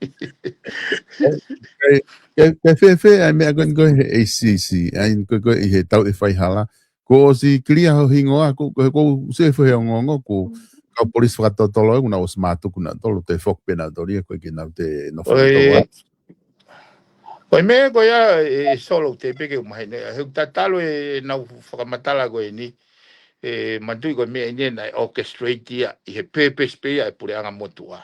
ʻe, ʻe fēfē ʻa e meʻa ko eni ko ē he A C C, ʻa eni ko ē ko ē ʻi he tau e faihala. Kuo ʻosi clear ho hingoa, ko, ko, ko se fo he ongoongo, ko kau polisi fakatotolo, ʻoku nau ʻosi mātuku nautolu, te foki pē nautolu ia, ko e ke nau te nofo nautolu. Ko e meʻa ko ia ʻe Solo te peke u mahine, he ʻoku tatalo ʻenau fakamatala ko eni, ʻe manatuʻi ko e meʻa eni naʻe orchestrate ia, ʻi he purpose pē ia ʻa e puleʻanga motuʻa.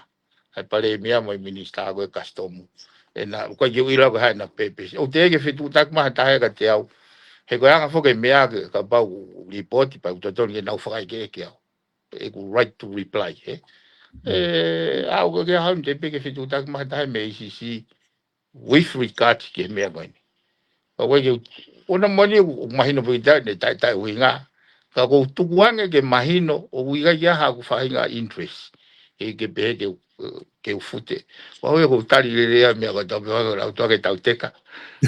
ʻA e palēmia mo e minisitā ko e kasitomu. ʻE naʻa, ʻoku ʻikai ke u ʻilo ko e hā ʻena purpose. ʻOku teʻeki ke fetuʻutaki mai ha taha ia kiate au. He ko e anga foki e meʻa ke kapau ʻoku lipooti pea ʻoku totonu ke nau fakaʻekeʻeke au. ʻEku right to reply, ē. ʻE, ʻa ʻoku ke hau te pē ke fetuʻutaki mai taha mei he I C C with regard ki he meʻa ko eni. Ka ʻoku ʻikai ke, ʻoku ou moʻoni ʻoku mahino pē ʻe taha ʻene taʻetaʻeʻuhinga. Ka ʻoku ou tukuange ke mahino ʻoku ʻikai ke ʻi ai haʻaku faʻahinga interest. ʻIkai ke pehē ke, ke u fute. Ka ʻoku ou tali lelei ʻa e meʻa ko e tau pē hake lau tuake tau teka.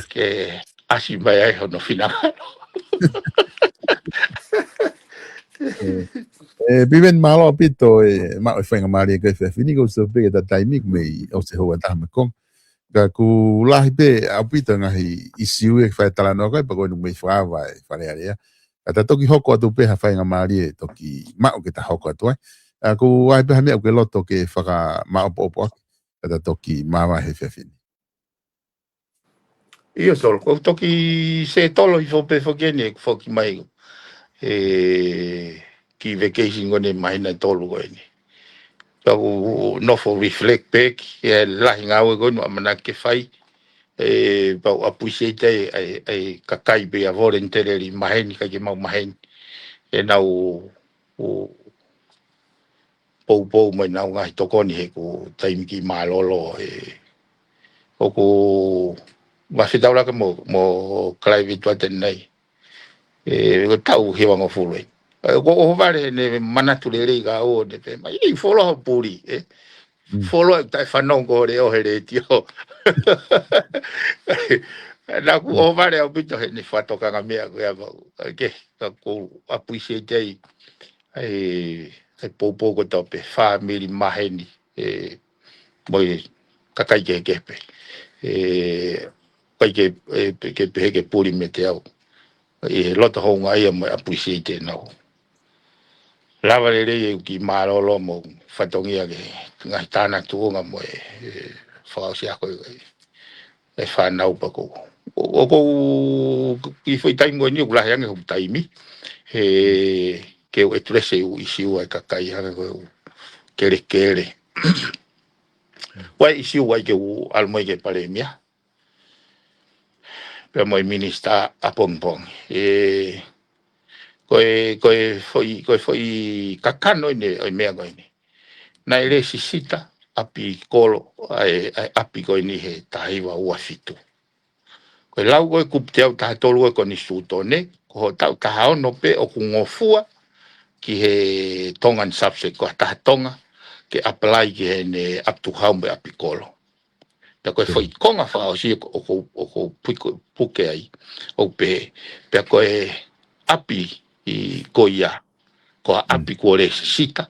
Ke ʻasi mai ai hono finangalo. ʻE, Piveni, mālō ʻaupito e maʻu e faingamālie ko e efiafi ni, ko e sio pē ki he taimi ʻoku mei ʻosi e houa ʻe taha mei he konga. Ka ʻoku lahi pē ʻaupito e ngaahi ʻisiū ʻe fai talanoa ki ai, pea ko eni ʻoku mei fakaava e Fale Alea. Ka ta toki hoko atu pē ha faingamālie toki maʻu ke ta hoko atu ai. ʻA, ʻoku ʻi ai pē ha meʻa ʻoku ke loto ke fakamāʻopoʻopo ʻaki, ka ta toki māvae he efiafi ni? ʻIo, Solo, ʻoku ou toki settle hifo pē foki eni ʻeku foki mai, ʻe, ki he vacation ko eni māhina ʻe tolu ko eni. Pea u nofo reflect pē ki he lahi ngāue ko eni ʻoku ʻamanaki ke fai, ʻe, pea u appreciate ai, ʻa e, ʻa e kakai pē ʻoku voluntarily maheni, ʻikai ke mau maheni. ʻEnau, ʻo, poupou mai ʻenau ngaahi tokoni he ko e taimi kiʻi mālōlō, ʻe, ʻoku ma fetaulaki mo, mo Clive Tuateni nei. ʻE, ko e taʻu hivangofulu eni. ʻE, ko ʻohovale heʻene manatu lelei ka ʻo ne pehē mai, ʻEi, fuoloa hoʻo puli, ʻe. Mm. Fuoloa ʻeku taʻefanongo ʻo le ʻo he letiō. Naʻa ku ʻohovale ʻaupito heʻene fakatokanga meʻa ko ia mau. Ke, ka ʻoku ou appreciate ai ʻa e, ʻa e poupou ko e tau pē fāmili maheni, ʻe, mo e kakai kehekehe pē. ʻE, ʻikai ke, ʻe, ke pehē ke puli meiate au. ʻI he loto houngaʻia mo e appreciate ʻenau lava lelei ʻeku kiʻi mālōlō mo fatongia ki he ngaahi tānaki tuʻunga mo e, ʻe, fakaʻosi ako ʻe, ʻe fānau pea ko. ʻO, ʻoku ou, ʻi he foʻi taimi ko eni ʻoku lahi ange hoku taimi, he ke u address e ʻū ʻisiū ʻa e kakai hangē ko e ʻū kelekele. ʻOku ʻi ai e ʻisiū ʻoku ʻikai ke u ʻalu mai ki he Palēmia pea mo e Minisitā ʻApongipongi. ʻE, ko e, ko e foʻi, ko e foʻi kakano eni ʻo e meʻa ko eni. Naʻe lesisita ʻapi kolo ʻa e, ʻa e ʻapi ko eni he taha hiva ua fitu. Ko e lau ko e kupu teau taha tolu ʻo e Konisitūtone, ko hoʻo taʻu taha ono pē ʻoku ngofua ki he Tongan subject, ko ha taha Tonga, ke apply ki heʻene ʻapi tukuhau mo e ʻapi kolo. Pea ko e foʻi konga fakaʻosi ʻoku, ʻoku, ʻoku puke, puke ai, ʻoku pehē, pea ko e ʻapi ʻi ko ia, ko ha ʻapi kuo lesisita,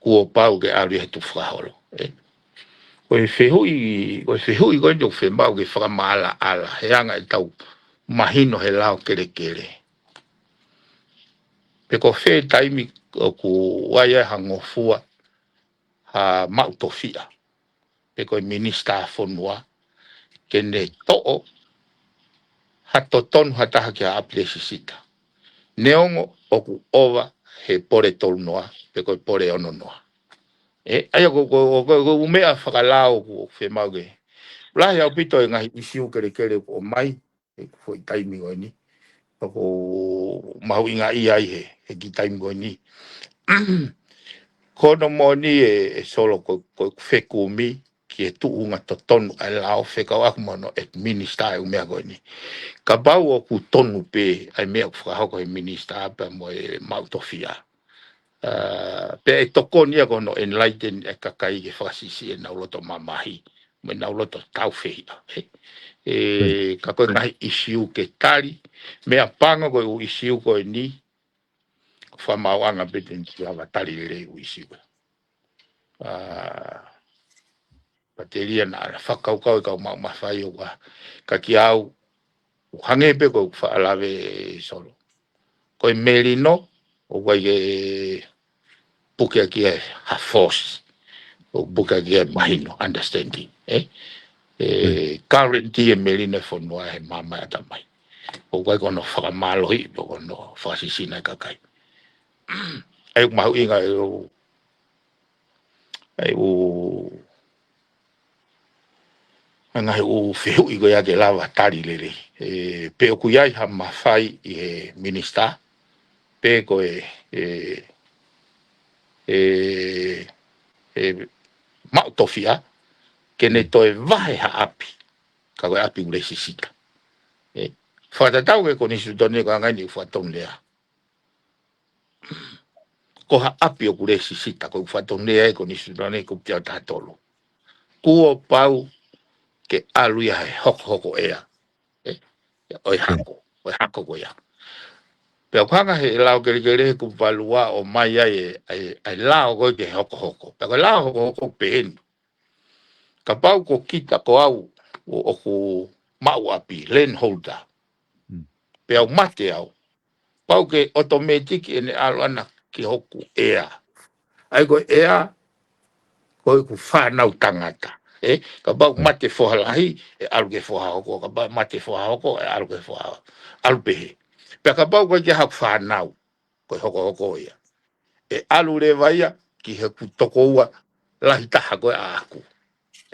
kuo pau ke ʻalu ʻi he tukufakaholo. ʻE. Ko e fehuʻi, ko e fehuʻi ko eni ʻoku fiemaʻu ke fakamaʻalaʻala, he anga ʻetau mahino he lao kelekele. Pe ko fē taimi ʻoku ʻi ai ha ngofua ha maʻu tofiʻa, pe ko e Minisitā Fonua, ke ne toʻo ha totonu ha taha ki ha ʻapi lesisita. Neongo ʻoku ʻova he pole tolu noa, pe ko e pole ono noa. ʻE, ʻa ia ko, ko, ko, ko e ʻū meʻa fakalao ʻoku fiemaʻu ke. Lahi ʻaupito e ngaahi ʻisiū kelekele ʻoku ʻomai, he ko e foʻi taimi ko eni. Pea ʻoku ou mahuʻingaʻia ai he, he kiʻi taimi ko eni. Ko hono moʻoni ʻe, ʻe Solo ko, ko e fekumi ki he tuʻunga totonu ʻa e lao fekauʻaki mo hono administer e ʻū meʻa ko eni. Kapau ʻoku tonu pē ʻa e meʻa ʻoku fakahoko he minisitā pea mo e maʻu tofiʻa. ʻA, pea ʻe tokoni ia ko hono enlighten e kakai ke fakasiʻisiʻi ʻenau loto mamahi, mo ʻenau loto tāufehiʻa. ʻE, ʻe, ka ko e ngaahi ʻisiū ke tali, meʻapango ko e ʻū ʻisiū ko eni, ko e fakamaauʻanga pē te ne kiʻi lava tali lelei e ʻū ʻisiū. ʻA, pea telia naʻa na fakakaukau e kau maʻu mafai ʻo ka, ka kiate au, ʻoku hangē pē ko ʻeku faʻa lave, Solo. Ko e melino, ʻoku ʻikai ke puke ʻaki ia ha force, ʻoku puke ʻaki ia mahino, understanding, ʻe? ʻE, guarantee e melino e fonua he maama ʻatamai. ʻOku ʻikai ko hono fakamālohiʻi, pe ko hono fakasisina e kakai. ʻA ia ʻoku mahuʻinga e ʻū, ʻa e ʻū, ʻa e ngaahi ʻū fehuʻi ko ia ke lava tali lelei. ʻE, pe ʻoku ʻi ai ha mafai ʻi he minisitā, pe ko e, ʻe, ʻe, ʻe maʻu tofiʻa, ke ne toe vahe ha ʻapi, ka ko e ʻapi ʻoku lesisita. ʻE, fakatatau ki he konisitūtone ko e anga eni ʻoku fakatonu lea. Ko ha ʻapi ʻoku lesisita, ko e fakatonu lea ʻa e konisitūtone ko e pia tatolo. Kuo pau ke ʻalu ia he hokohoko ʻea. ʻE, ʻo e hako, ʻo e hako ko ia. Pea ʻoku hanga he lao kelekele he kupu valu ua ʻo ʻomai ai ʻa e, ʻa e, ʻa e lao ko ē ke hokohoko. Pea ko e lao hokohoko pehē ni. Kapau ko kita ko au ʻo, ʻoku maʻu ʻapi, land holder. Mm. Pea u mate au. Pau ke automatic ʻene ʻalu ʻana ki hoku ʻea. ʻA ia ko e ʻea, ko ʻeku fānau tangata. ʻE, kapau Mm. mate foha lahi, ʻe ʻalu ki he foha hoko. Kapau mate foha hoko, ʻe ʻalu ki he foha, ʻalu pehē. Pea kapau ko e ke haku fānau, ko e hokohoko ia. ʻE ʻalu leva ia ki heʻeku tokoua lahi taha ko ē ʻaʻaku.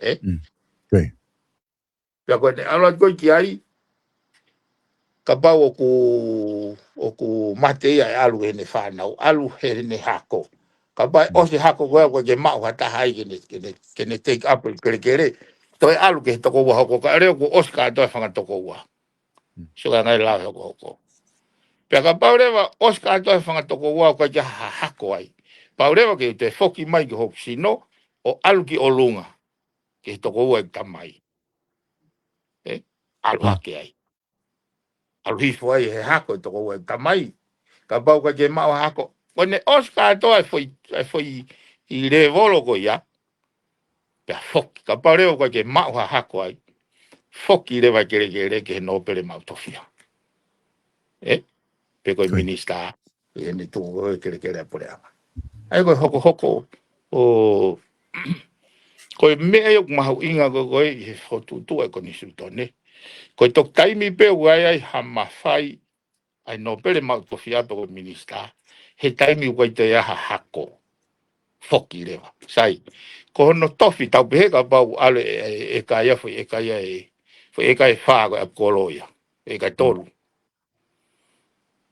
ʻE? Mm. Okay. Pea ko ʻene ʻalu atu ko ē ki ai, kapau ʻoku, ʻoku mate ia ʻe ʻalu heʻene fānau, ʻalu heʻene hako. Kapau ʻe Mm. ʻosi e hako ko ē, ko e ke maʻu ha taha ai ke ne, ke ne, ke ne take up e kelekele, toe ʻalu ki he tokoua hoko, ka leo kuo ʻosi kātoa e fanga tokoua. Mm. Sio ki he ngaahi lao hokohoko. Pea kapau leva ʻosi kātoa e fanga tokoua ʻoku ʻikai ha hako ai. Pau leva ke toe foki mai ki hoku sino, ʻo ʻalu ki ʻolunga. Ki he tokoua ʻeku tamai. ʻE, ʻalu Mm. hake ai. ʻAlu hifo ai he hako e tokoua ʻeku tamai. Kapau ʻoku ʻikai ke maʻu ha hako. Ko ʻene ʻosi kātoa e foʻi, e foʻi lēvolo ko ia. Pea foki. Kapau leva ʻoku ʻikai ke maʻu ha hako ai. Foki leva e kelekele ki he nōpele maʻu tofiʻa. ʻE? Pe ko e Ko e. minisitā. ʻI heʻene tuʻu ko e kelekele ʻa e puleʻanga. ʻA ia ko e hokohoko ʻo, ko e meʻa ia ʻoku mahuʻinga ko ē, ko ē ʻi he fokotuʻutuʻu ʻa e konisitūtone. Ko e toki taimi pē ʻoku ʻi ai ha mafai ʻa e nōpele maʻu tofiʻa pe ko e minisitā. He taimi ʻoku ʻikai toe ʻi ai ha hako. Foki leva. Sai. Ko hono tofi tau pehē kapau ʻalu e, e, ʻeka ia foʻi, ʻeka ia e, foʻi ʻeka ʻe fā ko e ʻapi kolo ia. ʻEka ʻe tolu.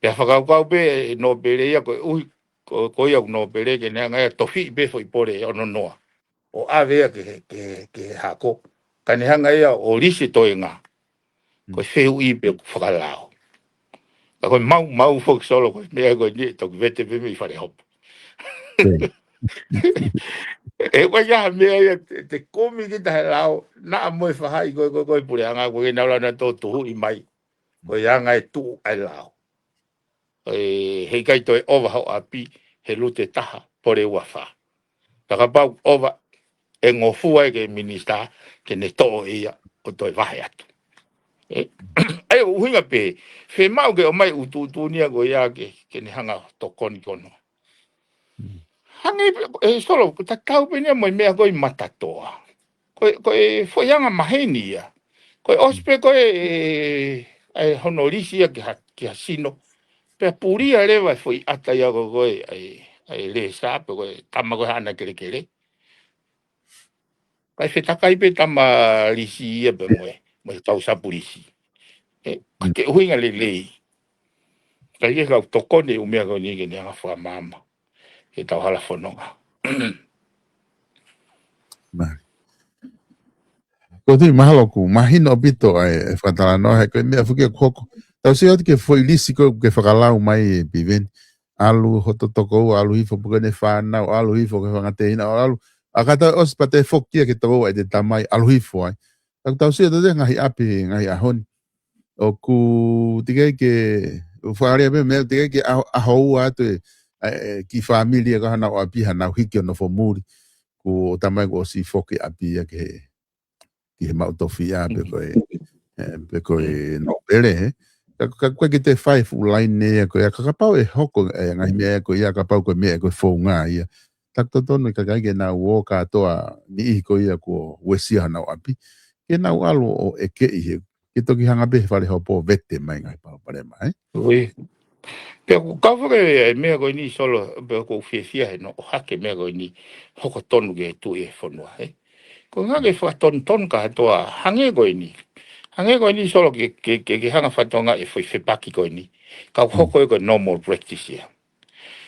Pea fakakaukau pē e nōpele ia ko e ʻuhi, ko, ko ia ʻoku nōpele ke ne hanga ia tofiʻi pē foʻi pole ʻe ono noa. ʻO ʻave ia ki he, ki he, ki he hako. Ka ne hanga ia ʻo lisi toenga. Mm. Ko e fehuʻi pē ʻoku fakalao. Ka ko e mau, mau foki Solo ko e meʻa ko eni ʻe toki vete pē mei fale hopo. Mm. ʻE ʻoku ʻi ai ha meʻa ia te, te kumi kita he lao, naʻa mo e fahaʻi ko e, ko e, ko e puleʻanga, ko e ke nau lana tō tuhuʻi mai. Ko e anga e tuʻu ʻa e lao. ʻE, heʻikai toe ʻova hoʻo ʻapi, he lute taha, pole ua fā. Ka kapau ʻova, ʻe ngofua ia ki he minisitā, ke ne toʻo ia, ʻo toe vahe atu. ʻE, ʻa ia ʻuhinga pē, fiemaʻu ke ʻomai ʻutuʻutu ni ia ko ia ke, ke ne hanga tokoni kono. Mm. Hangē pē, ʻe Solo, ko e tatau pē eni ia mo e meʻa ko ē ʻi Matatoa. Ko e, ko e foʻi anga maheni ia. Ko e ʻosi pē ko ē, ʻe, ʻe hono lisi ia ki ha, ki ha sino. Pea pulia leva e foʻi ʻata ia ko ē, ko e, ʻa e, ʻa e lēsā pe ko e tama ko ē haʻana kelekele. Kae fetakai pē tama lisi ia pea mo e, mo e tau sapu lisi. ʻE, ka ke ʻuhinga lelei. Ka ia kau tokoni ʻū meʻa ko eni ke ne hanga fakamaama. Ke tau hala fononga. Mālie. Ko e tui mahalo ʻoku mahino ʻaupito ʻa e, e fakatalanoa he ko e meʻa fuki ʻoku hoko. Tau sio atu ki he foʻi lisi ko ē ke fakalau mai ʻe Piveni. ʻAlu hoto tokoua, ʻalu hifo pē ko ʻene fānau, ʻalu hifo ki he fanga tehina, ʻalu, ʻa kātoa ʻosi pea toe foki ia ki he tokoua ʻa ʻete tamai, ʻalu hifo ai. Ka ʻoku tau sio atu he ngaahi ʻapi, ngaahi ʻaho ni. ʻOku teʻeki ke, ʻoku fakalea pē meʻa, teʻeki ke ʻaho, ʻaho ua atu e, e, e kiʻi fāmili ia ka hanau ʻapi, hanau hiki ʻo nofo muli. Kuo tamai kuo ʻosi foki ʻapi ia ki he ki he maʻu tofiʻa pe ko e, ʻe, pe ko e nōpele, ē. Ka, ka, ka ke te fai fuʻu laine ia ko ia, ka kapau ʻe hoko, ʻe, ngaahi meʻa ko ia, kapau ko e meʻa ko e founga ia. Taku totonu ʻe kakai ke nau ō kātoa niʻihi ko ia kuo uesia hanau ʻapi. Ke nau ʻalu ʻo ʻekeʻi he, ke toki hanga pē he fale hopo vete mai ngaahi palopalema, ē. Ui. Pea ʻoku kau fake e meʻa ko eni Solo, pea ʻoku ou fiefia he ʻoku hake meʻa ko eni hoko tonu ke tuʻu ʻi he fonua, ē. Ko e ngaahi fakatonutonu kātoa, hangē ko eni. Hangē ko eni Solo ke, ke, ke, ke hanga fakatonga e foʻi fepaki ko eni. Kau hoko ē ko e normal practice ia.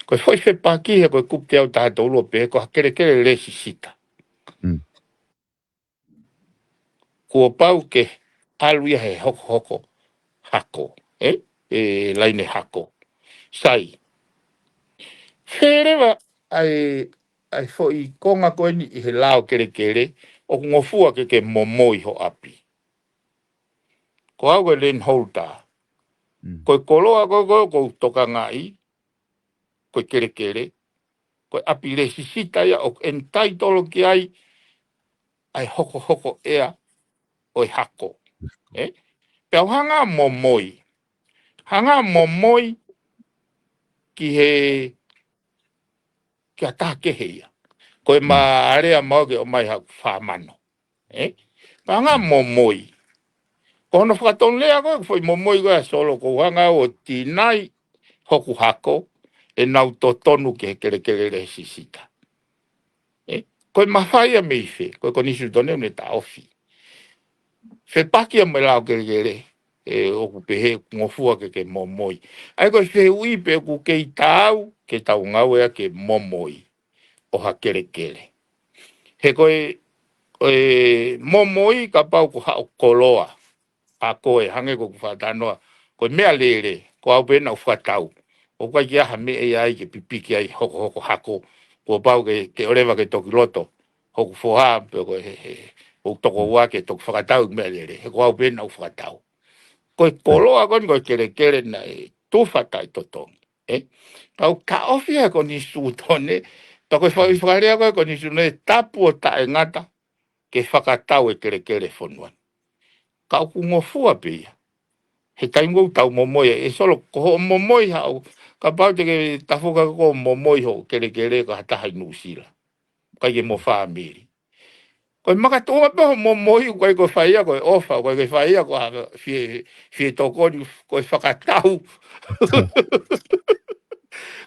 Ko e foʻi fepaki he ko e kupu teau taha tolu ʻo pehē ko ha kelekele lēsisita. Mm. Kuo pau ke ʻalu ia he hokohoko hako, ē? ʻE laine hako. Sai. Fēleva ʻa e, ʻa e foʻi konga ko eni ʻi he lao kelekele, ʻoku ngofua ke ke momoi ho ʻapi. Ko au ko e landholder. Mm. Ko e koloa ko ē ʻoku ou tokangaʻi, ko e kelekele, ko e ʻapi lēsisita ia ʻoku entitle ki ai ʻa e hokohoko ʻea ʻo e hako. Ē? Pea u hanga momoi. Hanga momoi ki he, ki ha taha kehe ia. Ko e ma alea mau ke ʻomai ha fāmano. Ē? Ka hanga momoi. Ko hono fakatonulea ko e foʻi momoi ko e solo ko u hanga ʻo tinai hoku hako ʻenau totonu ke kelekele lēsisita. Ē? Ko e mafai ia mei fē, ko e konisitūtone ʻoku ne taʻofi. Fepaki ia mo e lao kelekele, ē, ʻoku pehē ngofua ke ke momoi. ʻA ia ko e fehuʻi pe ʻoku kei taau ke tau ngāueʻaki e momoi ʻo ha kelekele. He ko e, ko e momoi kapau ko haʻo koloa. ʻA ko e hangē ko ʻeku fakatalanoa, ko e meʻalele, ko au pē naʻa ku fakatau. ʻOku ʻikai ke ʻi ai ha meʻa ia ai ke pipiki ai hokohoko hako. Kuo pau ke, ke ʻoleva ke toki loto hoku foha, pe ko e he, he, ʻoku tokoua ke toki fakatau e meʻalele. He ko au pē naʻa ku fakatau. Ko e koloa ko eni ko e kelekele naʻe tufa taʻetotongi. Ē? Ka ʻoku taʻofi ʻe he konisitūtone, pea ko e fai fakalea ko e konisitūtone, tapu ʻo taʻengata ke fakatau e kelekele fonua ni. Ka ʻoku ngofua pē ia. He taimi ʻoku tau momoi ai, ʻe solo ko hoʻo momoi haʻo, kapau te ke tafoka ko e momoi hoʻo kelekele ko ha taha ʻi Nuʻusila. ʻIkai ke mo fāmili. Ko e makatuʻunga pē hoʻo momoi, ʻikai ko e fai ia ko e ʻofa, ʻikai ko e fai ia ko ha fie, fie tokoni, ko e fakatau.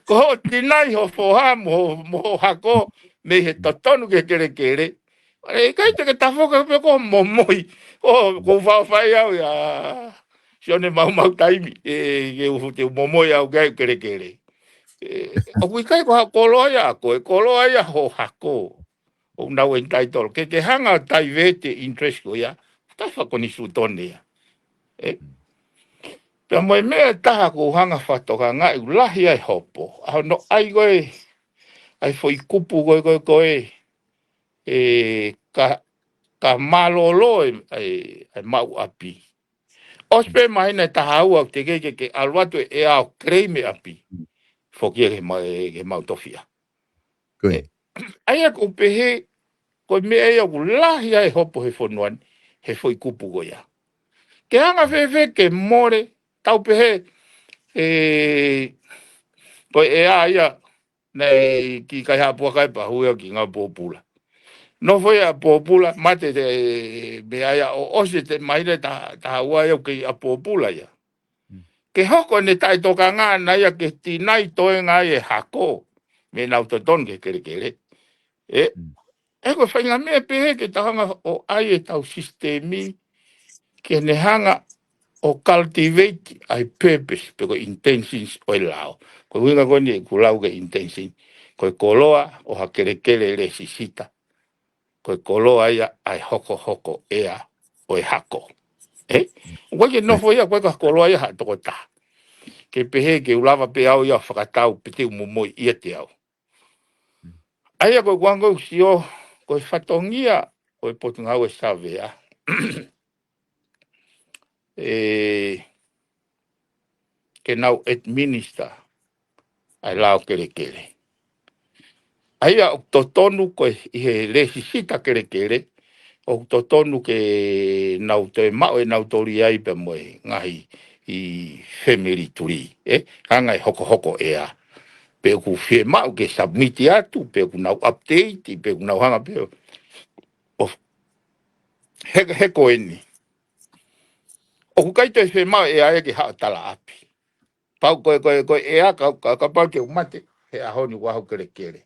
Ko hoʻo tinai ho foha mo, mo ho hako, mei he totonu ke kelekele. ʻE ʻikai te ke tafoka pē ko e momoi. ʻO, ko u fai au ia. Sione maumau taimi, ē, ke u te u momoi au ke ai kelekele. Ē, ʻoku ʻikai ko ha koloa ia ko e koloa ia ho hako. ʻOku nau entitle. Ke, ke hanga ʻo divert e interest ko ia. Tafa konisitūtone ia. Ē. Pea mo e meʻa ʻe taha ʻoku ou hanga fakatokangaʻi ʻoku lahi ai hopo. ʻA hono ʻai ko e, ʻai foʻi kupu ko e, ko e, ko e, ē, ka, ka mālōlō e, e, e maʻu ʻapi. ʻOsi pē māhina ʻe taha ua ʻoku teʻeki ke, ke ʻalu atu e ʻea ʻo claim e ʻapi. Foki ia ke ma-, ke maʻu tofiʻa. Ko e. Ē, ʻa ia ʻoku pehē, ko e meʻa ia ʻoku lahi ai hopo he fonua ni, he foʻi kupu ko ia. Ke hanga fēfē ke mole, tau pehē, ē, ko e ʻea ia, naʻe ki kai haʻa puaka e pahu ia ki ngā pōpula. Nofo ia pōpula, mate te meʻa ia ʻo ʻosi te maile ta, ta ua ia ki a pōpula ia. Mm. Ke hoko ne taʻetokanga na ia ke tinai toe ngāue e hako, mei nau totonu ke kelekele. Ē, mm. Ē, ko e faʻahinga meʻa pehē ke tau hanga ʻo ʻai e tau sisitemi, ke ne hanga ʻo cultivate ʻa e purpose, pe ko e intentions ʻo e lao. Ko e ʻuhinga ko eni ʻeku lau ki he intention, ko e koloa ʻo ha kelekele lēsisita, ko e koloa ia ʻa e hokohoko ʻea ʻo e hako. Ē? ʻOku ʻikai ke nofo ia, ʻoku ʻikai ko ha koloa ia ha tokotaha. Ke pehē ke u lava pē au ia fakatau pe te u momoi ia te au. ʻA ia ko e kuango sio, ko e fatongia ʻo e Potungāue Savea. Ē, ke nau administer ʻa e lao kelekele. ʻA ia ʻoku totonu ko e ʻi he lēsisita kelekele, ʻoku totonu ke nau toe maʻu ʻenau toli ai pea mo e ngaahi ʻi family tree, ē? Hanga e hokohoko ʻea. Pe ʻoku fiemaʻu ke submit atu, pe ʻoku nau update, pe ʻoku nau hanga pē ʻo, ʻo, he, he ko eni. ʻOku ʻikai toe fiemaʻu ʻea ia ke haʻu ʻo tala ʻapi. Pau ko e, ko e, ko e ʻea ka, ka, kapau te u mate, he ʻaho ni ʻoku ou kelekele.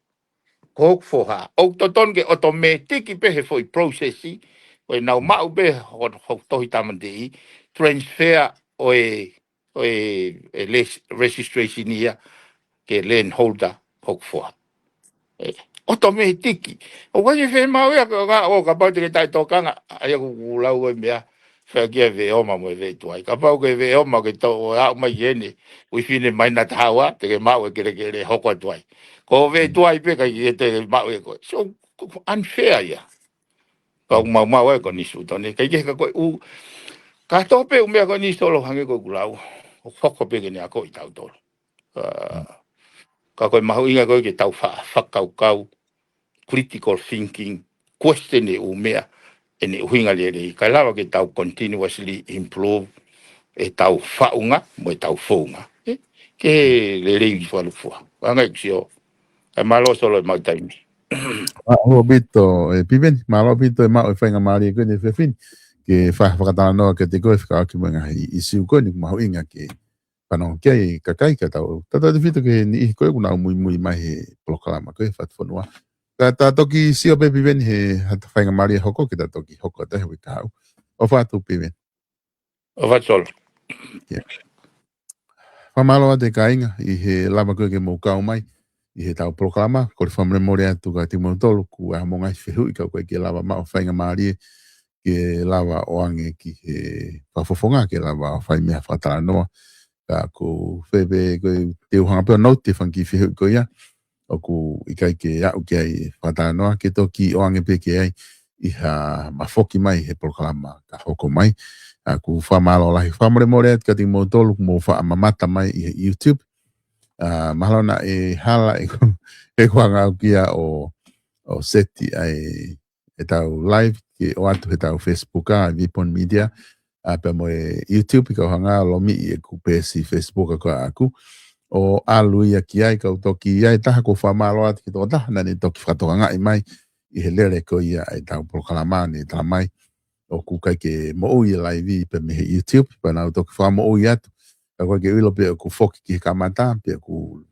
Ko hoku foha. ʻOku totonu ke automatic pē he foʻi process, ko e nau maʻu pē ho, ho tohi tāmate ʻi, transfer ʻo e, ʻo e, e les-, registration ia ke land holder hoku foha. ʻE, automatic. ʻOku ʻikai ke fiemaʻu ia ka, ka, ʻo kapau te ke taʻetokanga, ʻa ia ʻoku, ʻoku lau ʻa e meʻa, fai ki he veʻe ʻoma mo e veʻe tuai. Kapau ko e veʻe ʻoma ke tō ʻo aʻu mai ki heni, ʻuhi fine mai na tahaua, te ke maʻu e kelekele hoko atu ai. Ko e veʻe tuai pē ʻikai ke te maʻu ʻe koe. So, unfair ia. Ka ʻoku maumau ai ko Nisitō ni, ʻikai ke ka ko e ʻū, ka tō pē ʻū meʻa ko Nisitō hangē ko ʻeku lau, ʻoku hoko pē ke ne akoʻi tautolu. Ā, ka ko e mahuʻinga ko ē ke tau fa-, fakakaukau, critical thinking, question e ʻū meʻa, ʻene ʻuhinga lelei, kae lava ke tau continuously improve e tau faʻunga, mo e tau founga. ʻE, ke lelei ki falufua. Anga i kusio, ʻe mālō Solo e mau taimi. ʻA, ʻaupito, ʻe Piveni, mālō ʻaupito e maʻu e faingamālie ko eni ʻe fefine, ke fa-, fakatalanoa kiate koe, fekauʻaki mo e ngaahi ʻīsiu ko eni, ʻoku mahuʻinga ke fanongo ki ai e kakai ka tau. Tautautefito ki he niʻihi ko ē ʻoku nau muimui mai he polokalama ko ē Fatufonua. Ka ta toki sio pē Piveni he ha ta faingamālie hoko ke ta toki hoko atu he uike kahaʻu. ʻOfa atu Piveni. ʻOfa atu Solo. ʻIo. Fakamālō atu e kāinga ʻi he lava ko ē ke mou kau mai ʻi he tau polokalama, kole fakamolemole atu kiate kimoutolu, ʻoku ʻi ai mo e ngaahi fehuʻi ka ʻoku ʻikai ke lava maʻu faingamālie ke lava ʻo ʻoange ki he fakafofonga ke lava ʻo fai meʻa fakatalanoa. Ka ʻoku ou fie pē ko e te u hanga pē ʻo note e fanga kiʻi fehuʻi ko ia ʻoku ʻikai ke aʻu ki ai e fakatalanoa ke toki ʻoange pē ki ai ʻi haʻama foki mai he polokalama ka hoko mai. ʻA, ʻoku fakamālō lahi, fakamolemole atu kiate kimoutolu ʻoku mou faʻa mamata mai ʻi he YouTube. ʻA, mahalo naʻe hala ʻeku, ʻeku hanga au kia ʻo, ʻo seti ʻa e, e tau live ke ʻoatu he tau Facebook ʻa Vipon Media, ʻa, pea mo e YouTube, ka u hanga ʻo lomiʻi ʻeku peesi Facebook ko ʻaku. ʻO ʻalu ia ki ai, ka u toki ʻi ai e taha ʻoku ou fakamālō atu ki he tokotaha naʻa ne toki fakatokangaʻi mai ʻi he lele ko ia e tau polokalama ne tala mai ʻoku ʻikai ke moʻui e live pē mei he YouTube, pea naʻa u toki fakamoʻui atu. Ka ʻoku ʻikai ke u ʻilo pe ʻoku foki ki he kamata, pe ʻoku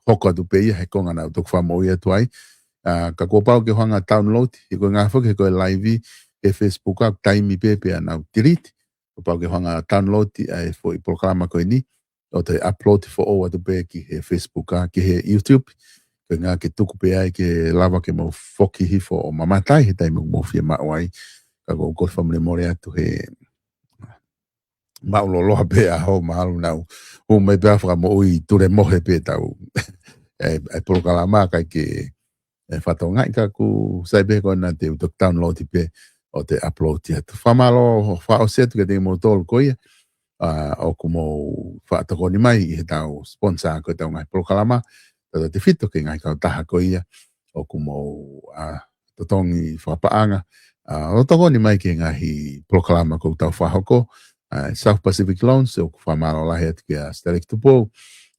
hoko atu pē ia he konga naʻa u toki fakamoʻui atu ai. ʻA, ka kuo pau ke u hanga ʻo download, he ko e ngaahi foki he ko e live he Facebook ʻaku taimi pē pea naʻa u delete. Kuo pau ke u hanga ʻo download ʻa e foʻi polokalama ko eni, ʻo toe upload foʻou atu pē ki he Facebook ʻa, ki he YouTube. Ko e ʻuhinga ke tuku pē ai ke lava ke mou foki hifo ʻo mamata ai he taimi ʻoku mou fiemaʻu ai. Ka ʻoku ou kole fakamolemole atu he maʻuloloa pē ʻaho mahalo naʻa u hū mai pē ʻo fakamoʻui tulemohe pē tau e, e polokalama ʻikai ke, e, fakatokangaʻi ka ʻoku sai pē ko ena te u toki download pē ʻo toe upload atu. Fakamālō fakaʻosi atu kiate kimoutolu ko ia, ʻa, ʻoku mou faʻa tokoni mai ʻi he tau sponsor ko e tau ngaahi polokalama, tautautefito ki he ngaahi kautaha ko ia ʻoku mou, ʻa, totongi fakapaʻanga, ʻa, ʻo tokoni mai ki he ngaahi polokalama ʻoku tau fakahoko, ʻa, South Pacific Loans, ʻoku fakamālō lahi atu kia Sitaleki Tupou,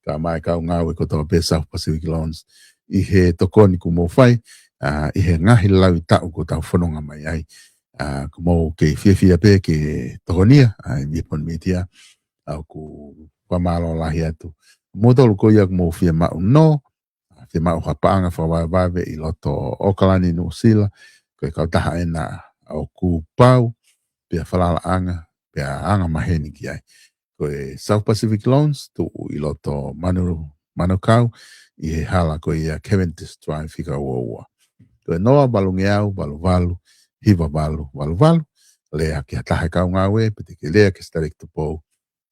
kae ʻumaʻā e kau ngāue kotoa pē South Pacific Loans, ʻi he tokoni ʻoku mou fai, ʻa, ʻi he ngaahi laui taʻu ʻoku tau fononga mai ai. ʻA, ʻoku mou kei fiefia pē ke tokonia ʻa e Vipon Media, ʻa, ʻoku fakamālō lahi atu. Moutolu ko ia ʻoku mou fiemaʻu nō, ʻa, fiemaʻu ha paʻanga fakavavevave ʻi loto ʻo ʻAokalani, Nuʻusila, ko e kautaha ena ʻoku pau, pea falalaʻanga, pea anga maheni ki ai. Ko e South Pacific Loans, tuʻu ʻi loto Manu-, Manukau, ʻi he hala ko ia Cavendish Drive, fika ua ua. Ko e noa valu ngeau valu valu hiva valu valu valu, lea ki ha taha e kau ngāue, pe te ke lea kia Sitaleki Tupou,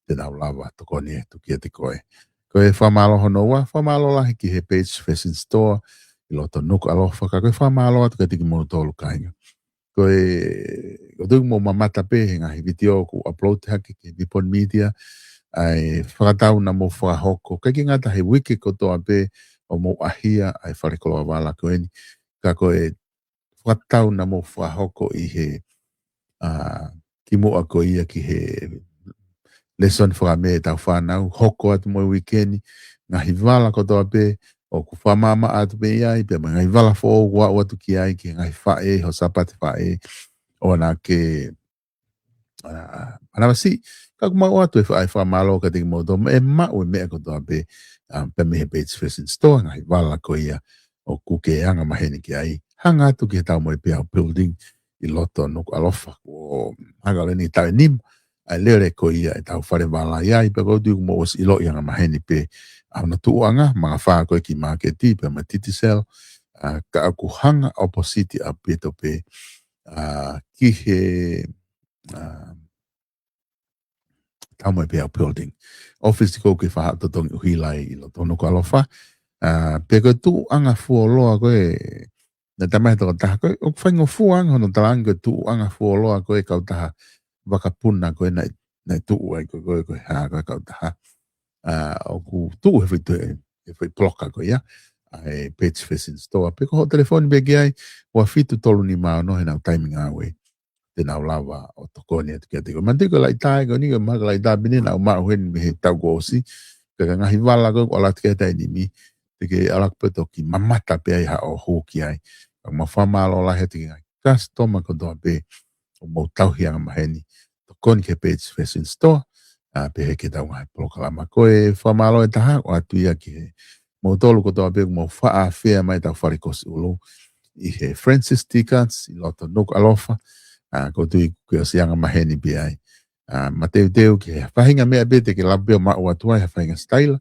te nau lava tokoni atu kiate koe. Ko e fakamālō hono ua, fakamālō lahi ki he Page Fashion Store, ʻi loto Nukuʻalofa, ka ko e fakamālō atu kiate kimoutolu kāinga. Ko e, ʻoku ou tui ʻoku mou mamata pē he ngaahi vitiō ʻoku upload hake ki he Vipon Media, ʻa e fakatau naʻa mou fakahoko, ʻikai ke ngata he uike kotoa pē ʻoku mou ʻahia ʻa e falekoloa vala ko eni. Ka ko e fakatau naʻa mou fakahoko ʻi he, ʻa, kimuʻa ko ia ki he lēsoni fakamē ʻetau fānau, hoko atu mo e uike ni, ngaahi vala kotoa pē ʻoku fakamāmaʻa atu pē ʻi ai, pea mo e ngaahi vala foʻou ʻoku aʻu atu ki ai, ki he ngaahi faʻē, ho Sāpate Faʻē, ʻoua naʻa ke, ʻa, manavasiʻi, ka ʻoku mau ʻoatu e fa-, e fakamālō kiate kimoutolu, ʻe maʻu e meʻa kotoa pē, ʻa, pea mei he Page Fashion Store, ngaahi vala ko ia ʻoku ke anga maheni ki ai, hanga atu ki he tau mo e Peau Building, ʻi loto Nukuʻalofa, ʻo hanga leni taʻu ʻe nima, ʻa e lele ko ia ʻetau fale vala ʻi ai, pea ʻoku ou tui ʻoku mou ʻosi ʻiloʻi anga maheni pē, ʻa hono tuʻuʻanga, maka fā ko ē ki māketi, pea mo Digicel, ʻa, ka ʻoku hanga opposite ʻaupito pē, ʻa, ki he, ʻa, Taumoepeau Building. ʻOfisi ko ē ʻoku ke faʻa totongi ʻuhila ai ʻi loto Nukuʻalofa. ʻA, pea ko e tuʻuʻanga fuoloa ko ē, naʻe talamai ʻe he tokotaha ko ē, ʻoku faingofua ange hono talaange ko e tuʻuʻanga fuoloa ko ē kautaha vakapuna ko ē naʻe, naʻe tuʻu ai ko ē, ko ē, ko e hā ko ē kautaha. ʻA, ʻoku tuʻu he foʻi toe, he foʻi poloka ko ia, ʻa e Page Fashion Store. Pea ko hoʻo telefoni pē ki ai, ua fitu tolu nima ono heʻenau taimi ngāue. Te nau lava ʻo tokoni atu kiate koe. Manatuʻi ko e laʻitā ko eni, ko e mahaki laʻitā pē eni naʻa ku maʻu heni mei he taʻu kuo ʻosi. Ka ko e ngaahi vala ko ē ʻoku ʻalu atu ki ai he taimi ni, te ke ʻalu atu pē ʻo toki mamata pē ai haʻo hū ki ai. Ka mau fakamālō lahi atu ki he ngaahi customer kotoa pē ʻoku mou tauhi angamaheni ʻo tokoni ki he Page Fashion Store, ʻa, pehē ki heʻetau ngaahi polokalama. Ko e fakamālō ʻe taha ʻoatu ia ki he moutolu kotoa pē ʻoku mou faʻa afea mai ʻetau fale kosi ʻulu ʻi he Francis Tickets ʻi loto Nukuʻalofa, ʻa, ʻoku ou tui kuo ke ʻosi angamaheni pē ai. ʻA, mateuteu ki he faʻahinga meʻa pē te ke lava pē ʻo maʻu atu ai ha faʻahinga sitaila,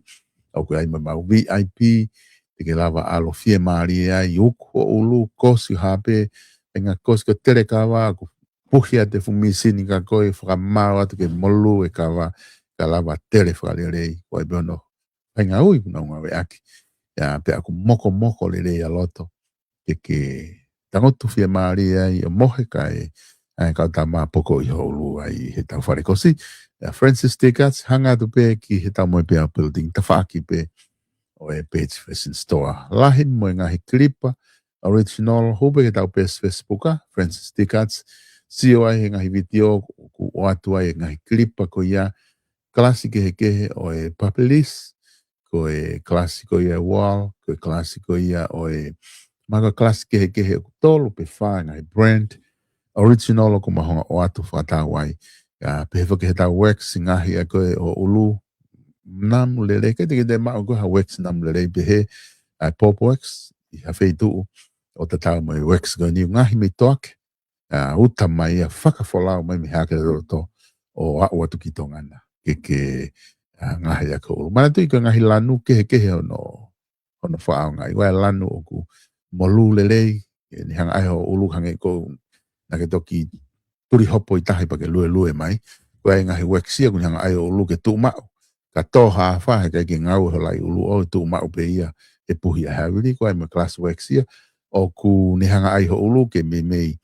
ʻoku ʻi ai mo ʻemau V I P, te ke lava ʻo ʻalu ʻo fiemālie ai, uku hoʻo ʻulu, kosi ha pē, ʻenga kosi ko e telekava, ʻoku puhi atu e fuʻu mīsini kia koe, fakamao atu ke molū e kava, ka lava tele fakalelei, ko e pē hono faʻahinga ui ʻoku nau ngāueʻaki. ʻIa, pea ʻoku mokomoko lelei ʻa loto, ke ke tangutu fiemālie ai ʻo mohe kae, ʻa e kau tama poko ʻi hoʻo ʻulu ai ʻi heʻetau fale kosi. ʻIa, Francis Tickets, hanga atu pē ki he Taumoepeau Building, tafaʻaki pē ʻo e Page Fashion Store. Lahi mo e ngaahi kilipa, original, hū pē ki heʻetau peesi Facebook, Francis Tickets, sio ai he ngaahi vitiō, ʻoku ʻoatu ai e ngaahi kilipa ko ia, kalasi kehekehe ʻo e Papelis, ko e kalasi ko ia e Wall, ko e kalasi ko ia ʻo e, mahalo ko e kalasi kehekehe ʻoku tolu pe fā ngaahi brand, original ʻoku mau hanga ʻo ʻoatu fakatau ai. ʻIa, pehē foki ki heʻetau wax ngaahi ʻa ko ē ʻo ʻulu, namu lelei, ke te ke te maʻu ko ē ha wax namu lelei pehē, ʻa e Pop Wax, ʻi ha feituʻu ʻoku tatau mo e wax ko eni ngaahi mei Toake, ʻa, uta mai ʻa fakafolau mai mei Haʻake Loto ʻo aʻu atu ki Tonga na. Ke ke, ʻa, ngaahi ʻa ko e ʻulu. Manatuʻi ko e ngaahi lanu kehekehe hono, hono fakaʻaongaʻi. ʻOku ʻi ai e lanu ʻoku molū lelei, ʻe ne hanga ʻai hoʻo ʻulu hangē ko ē naʻa ke toki tuli hopo ʻi tahi pea ke luelue mai. ʻOku ʻi ai e ngaahi wax ia ʻoku ne hanga ʻai hoʻo ʻulu ke tuʻu maʻu. Ka tō ha afā heʻikai ke ngāue ho laʻi ʻulu ʻo tuʻu maʻu pē ia he puhi ʻa e havili, ʻoku ʻi ai mo e kalasi wax ia ʻoku ne hanga ʻai hoʻo ʻulu ke meimei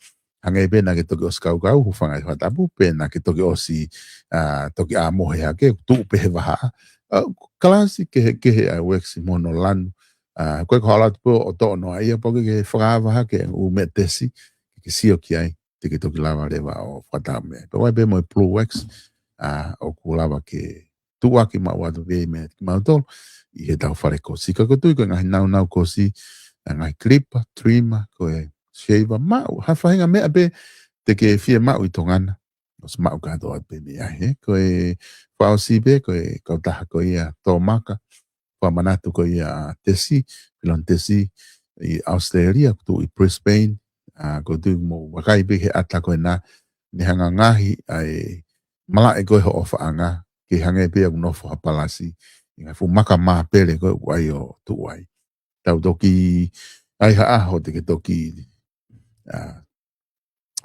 hangē pē naʻa ke toki ʻosi kaukau, hūfanga ʻi he fakatapu, pe naʻa ke toki ʻosi, ʻa, toki ʻā mohe hake, tuʻu pē he vahaʻa. ʻA, kalasi kehekehe ʻa e wax mo hono lanu. ʻA, ko e ko e ʻalu atu pē ʻo toʻo noa ia, pea ke ke fakaava hake e ʻū meʻa tesi, ke ke sio ki ai, te ke toki lava leva ʻo fakatau meʻa. Pea ʻoku ʻi ai pē mo e Blue Wax, ʻa, ʻoku lava ke tuʻuaki maʻu atu pē meʻa kiate kimautolu ʻi heʻetau fale kosi. Ka ʻoku ou tui ko e ngaahi naunau kosi, ʻa, ngaahi kilipa, trima, ko e shaver, maʻu ha faʻahinga meʻa pē te ke fiemaʻu ʻi Tonga na, ʻosi maʻu kātoa pē mei ai, ē. Ko e fakaʻosi pē, ko e kautaha ko ia Tōmaka, fakamanatu ko ia ʻa Tesi, Filoni Tesi, ʻi ʻAositelēlia, ʻoku tuʻu ʻi Brisbane, ʻa, ʻoku ou tui ʻoku mou vakai pē he ʻata ko ena, ne hanga ngaahi ʻa e malaʻe ko ē hoʻo ʻofaʻanga, ke hangē pē ʻoku nofo ha palasi ʻi he ngaahi fuʻu maka māpele ko ē ʻoku ʻai ʻo tuʻu ai. Tau toki ʻai ha ʻaho te ke toki, ʻa,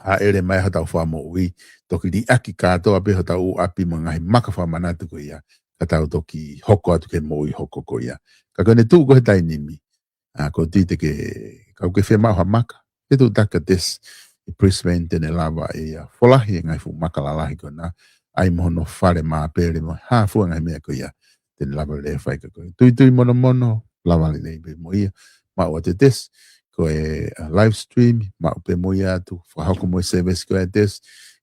hāʻele mai hotau fakamoʻui, toki liʻaki kātoa pē hotau ʻū ʻapi mo e ngaahi maka fakamanatu ko ia, ka tau toki hoko atu ki he moʻui hoko ko ia. Ka ko ʻene tuʻu ko ē he taimi ni, ʻa, ʻoku ou tui te ke, kapau ʻoku ke fiemaʻu ha maka, ke tuʻu taki kia Tesi ʻi Brisbane, te ne lava ʻe ia ʻo folahi e ngaahi fuʻu maka lalahi ko ena, ʻai mo hono fale māpele mo e hā fua ngaahi meʻa ko ia, te ne lava lelei ʻo fai kia koe. Tuitui monomono, lava lelei pē mo ia, maʻu ʻa Tesi, ko e, ʻa, live stream, maʻu pē mo ia atu, fakahoko mo e service ko ē ʻa Tesi,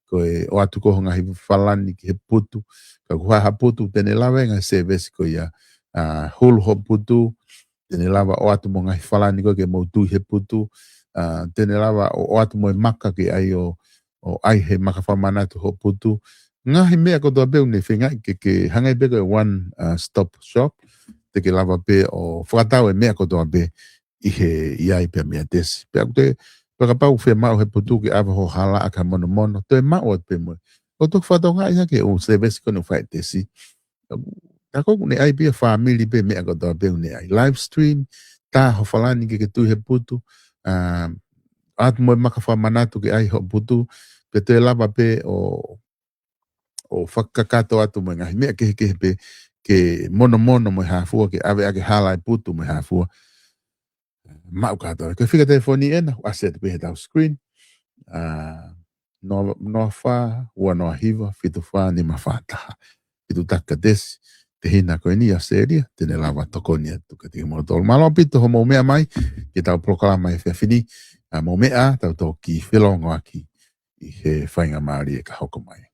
ko e ʻoatu ko ē ho ngaahi falani ki he putu, ka ʻoku ʻi ai ha putu, te ne lava e ngaahi service ko ia, ʻa, hulu ho putu, te ne lava ʻoatu mo e ngaahi falani ko ē ke mou tui he putu, ʻa, te ne lava ʻo, ʻoatu mo e maka ke ʻai ʻo, ʻo ʻai he maka fakamanatu ho putu. Ngaahi meʻa kotoa pē ʻoku ne feinga ke, ke hangē pē ko e one, ʻa, stop shop, te ke lava pē ʻo fakatau e meʻa kotoa pē ʻi he, ʻi ai pē meia Tesi. Pea ʻoku te, pea kapau ʻoku fiemaʻu he putu ke ʻave ho hala ʻaki ha monomono, toe maʻu atu pē mo ia. ʻOku toki fakatokangaʻi hake e ʻū service ko eni ʻoku fai ʻe Tesi. Ka ʻoku ne ʻai pē ia fāmili pē meʻa kotoa pē ʻoku ne ʻai. Live stream, tā ho falani ke ke tui he putu, ʻa, ʻoatu mo e maka fakamanatu ke ʻai hoʻo putu, pea toe lava pē ʻo, ʻo fakakakato atu mo e ngaahi meʻa kehekehe pē ke monomono mo e hā fua, ke ʻave ʻa e hala e putu mo e hā fua. Maʻu kātoa. Ko e fika telefoni ena, ʻoku ʻasi atu pē he tau screen. ʻA, noa, noa fā, ua noa hiva, fitu fā, nima fā taha. Fitu taki katesi, te hina ko eni ʻa Selia, te ne lava tokoni atu kiate kimoutolu. Mālō ʻaupito hoʻomou meʻa mai, ki he tau polokalama he efiafi ni, ʻa, mou meʻa, tau toki felongoaki ʻi he faingamālie ka hoko mai.